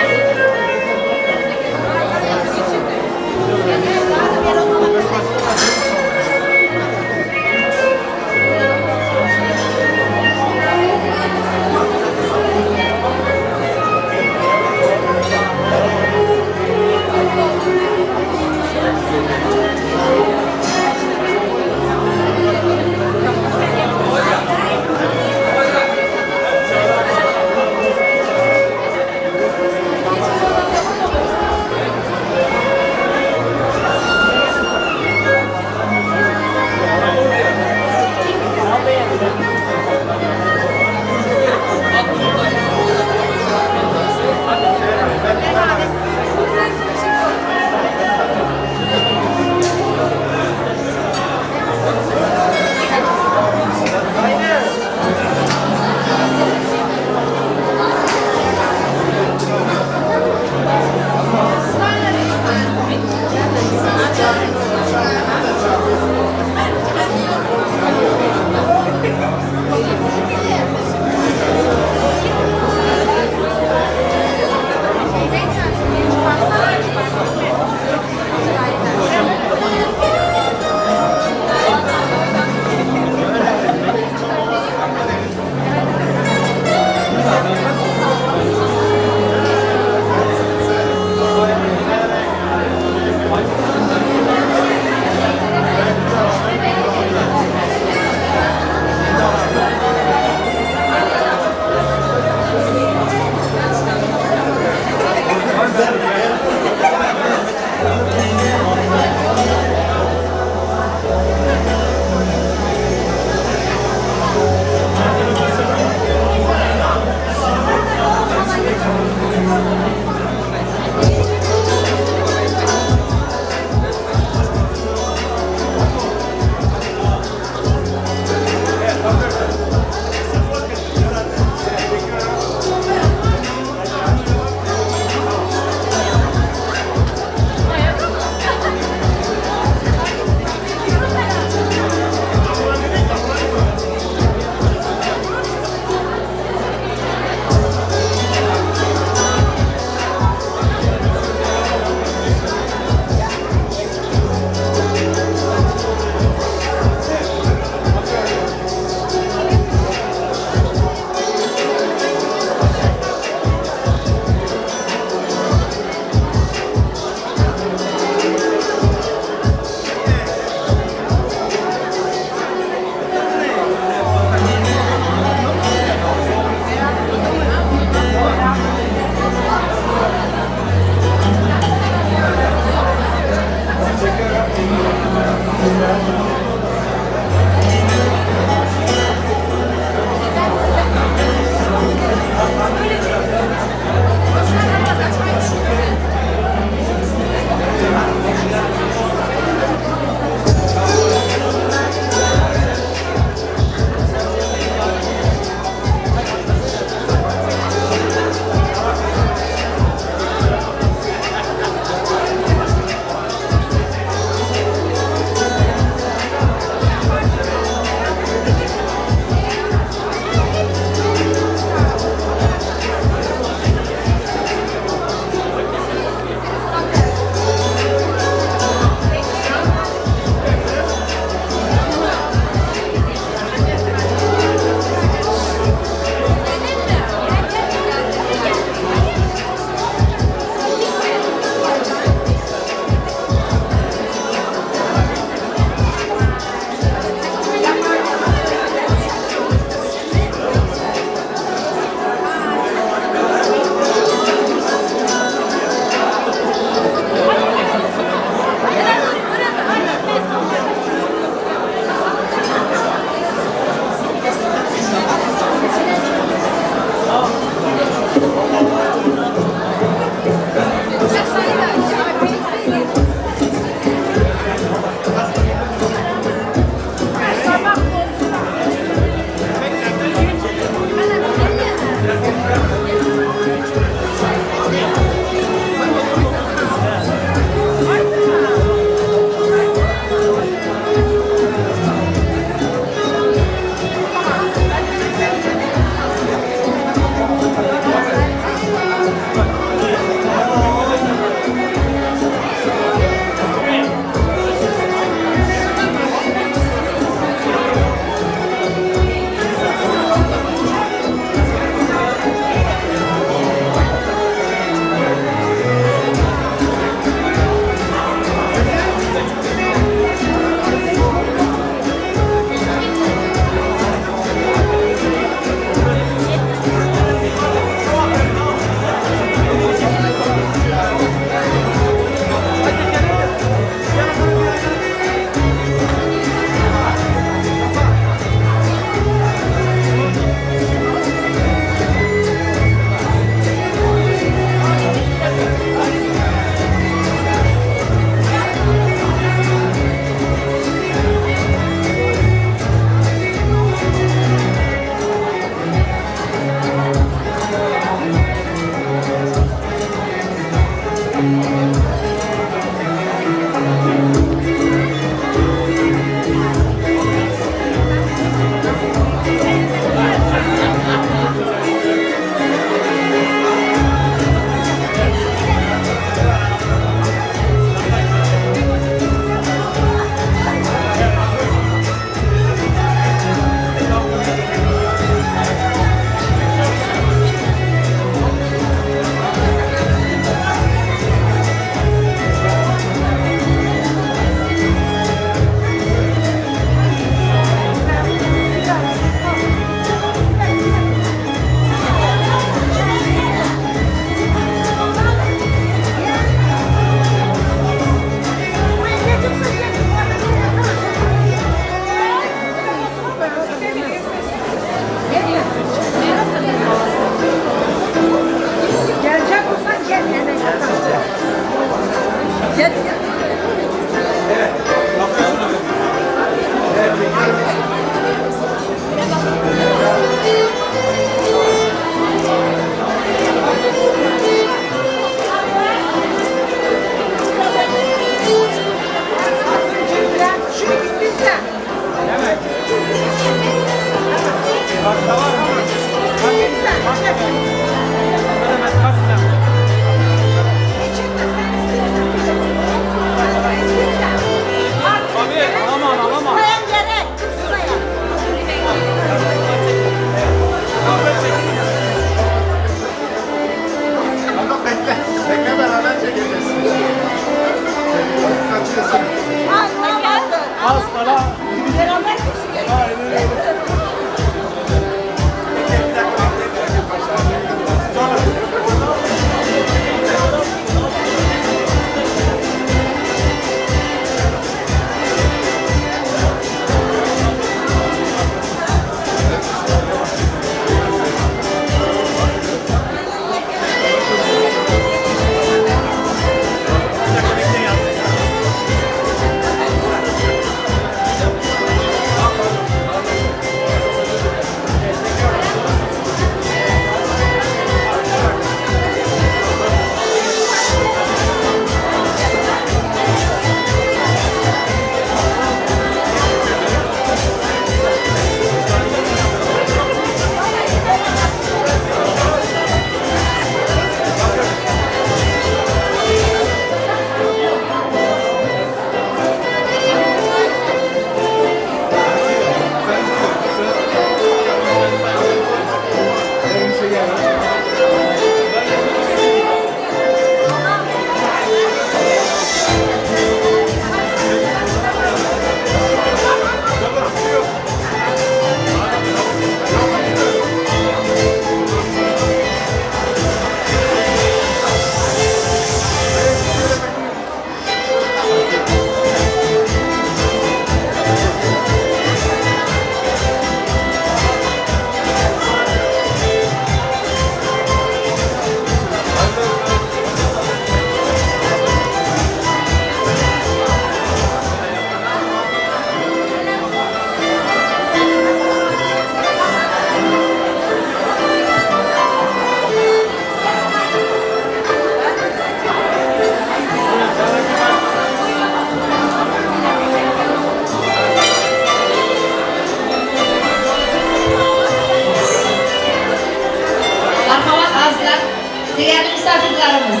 Değerli misafirlerimiz,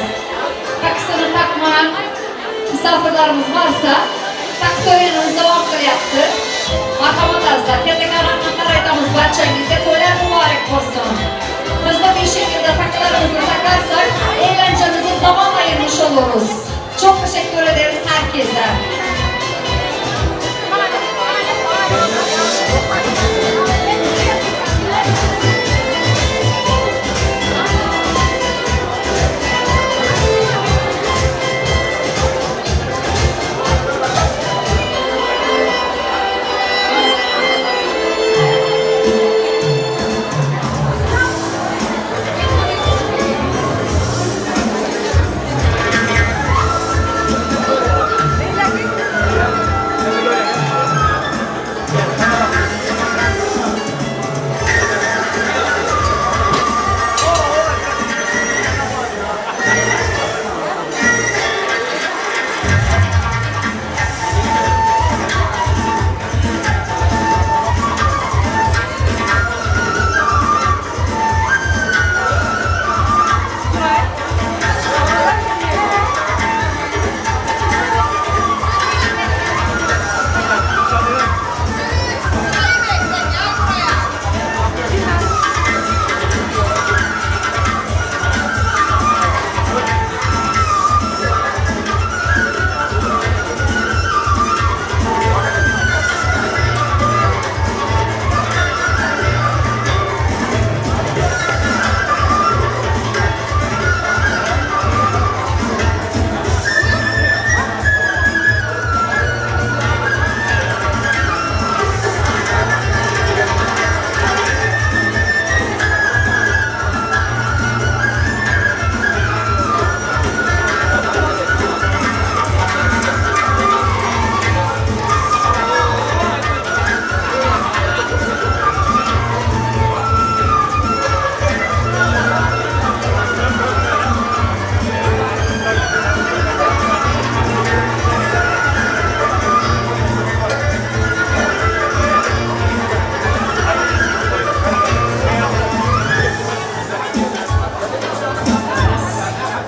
takısını takmayan misafirlerimiz varsa takı törenimiz davom qilyapti. Marhamat azizlar, kattakon rahmatlar aytamiz barchangizga. To'ylar muborak bo'lsin. Biz de bir şekilde takılarımızı takarsak eğlencemizi zaman ayırmış oluruz. Çok teşekkür ederiz herkese.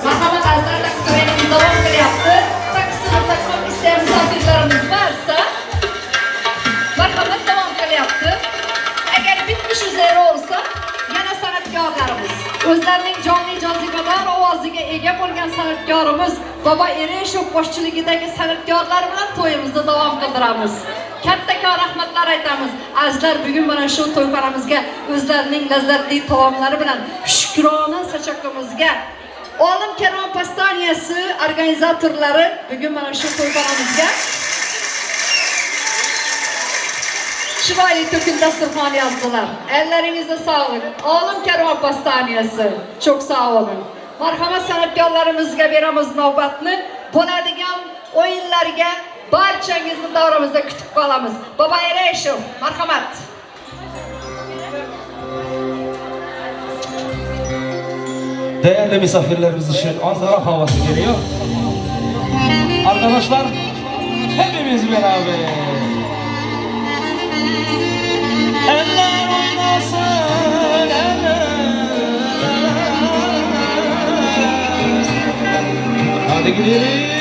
Marhamat azizlar, takı törenimiz davom qilyapti. Takısını takmak isteyen misafirlerimiz varsa marhamat davom qilyapti. Agar bitmiş üzere olsa yana san'atkorlarimiz o'zlarining jonli jozibador ovoziga ega bo'lgan san'atkorimiz Bobo Erishov boshchiligidagi san'atkorlar bilan to'yimizni davom qildiramiz. Kattakon rahmatlar aytamiz. Azizlar, bugun mana shu to'yxonamizga o'zlarining lazzatli taomlari bilan shukrona sachaqimizga Olim Karvon postaniyasi organizatorlari bugun mana shu to'yxonamizga chiroyli to'kin dasturxon yozdilar. Elleringizga sog'lik. Olim Karvon postaniyasi. Çok sağ olun. Marhamat san'atkorlarimizga beramiz navbatni. Bo'ladigan o'yinlarga barchangizni davramizda kutib qolamiz. Bobo Ereshov, marhamat. Değerli misafirlerimiz için Ankara havası geliyor. Arkadaşlar hepimiz beraber. Eller oynasın eller. Hadi gidelim.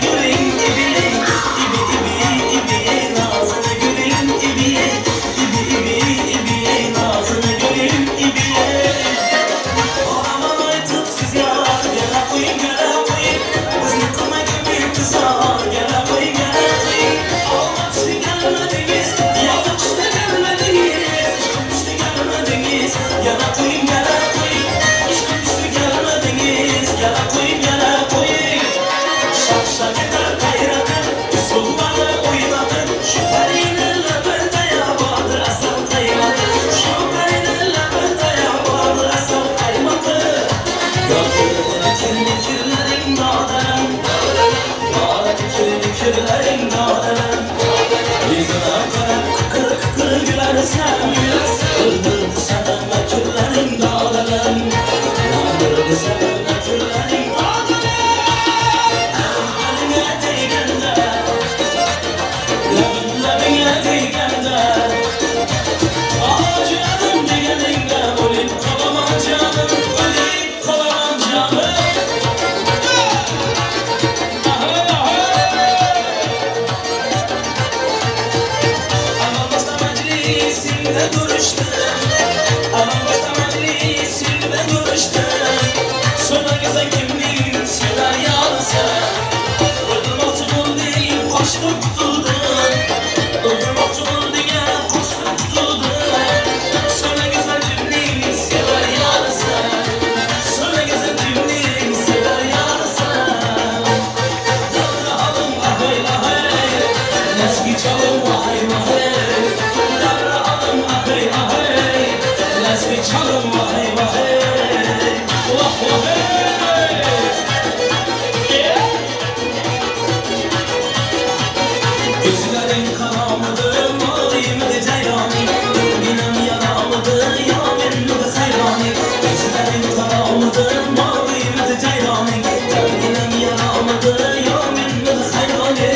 gülüň ibi Ibi ibi ibi Nazyny gülüň ibi Ibi ibi ibi Nazyny gülüň ibi Oramal aýtyp siz ýar Gele goýuň gele goýuň Bizni kylmaý intizar Gele goýuň gele goýuň Alma düşdi gelmediňiz Ýaza düşdi gelmediňiz Yşkym düşdi gelmediňiz Gele goýuň gele goýuň Yşkym düşdi gelmediňiz Gele goýuň gele goýuň Şak-şak eder gaýratyň Usullary oýnadyň Şu perini lebinde bardyr asal gaýmagy Şu perini lebinde bardyr asal gaýmagy Ýa kirli kirleriň dadanym Ýa kirli kirleriň dadanym Ýüzüme garap kykyr kykyr gülersen Öldürdi seni mekirleriň dadanym Ýandyrdy seni mekirleriň dadanym Eliňe degende Lebin lebiňe degende Ah canım diýeniňde Ölüp galaman canım Ölüp galaman canım Aman başta meclisinde görüştüm Aman başta meclisinde görüştüm Sonra gezen kimliğin sever yarısı Öldürmekçi buldum koştum tutuldum Öldürmekçi buldum koştum tutuldum Sonra gezen kimliğin sever yarısı Sonra gezen kimliğin sever yarısı Davra alın ahey ahey Leski çalın vahay vahay Davra alın ahey ahey Leski çalın vahay vahay Vah vah Gözlerin karamıdır, mavimdir ceyrani Dinem yaramıdır, ya mendir hayrani Gözlerin karamıdır, mavimdir ceyrani Dinem yaramıdır, ya mendir hayrani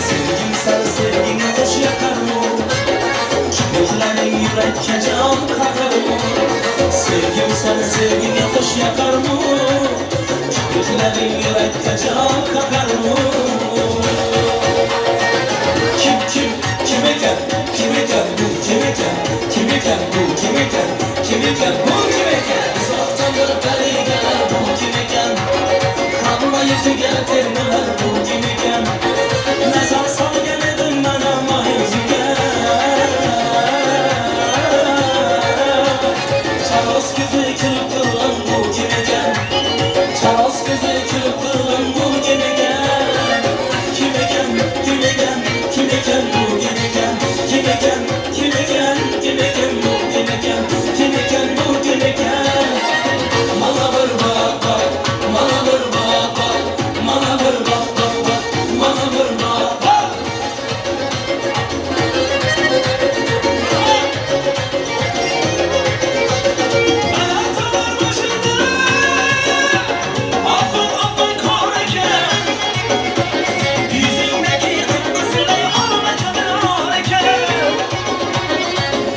Sevgim sen sevgine hoş yakar mı? Kipriklerin yürekke can kakar mı? Sevgim sen sevgine hoş yakar mı? Kipriklerin yürekke can kakar mı? Kim kim kim eken kim eken bu kim eken kim eken bu kim eken kim eken bu kim eken Uzaktan bir peri gelir bu kim eken Kanma yüzü getirmeler bu kim eken Nazar sal geledim ben ama yüzüne Çaros gözü kırıp kırılan bu kim eken Çaros gözü kırıp kırılan bu kim eken Kim eken kim eken kim eken bu kim eken Kim eken kim eken kim eken bu kim eken Kim eken bu kim eken Bana bir bak bak bana bir bak bak Bana bir bak bak bak bana bir bak bak Atalar başında Aman aman kor eken Yüzündeki kıpkızıl alma kadar eken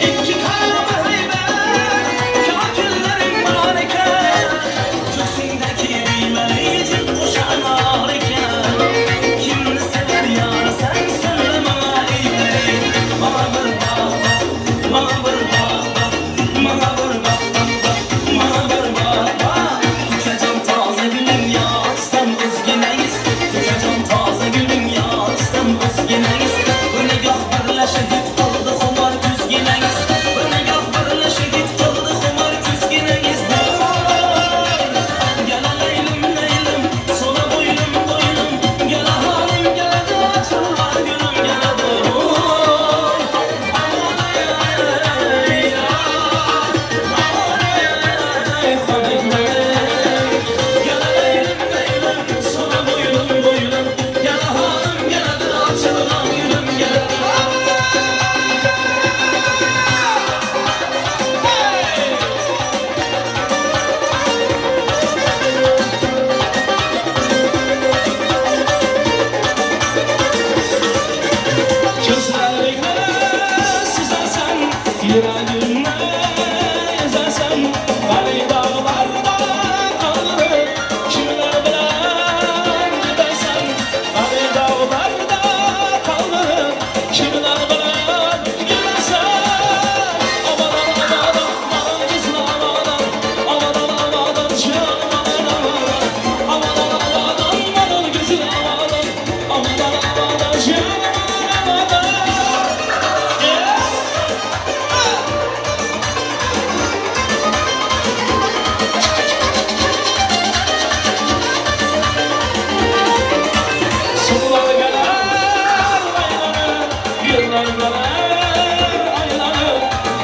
İki kalbi heybet Kakillerin var eken Göğsündeki düğmeleri cep kuşağına eken.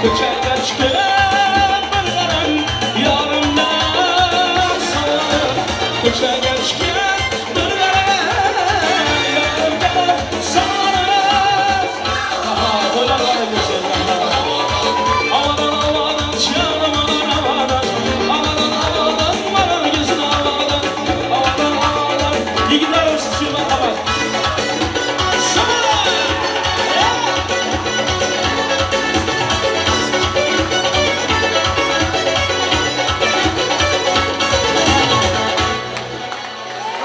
Köçäge çykyp bir garaň Ýarymdan sanalyp Köçäge çykyp bir garaň Ýarymdan sanalyp Toýlar garaý bolsun Awadan awadan çanym awadan Awadan awadan barar gözün awadan Awadan awadan Ýigitler siz marhamat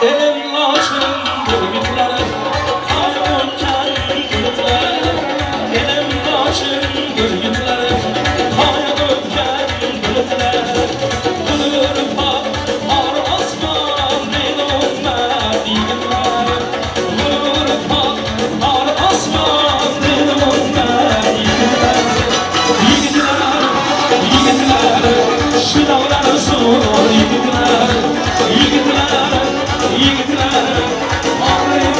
Elin laçyn bürgütleri, Haýa ötken bulutlar. Elin laçyn bürgütleri, Haýa ötken bulutlar. Gurpa ar asman delonmaz ýigitler. Gurpa ar asman delonmaz ýigitler. Ýigitler, ýigitler, şu daglar zor ýigitler. Ýigitler, ýigitler, ar.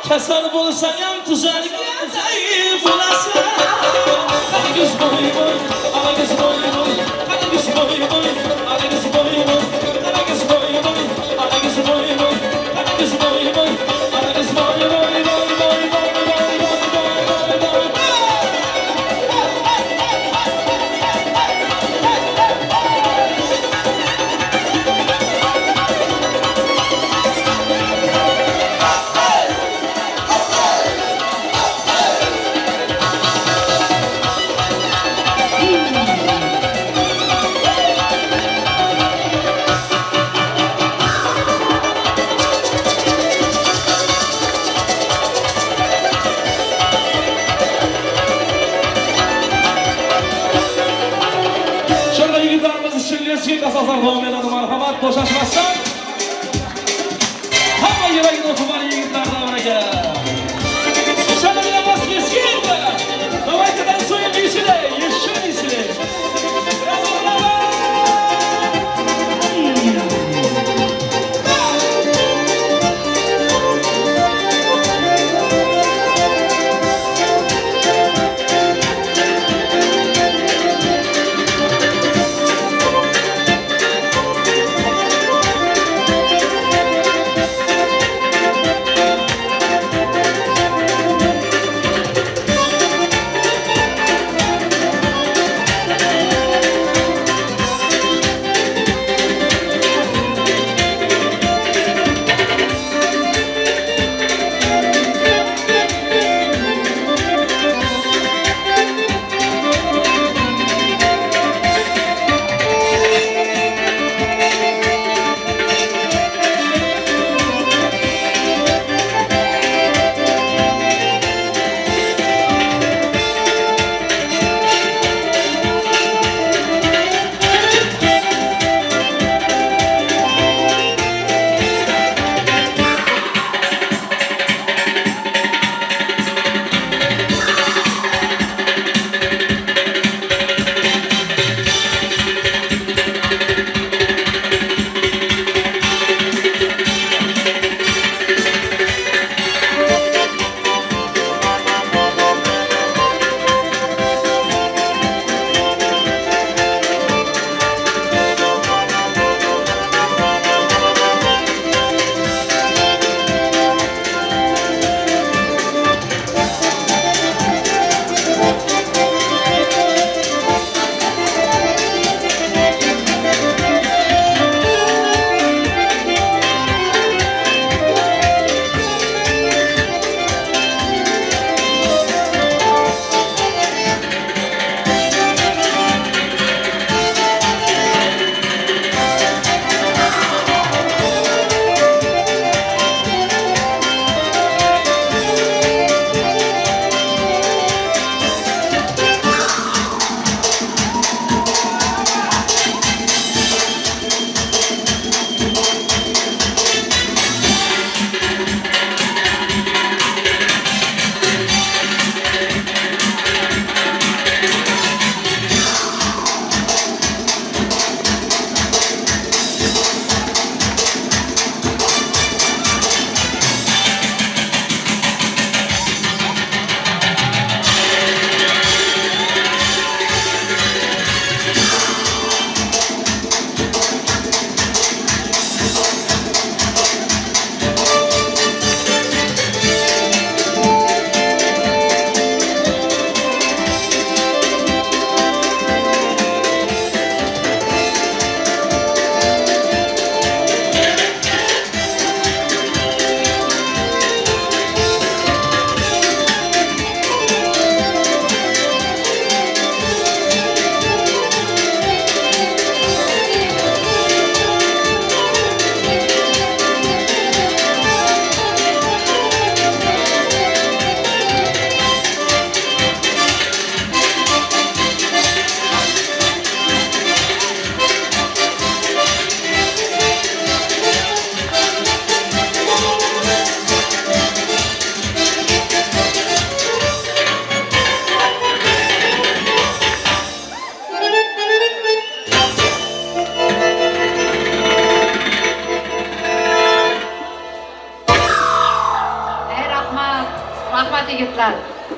Kasal bo'lsang ham tuzalganday bo'lasan. Qaragiz bo'y bo'y, qaragiz bo'y bo'y, qaragiz bo'y bo'y, qaragiz bo'y bo'y, qaragiz bo'y bo'y, qaragiz bo'y bo'y, qaragiz bo'y bo'y, qaragiz bo'y bo'y bo'y bo'y bo'y bo'y bo'y bo'y bo'y bo'y. Shunda yigitlarimiz uchun lezginka asoslar davom etadi. Marhamat, bo'shashmasdan. Hamma yuragini o'pib yigitlar davraga. Специально для вас лезгинка. Давайте танцуем веселее, еще веселее. Браво, браво!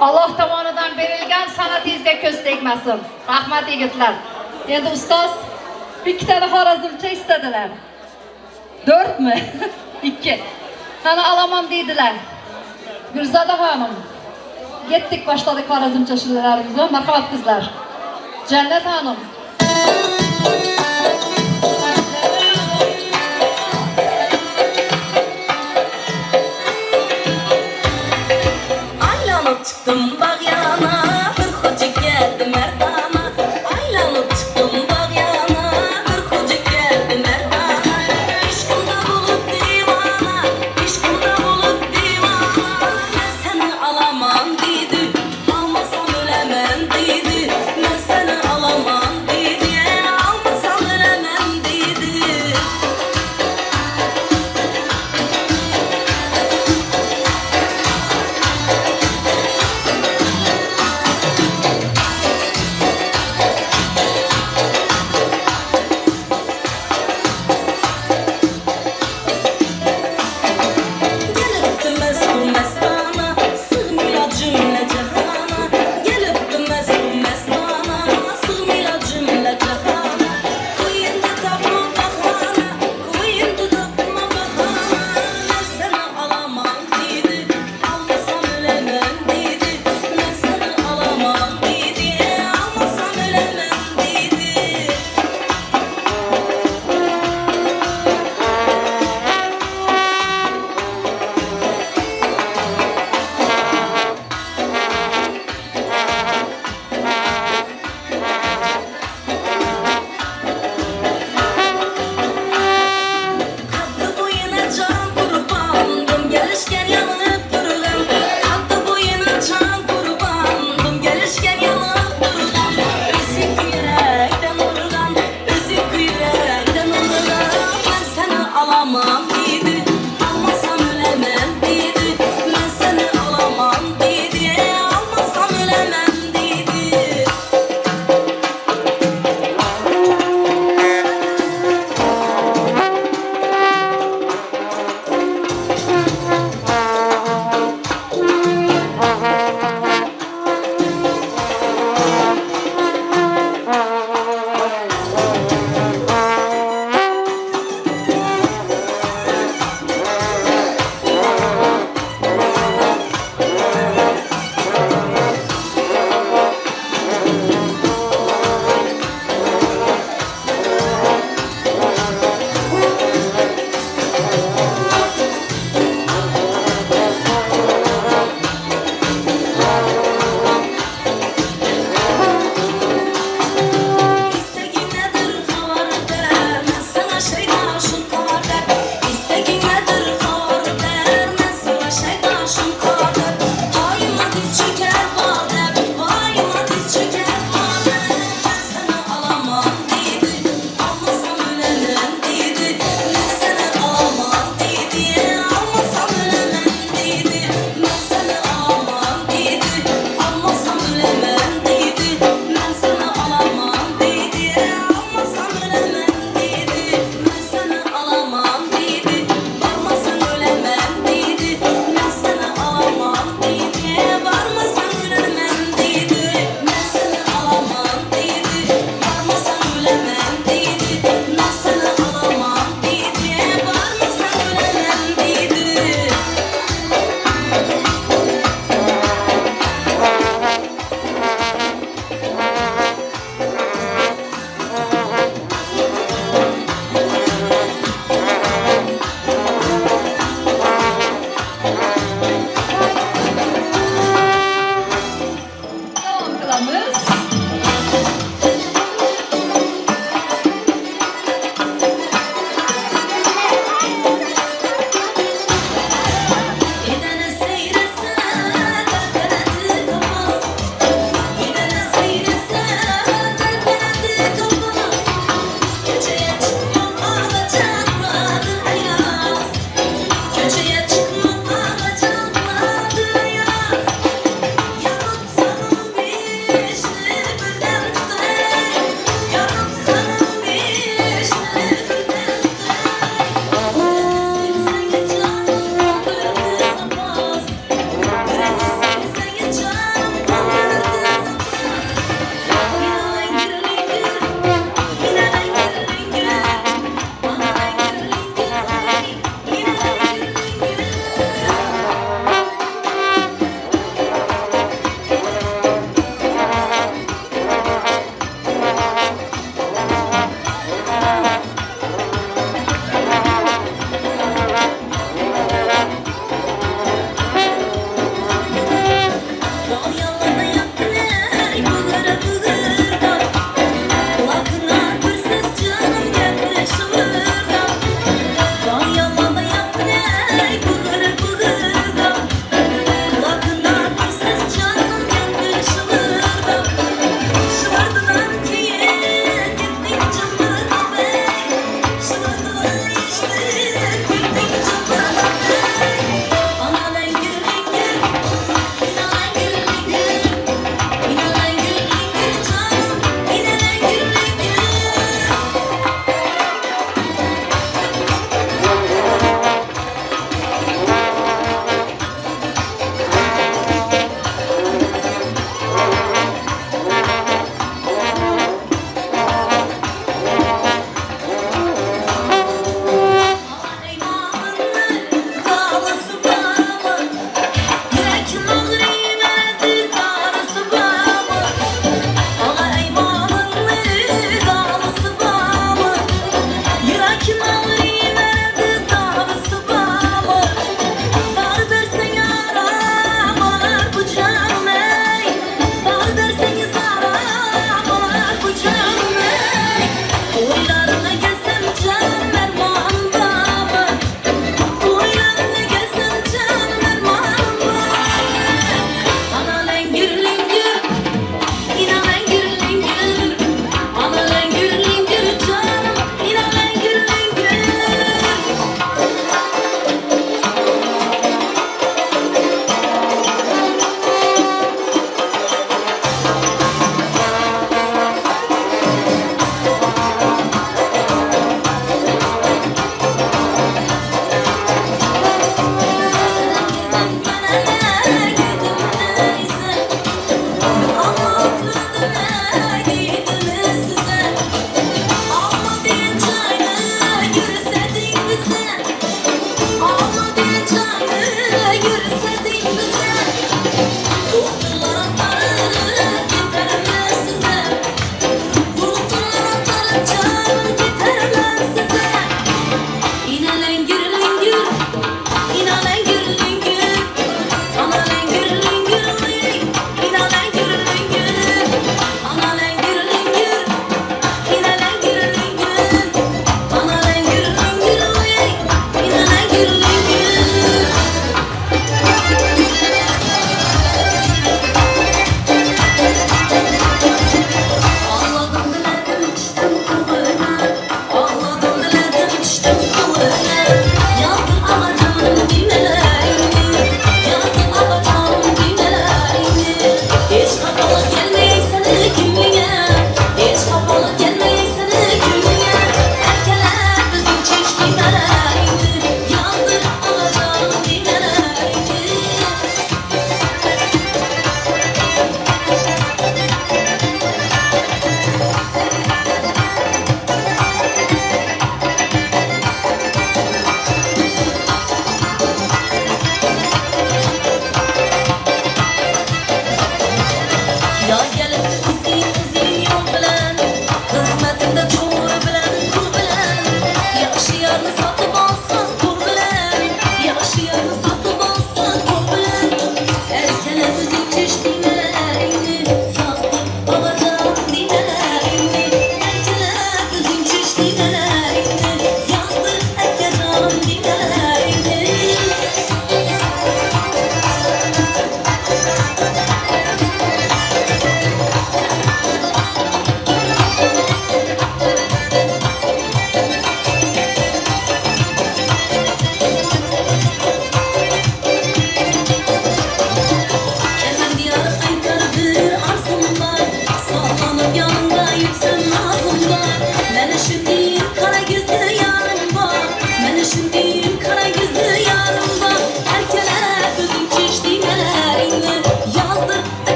Alloh tomonidan berilgan san'atingizga ko'z tegmasin. Rahmat yigitlar. Endi ustoz ikkitani xorazmcha istadilar. To'rtmi? Ikki. Qani olaman deydilar. Gulzoda xonim. Yetdik boshladik xorazmcha ashulalarimizni. Marhamat qizlar. Jannat xonim. Aylanıp çıktım bağ yana, bir hoca geldi merdana. Aylanıp çıktım bağ yana, bir hoca geldi merdana. İşkimde bulup divana, işkimde bulup divana. Ben seni alamam dedi, almasam ölemem dedi. Ben seni alamam dedi, almasam ölemem dedi.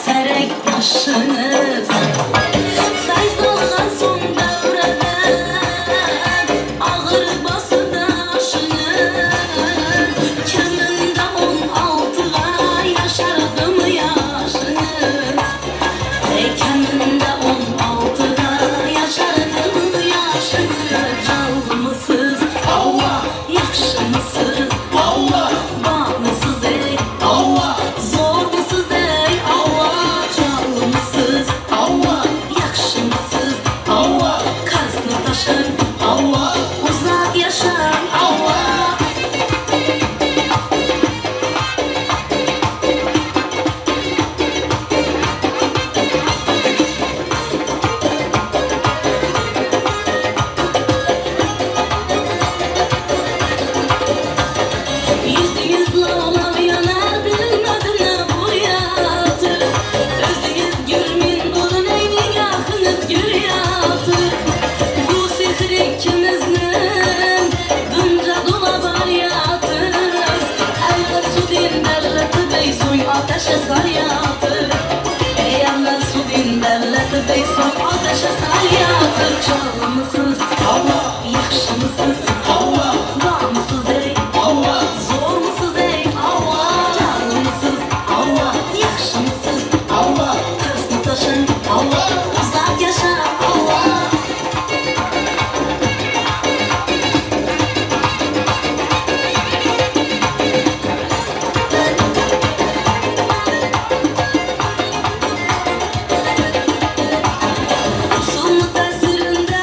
Serek başınız. Say salgan son devreden Ağır basıda aşınız. Keminde 16'a yaşardı mı yaşınız? Ey keminde 16'a yaşardı mı yaşınız? Canlı mısız? Allah! Yaxşı mısız? Allah! Bağlısız ey Allah! Zor musuz ey Allah! Canlı mısız? Allah! Yaxşı mısız? Allah! Kaslı taşın Allah! Uzak yaşam Allah! Yüzünüz lalav yanar bilmedim ne bu yatır. Özünüz gülmin bunun ey nigahınız gül yatır. Bu sihr ikimizin dınca dolabar yatır. Evvel su din devleti bey soy ateşe sar yatır. Ey evvel su din devleti bey soy ateşe sar yatır. Çalımısız Allah, yaxşı mısız Allah, Bağımsız ey Allah, zor musuz ey Allah, canlı mısız Allah, yaxşı mısız Allah, Kırslı taşın Allah, uzak yaşa Allah. Usullu tesirinde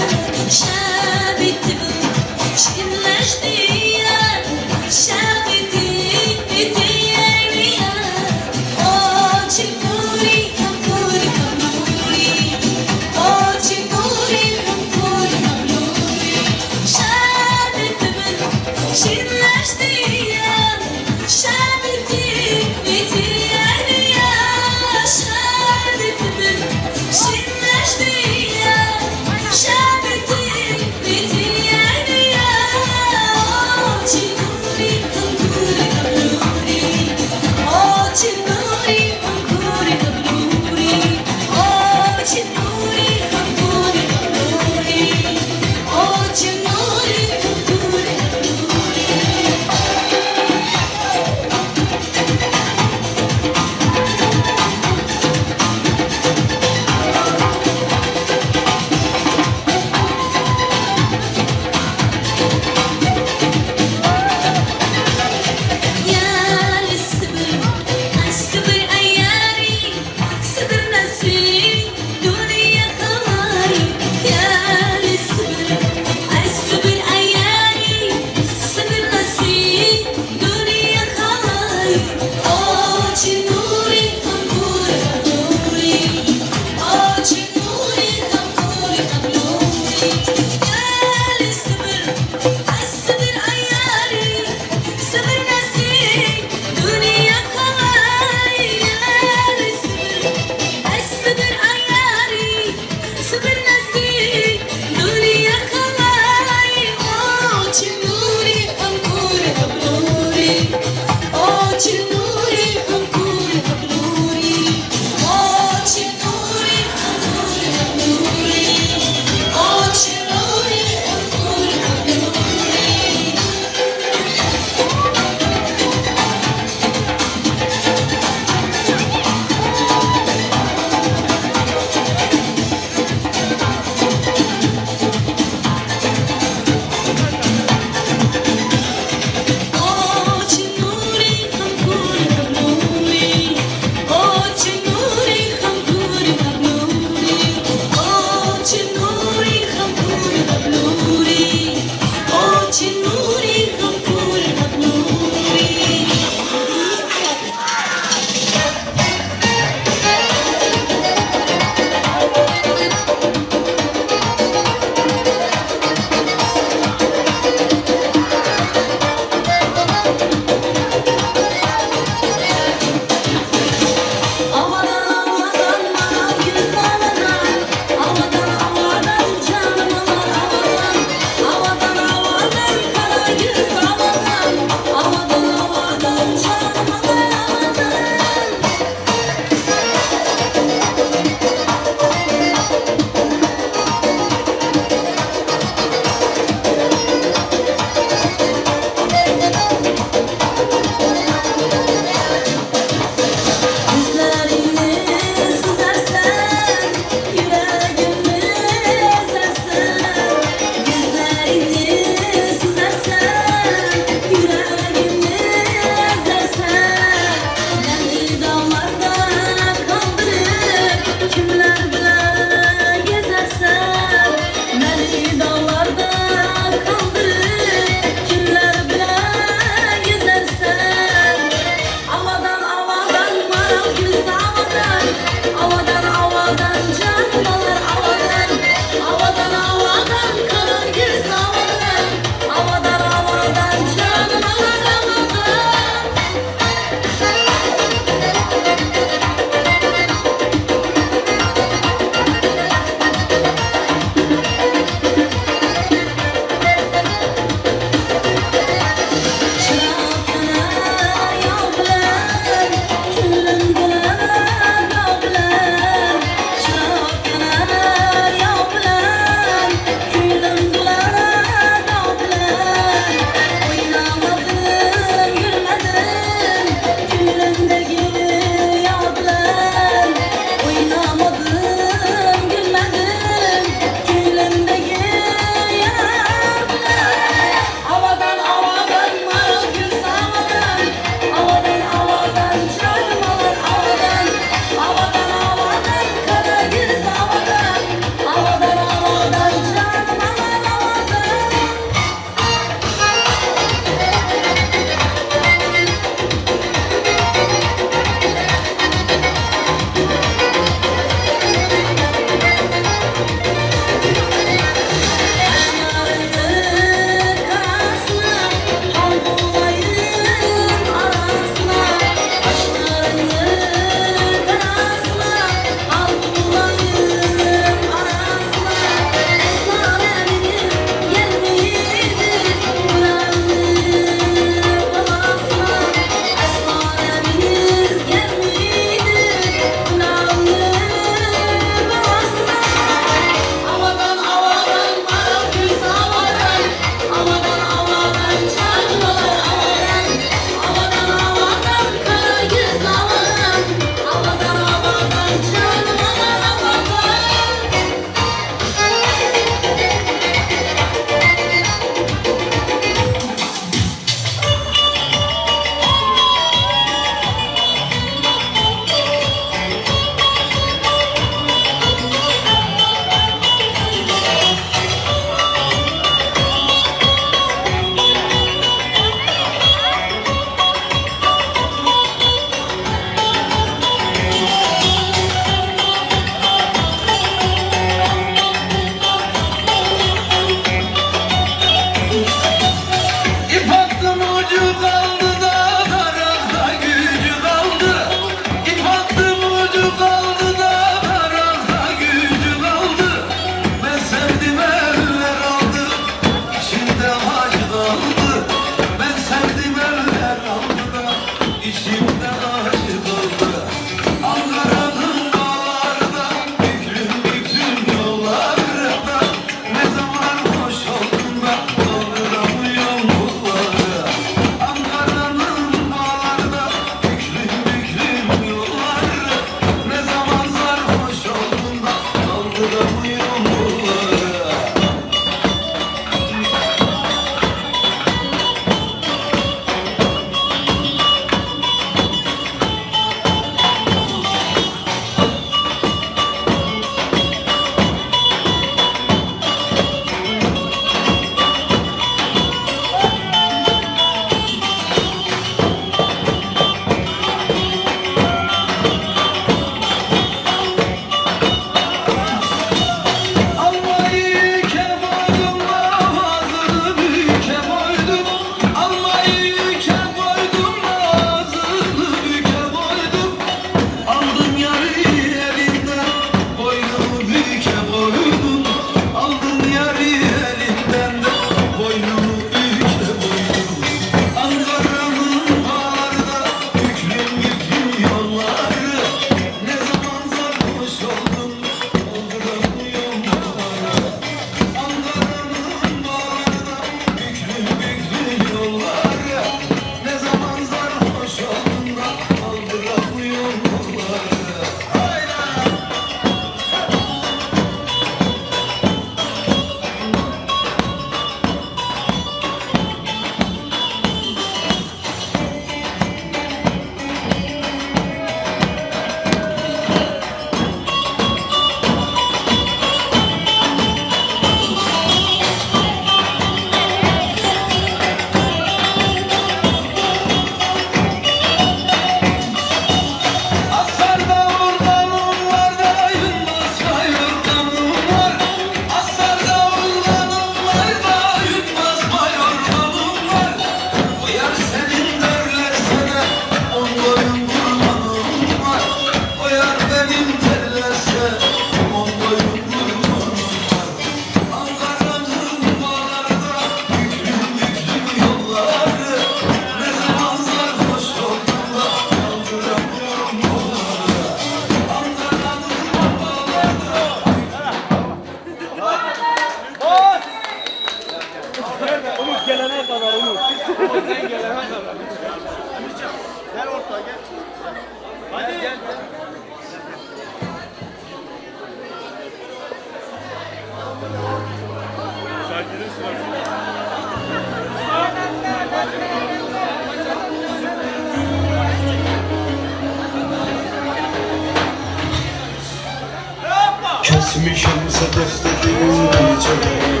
Etmişimse dost dediğin beni çöreği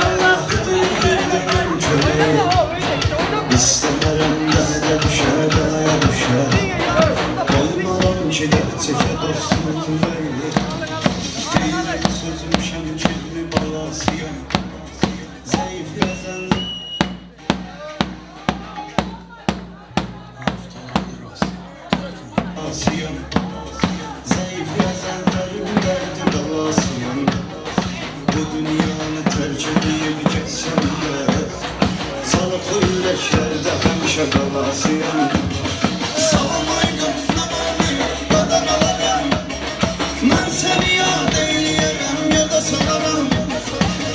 Allah bir de ben köleği İstemerem derde düşer belaya düşer Koymaram ki dert çeke dostumun yüreği Değilim sözüm şemkirli balasıyım Zayıf gezen Asiyim Zayıf gezenlerin derdi belasıyım Bu dünyanı terk edip gitsem de Salıklı yüreklerde hemşe kalasıyım Salam aykım ne var ne yok kadar alaram Ben seni yad eyleyerem ya da sanaram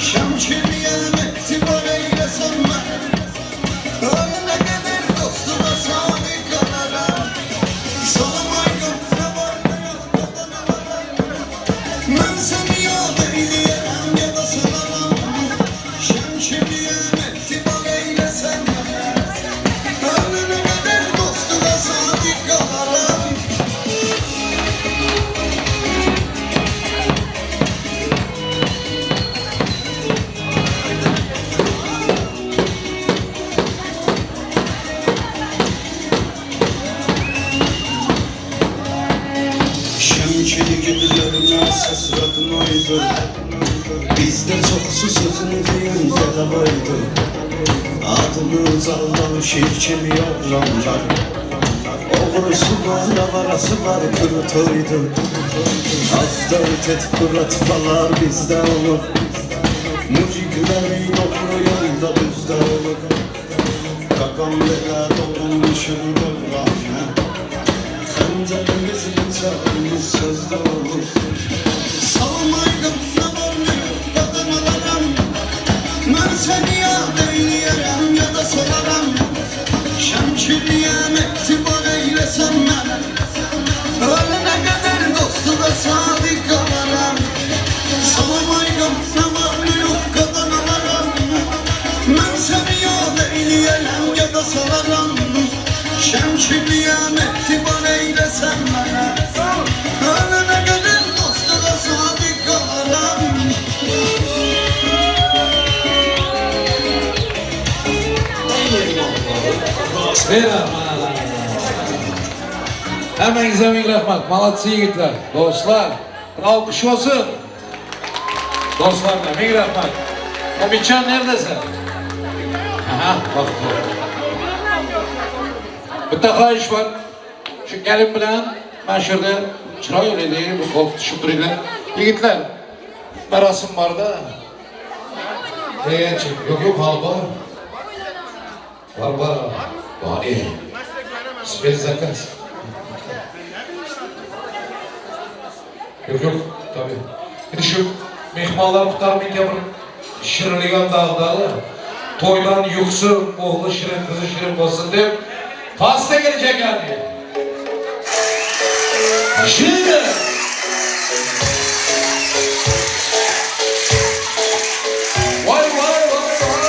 Şemşiriyem etibar eylesem ben Ölene kadar dostuma sadık kalaram Salam aykım ne var ne yok kadar alaram Ben seni yad eyleyerem ya da sanaram Şemşiriyem etibar eylesem ben Ölene kadar dostuma sadık kalaram Şemkili gidilerine ses radinoydu Bizde çoksu sözünü diyen delavaydı Adını uzaldan şiir kimi oğlanlar Oğrusu var, avarası var, kırıtıydı Az da ötet kuratfalar bizde olur Mucikleri doğru yolda düzde olur Kakam bile dolmuşum dövranı Xəncərimiz, bıçağımız sözdə olur Salam aykım, nə var nə yox, qadan alaram Mən səni yad eyləyərəm, ya da salaram Şəmkirliyəm, etibar eyləsəm mənə Ölənə qədər dostuna sadiq qalaram Salam aykım, nə var nə yox, qadan alaram Mən səni yad eyləyərəm, ya da salaram Şəmkirliyəm, etibar eyləsəm mənə Ölənə qədər dostuna sadiq qalaram Merhaba. Hemmenize ming rahmat. Молодцы yigitler. Dostlar. Alkış olsun. Dostlarına ming rahmat. Omitcan neredesin? Aha, bak. Bitta xohish bor. Shu kelin bilan mana shu yerda chiroyli bir qo'l tutishib turinglar. Yigitlar, marosim borda. Deganchi, yo'q yo'q, hali bor. Bor bor. Bor. e. Spецзаказ. Yo'q yo'q, tabii. Endi shu mehmonlar Muhtar menga bir shirinlik ham dag'dag'i. To'ydan yuqsin, o'g'li shirin, qizi shirin bo'lsin deb pasta kelajak yani. Shirin! Voy voy voy voy!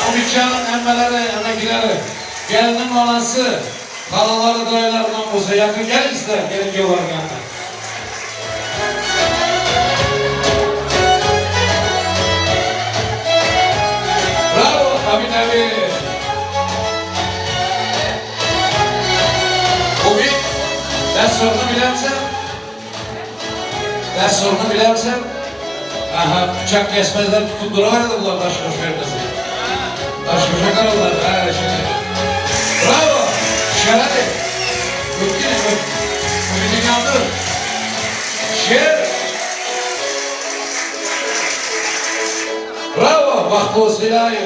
Umidcan'ın emmeleri, emeklileri, gelinin anası, halaları, dayılarından olsa yakın gelin sizler, gelin diyorlar yanına. Bravo, tabii tabii. Bugün ders sorunu bilersen, ders sorunu bilersen, aha bıçak kesmezler tutup duruverdi bunlar taş koş vermesin. Taş koşa kararlar, ha şimdi. Bravo, şer hadi. Öptün, öp. Ümidini yandır. Şer. Bravo, bahtlı olsun ilahi.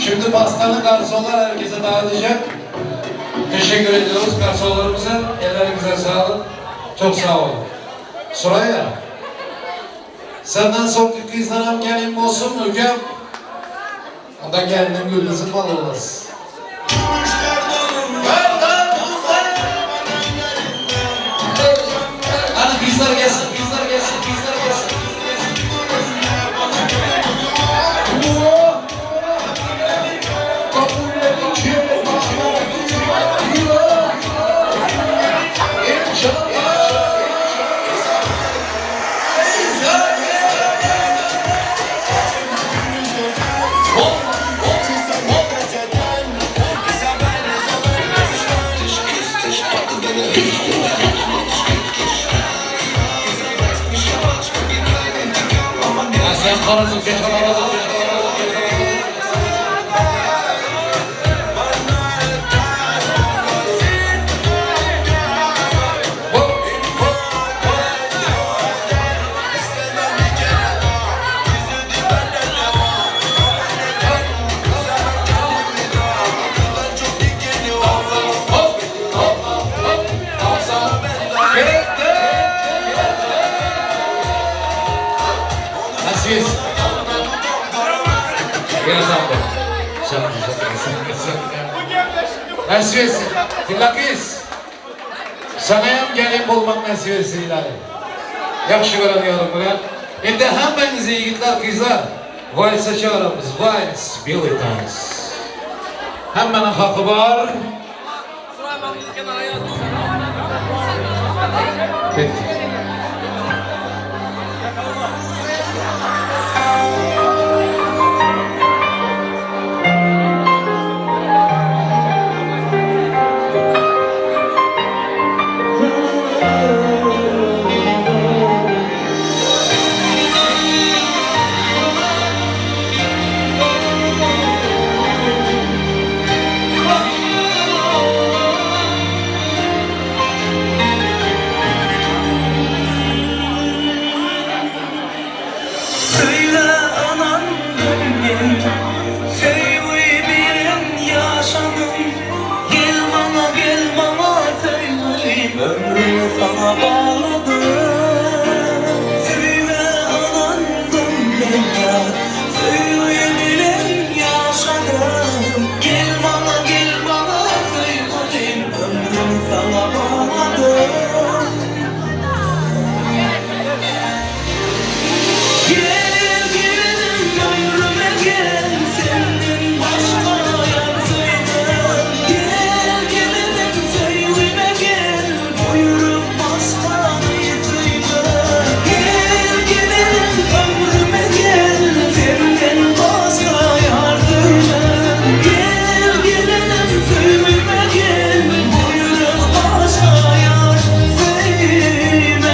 Şimdi pastanı garsonlar herkese dağıtacak. Teşekkür ediyoruz garsonlarımıza. Ellerinize sağlık. Çok sağ olun. Suraya, senden sonraki kızlarım gelin olsun mu ülkem? Onda gelinin gülüsü bal olasın. Hadi kızlar gelsin, kızlar gelsin, kızlar gelsin. Sen karasın, sen karasın. Aziz. Nasip etsin. Tilla kız. Sana hem gelin bulmak nasip etsin ilahi. Yaxşı gören yarım buraya. Endi hammangizga yigitlar, qizlar valsga chaqiramiz. Vals, белый танц. Hammaning haqqi bor. Ketdik. Söyle anam benim Söyle bilen yaşadım Gel bana gel bana söyle Ömrümü sana bağladım Söyle anandım ben ya Söyle bilen yaşadım Gel bana gel bana söyle Ömrümü sana bağladım Gel gelinim ömrüme gel Senden başka yar sevmem Gel gelinim sevime gel Buyurup başka sevmem Gel gelinim ömrüme gel Senden başka yar sevmem Gel gelinim sevime gel Buyurup başka yar sevmem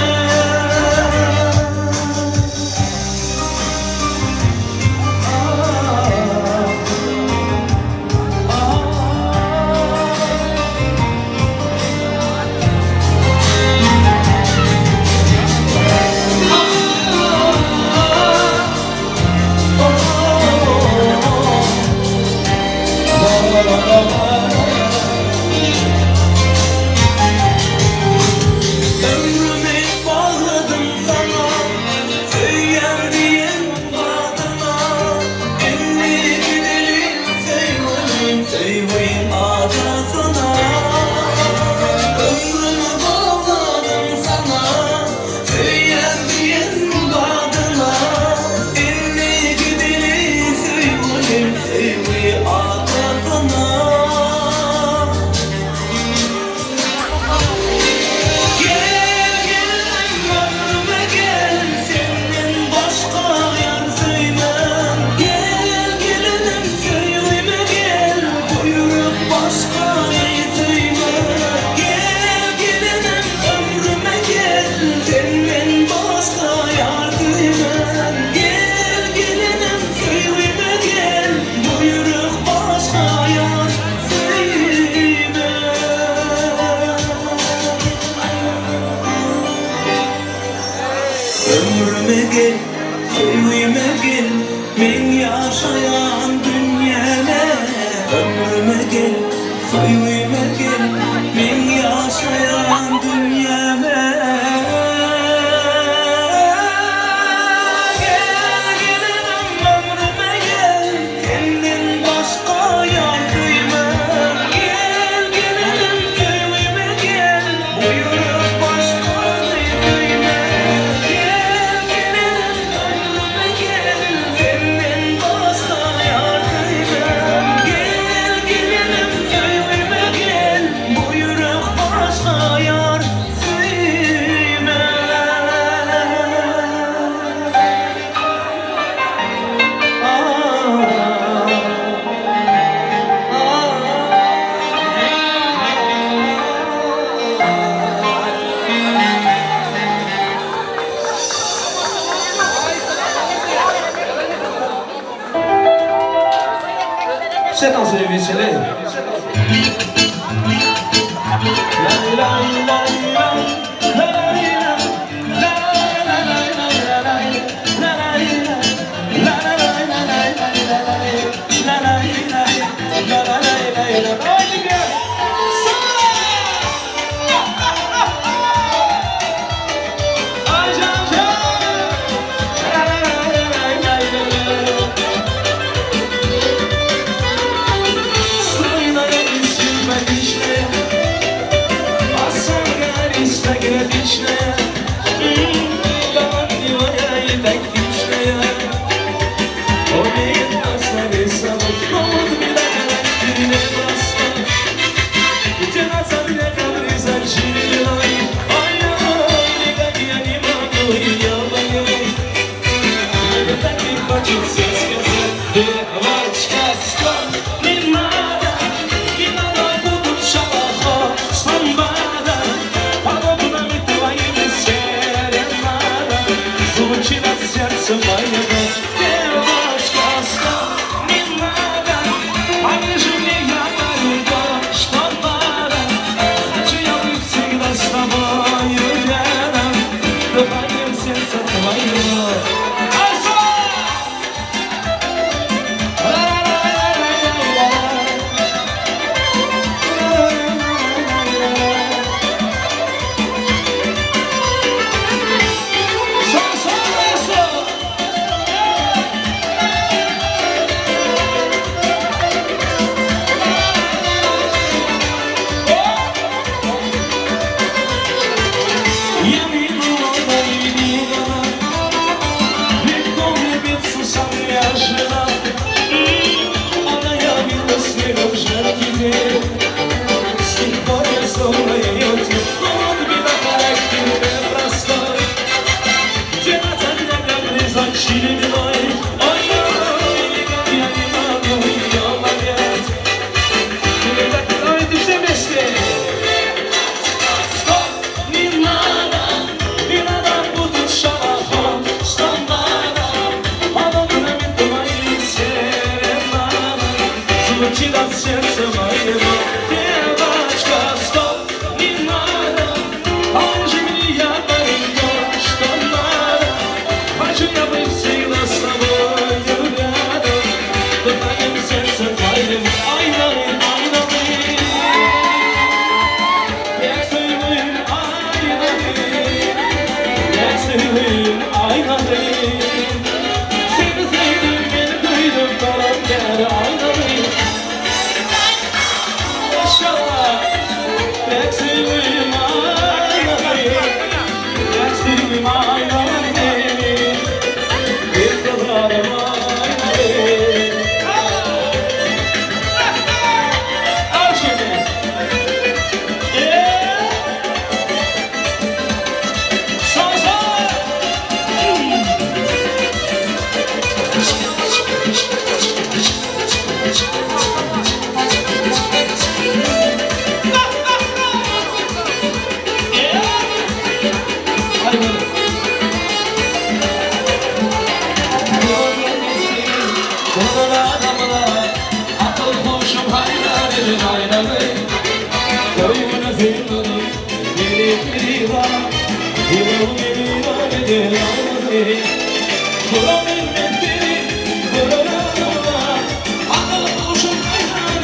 Ömrümü bağladım sana Söyler diyen adına Elli gidelim sevgilim Sevgilim adasına Ömrümü bağladım sana Söyler diyen adına Elli gidelim sevgilim Sevgilim adasına Gel gelinim ömrüme gel Senden başka yar sevmem Gel gelinim sevime gel Buyurup başka yar sevmem Gel gelinim ömrüme gel Senden başka yar sevmem Gel gelinim sevime gel Buyurup başka yar sevmem Ömrüme gel, sevime gel Men yaşayan dünyama. Ömrüme gel, söýgüme gel, meň ýaşaýan dünýäme. Gel gelinim ömrüme gel, senden başga ýar söýmen. Gel gelinim söýgüme gel, bu ýürek başgany söýmez. Gel gelinim ömrüme gel, senden başga ýar söýmen. Gel gelinim söýgüme gel, bu ýürek başga ýar söýmez. Все танцуем веселее. Хочется сказать, девочка, стоп, не надо, не надо, будут шалахо, сломбада, под окнами твоими серенада, звучит от сердца моего, девочка, стоп, не надо, поближе мне я говорю то, что надо, хочу я быть всегда с тобою рядом, дыханием сердца твоего. Я минула и мимо, Легко влюбиться сам я жена. Она явила снегом в жаркий день. С тех пор я словно ее тень. Но вот беда характер непростой. Где на тебя как зачили мной. Ой-ой, никак я не могу ее понять. Итак, давайте все вместе. Стоп, не надо, не надо путать шалахом, что надо, под окнами твоими серенада, звучит от сердца моего. Девочка, стоп, не надо, положи мне я говорю то, что надо, хочу я быть всегда с тобою рядом, дыханием сердца твоим, ай, ай, ай, ай. Yeah! Sağ sağ! Akıl hoşum hayran edin aynalı Koyunu zindanı Biri biri var Yılım biri var edin aynalı Buram elbetleri Buralarına Akıl hoşum hayran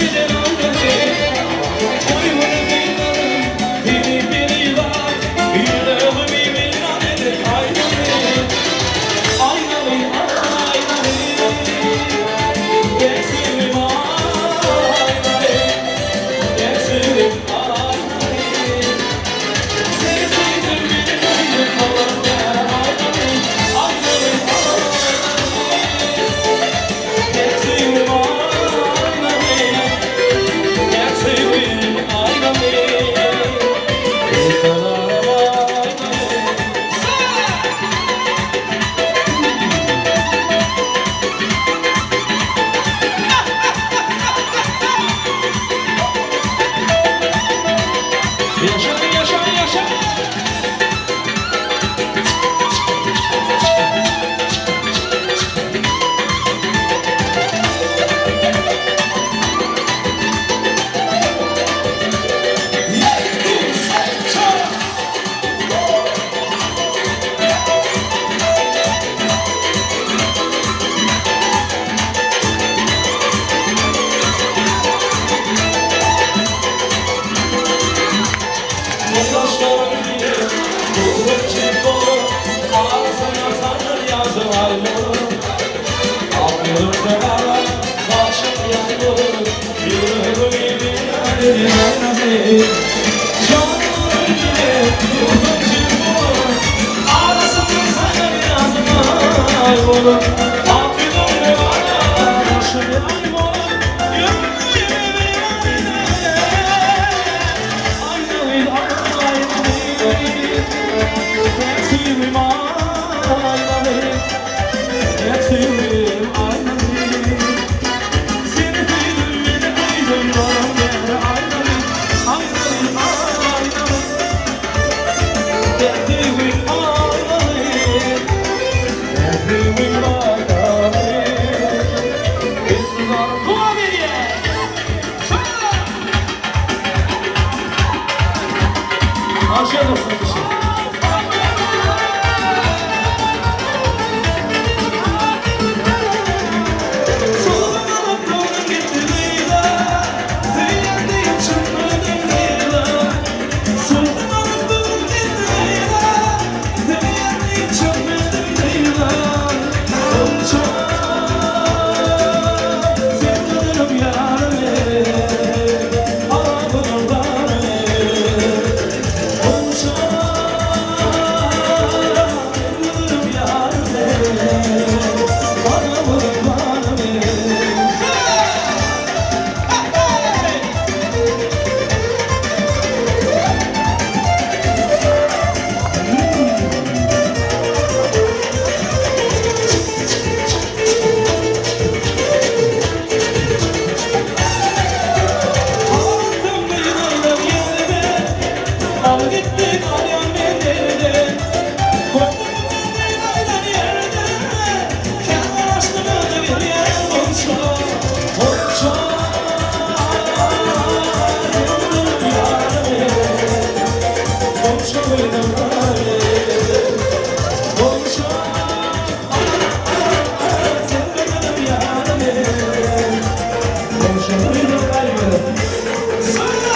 Ruhum çift olur, arasına sarır yazım ayrılır. Aklımda kara, başım yanır, yüreğimi dinlemedi. Canım içine, ruhum çift olur, arasına sarır yazım ayrılır. Aklımda kara, başım yanır, Afiyet olsun kişi. Al gitti kalyan bedelde Koydum beni aydan yerde Kenar aşkını bir yer olsa Olsa Komşu benim Komşu Sen benim yarım Komşu benim kalbim Söyle!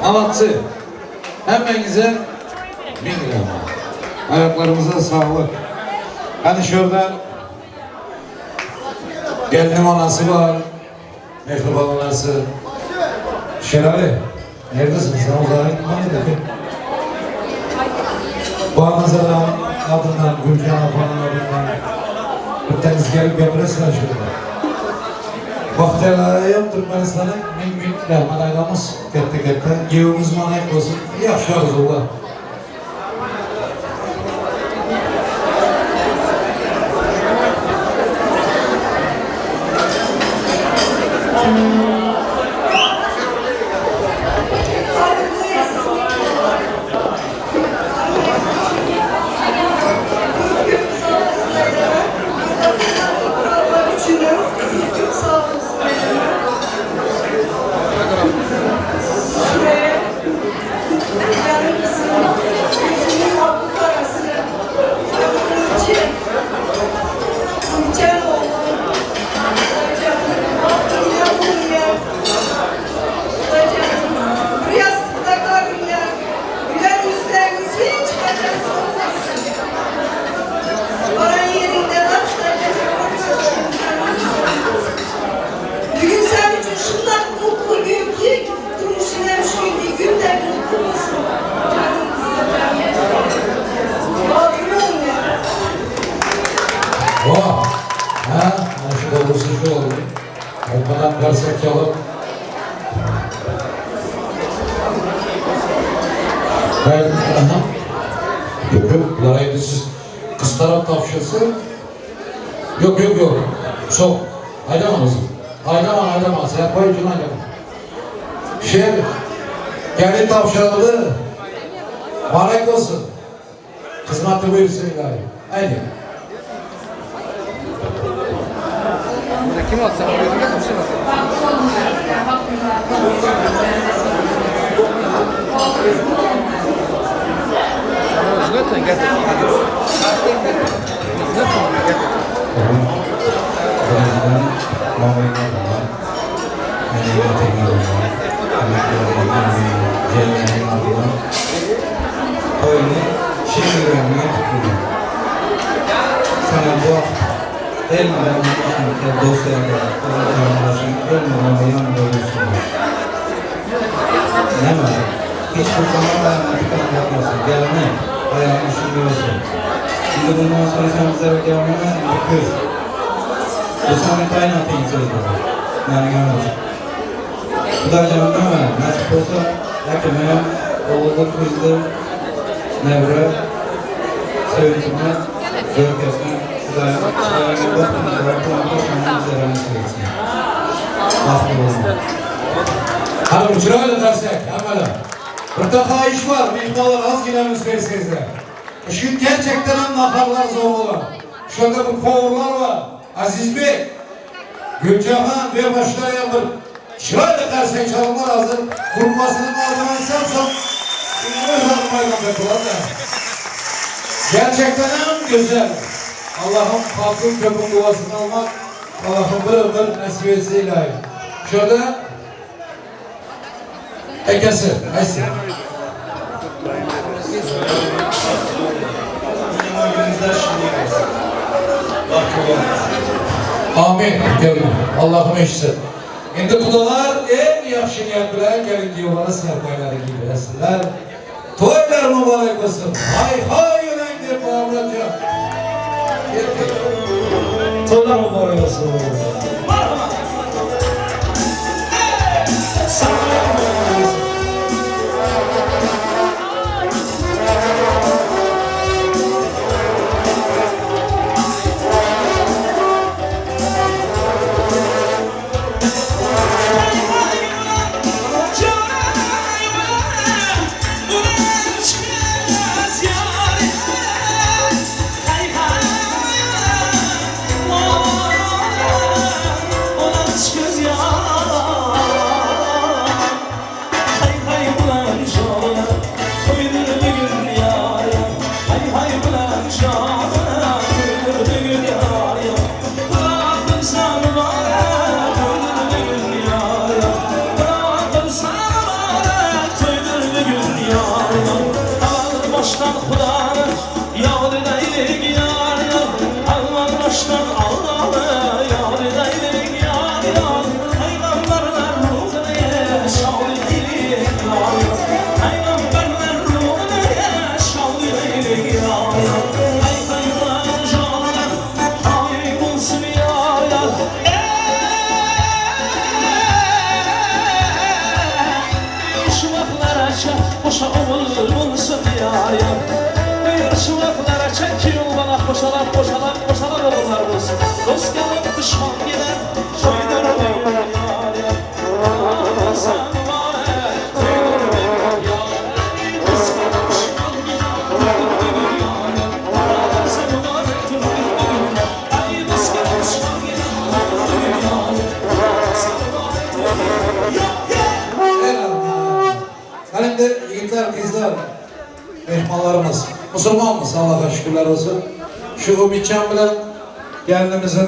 Amatçı. Hemmengize 1000 lira. Ayaklarımıza sağlık. Hani şurada gelinim anası var. Mehriban anası. Şelale. Neredesin sen? Uzağa gitme. Bu Anazar'ın adından, Gülcan Apan'ın adından bir tanesi gelip gapirasizlar şurada. Baxtiyarlayam Türkmenistan'ın min min rahmat aylamız katta katta. Yevimiz muborak bo'lsin. Yaxshi orzular. Vah! Ha, mana shu to'g'risi shu oldi. Orqadan qarsak chalib. Ben, aha. Yok yok, bular endi siz qiz taraf topshirsa. Yok yok yok. Sok. Aydama o'zi. Aydama, aydama. Sen qo'y uchun aydama. She'r kelin topshirildi. Muborak bo'lsin. Xizmatni buyursin iloyim. Ayni. Kim olsa o'ziga topshirmasin. O'ziga o'ting, O'ziga o'ting, Birinchidan momoyga adından, eneyim ateğin adından, emekli olmanın gelinlerin adından toyunu şirin yüreğimden kutluyorum. Sana bu vaqt elmeden dost yerlere, elmeden yanında olursun. Ne var? Hiçbir zaman ayağına tıkan yapmasın. Gelme, ayağını düşünüyorsun. Şimdi bundan sonra sen bizlere gelmene bir kız. Bu senin kaynatayım sözleri. Yani yalnız. Xudojon nima nasib bo'lsa, akam ham o'g'illi qizli nevra sevinchini yo'lkasini Xudoyim ishlaringga baxtini va quvonchini bizlarga nasib etsin. Baxtli bo'ling. Qani bir chiroyli qarsak, hammalar. Bitta xohish bor, mehmonlar ozgina üns bersangizlar. Shu gerçekten ham naharlar zo'r bo'ladi. Shunda bir повар lar bor. Azizbek, Gülcahan ve boshqalar ham bir chiroyli qarsak chalinglar hozir gruppasining oldini aytsam, so'ng o'zlari maydonda turadi. Gerçekten ham güzel. Allah'ım halkın köpün duasını almak, Allah'ım bir ömür nasip etsin ilahi. Şurada akasi, aytsin. Gününüzler şimdiye olsun. Baxtlı olun. Amin. Gelin. Allah'ım eshitsin. Endi qudalar eng yaxshi niyat bilan kelin kuyovlarni sarpoylari kiydirasizlar. To'ylar muborak bo'lsin. Hay hay yuring deb Boburajon. To'ylar muborak bo'lsin. Qoşalap qoşalap qoşalap oğullar olsun. Dost gelip düşman gider. Toydur bugün yar yar. Musulmanlarymyz. Musulmanmyz, Allaha şükürler bolsun. Şu Umytjan bilen gelnimiziň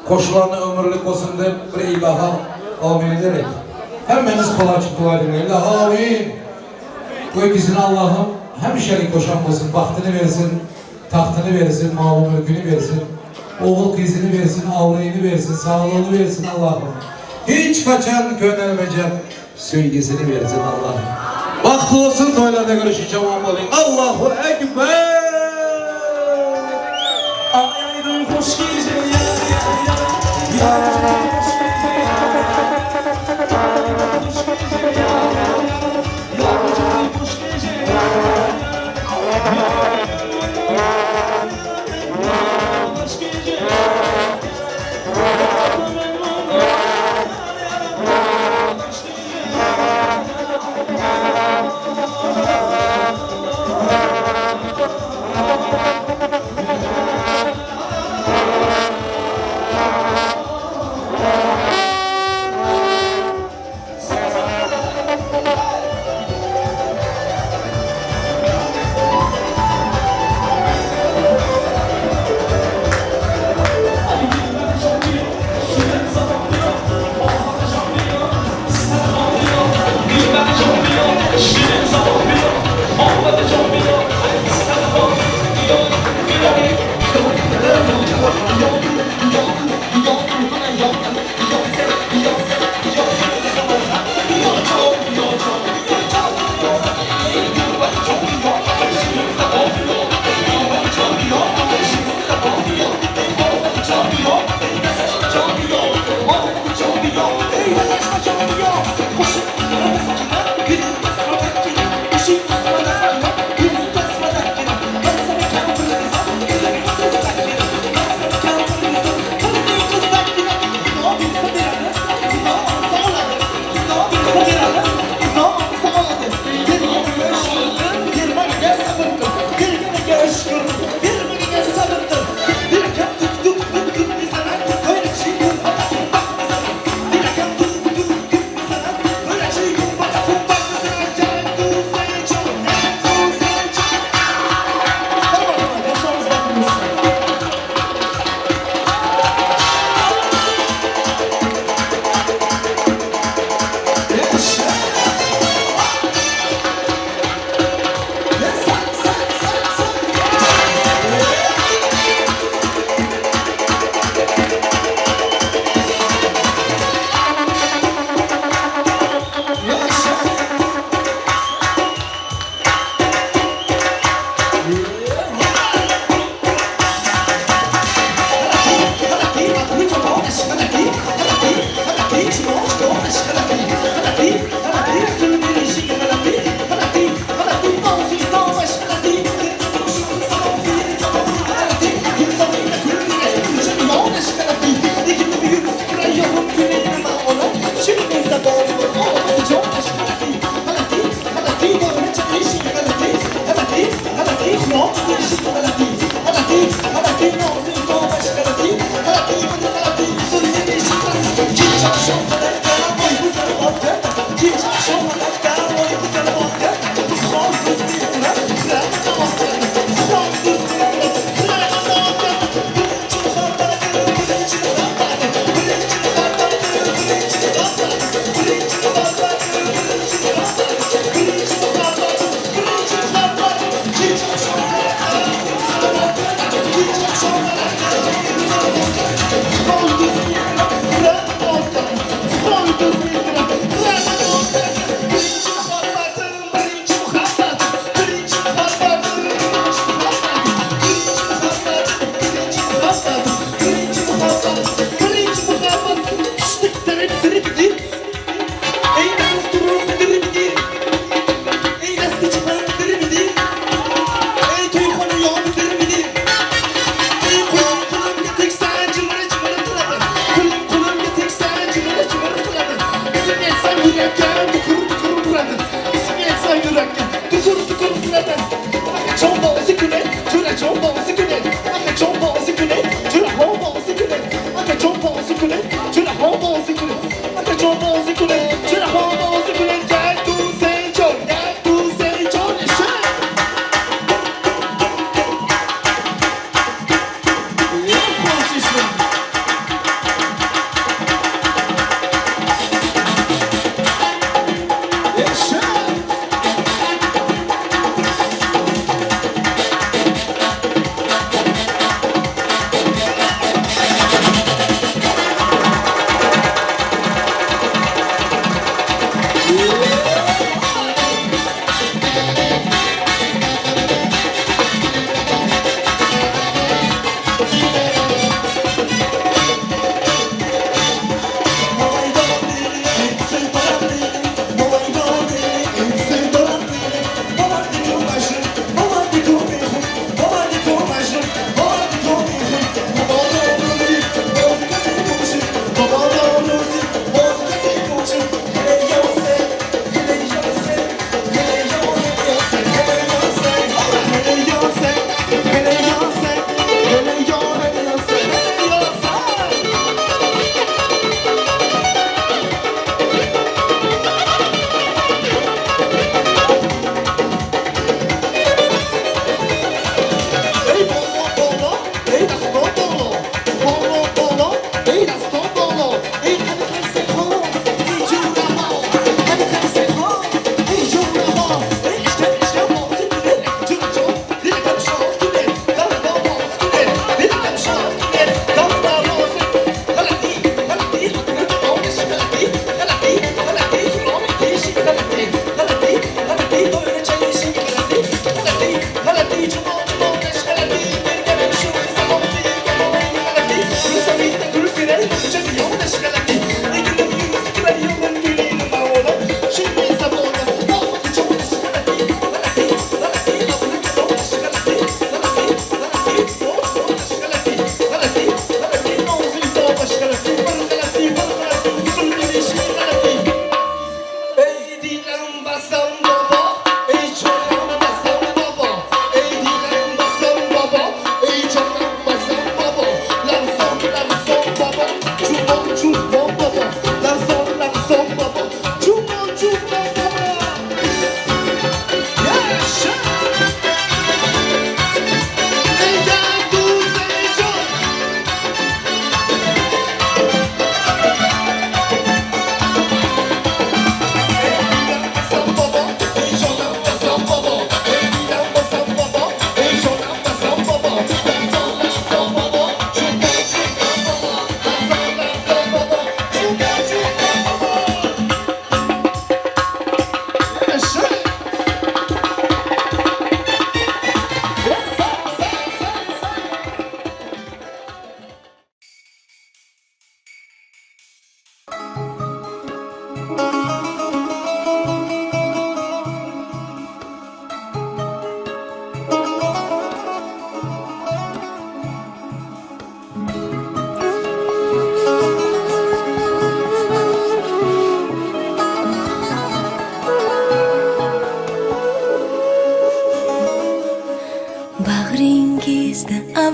goşulany ömürlik bolsun diýip bir ilaha amin ederek. Hemmäňiz gol açyp dua ediň. Ilaha amin. Bu ikisini Allahym hemişelik goşan bolsun, bagtyny bersin, tagtyny bersin, maly-mülküni bersin, ogul-gyzyny bersin, abraýyny bersin, saglygyny bersin Allahym. Hiç haçan könelmejek söýgüsini bersin Allahym. Bagtly bolsun toýlarda görüşinçe aman bolyň. Allahu Ekber! Aý aýdyň hoş gije ýar ýar ýar Ýar hoş gije ýar ýar Ýar hoş gije ýar ýar ýar Ýar hoş gije ýar ýar ýar Ýar ýar hoş gije ýar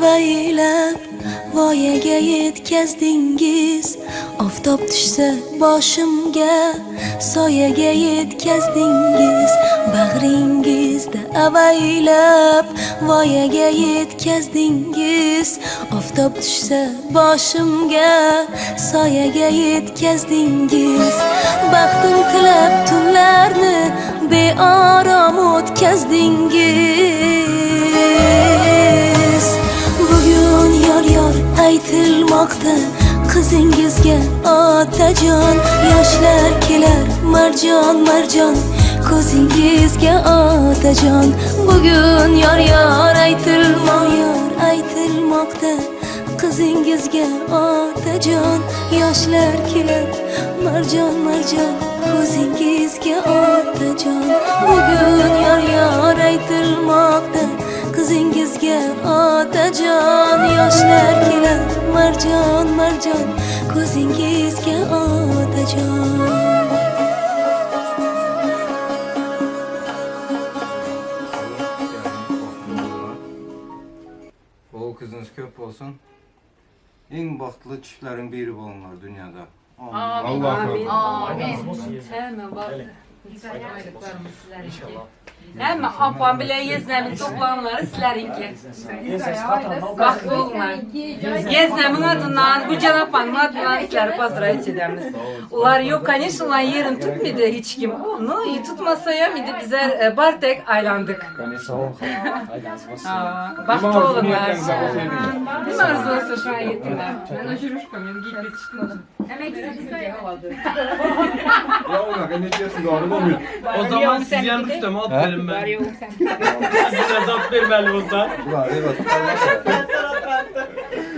avaylab voyaga yetkazdingiz Oftob tushsa boshimga soyaga yetkazdingiz Bag'ringizda avaylab voyaga yetkazdingiz Oftob tushsa boshimga soyaga yetkazdingiz Baxtim tilab tunlarni beorom o'tkazdingiz Bugun yor yor aytilmoqda qizingizga otajon Yoshlar kelar marjon marjon ko'zingizga otajon Bugun yor yor aytilmoq yor aytilmoqda qizingizga otajon Yoshlar kelar marjon marjon ko'zingizga otajon Bugun yor yor aytilmoqda qizingizga otajon Yoshlar kelar marjon marjon ko'zingizga otajon Oğul kızınız köp olsun. En bahtlı çiftlerin biri bolunlar dünyada. Amin. Amin. Amin. Hemen bak. Hemen apam bile yeznemin toplananları sizlerinki. Baxtlı olunlar. Geznemin adından, bu can apanın adından sizleri поздравить edemiz. Ular yok, конечно, ular yerini tutmadı hiç kim. Ну, и tutmasa ya mıydı bizler e, bar tek aylandık. Aa, Baxtlı olunlar. Değil mi arzu olsa şu an yetimler? Ben aşırışkom, yani giyip yetiştim. O zaman siz yan üstüme at verin ben. Siz azap vermeli olsa. Ulan evet.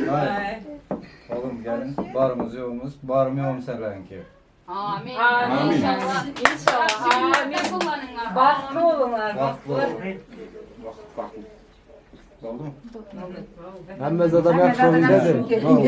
Hayır. Oğlum gelin. Barımız yoğumuz. Barım yoğum senlerinki. Amin. Amin. İnşallah. İnşallah. Amin. Baxtlı olunlar. Bahtlı olun. Oldu mu? Hemmez adam yaxşı olun dedi. Ne oldu?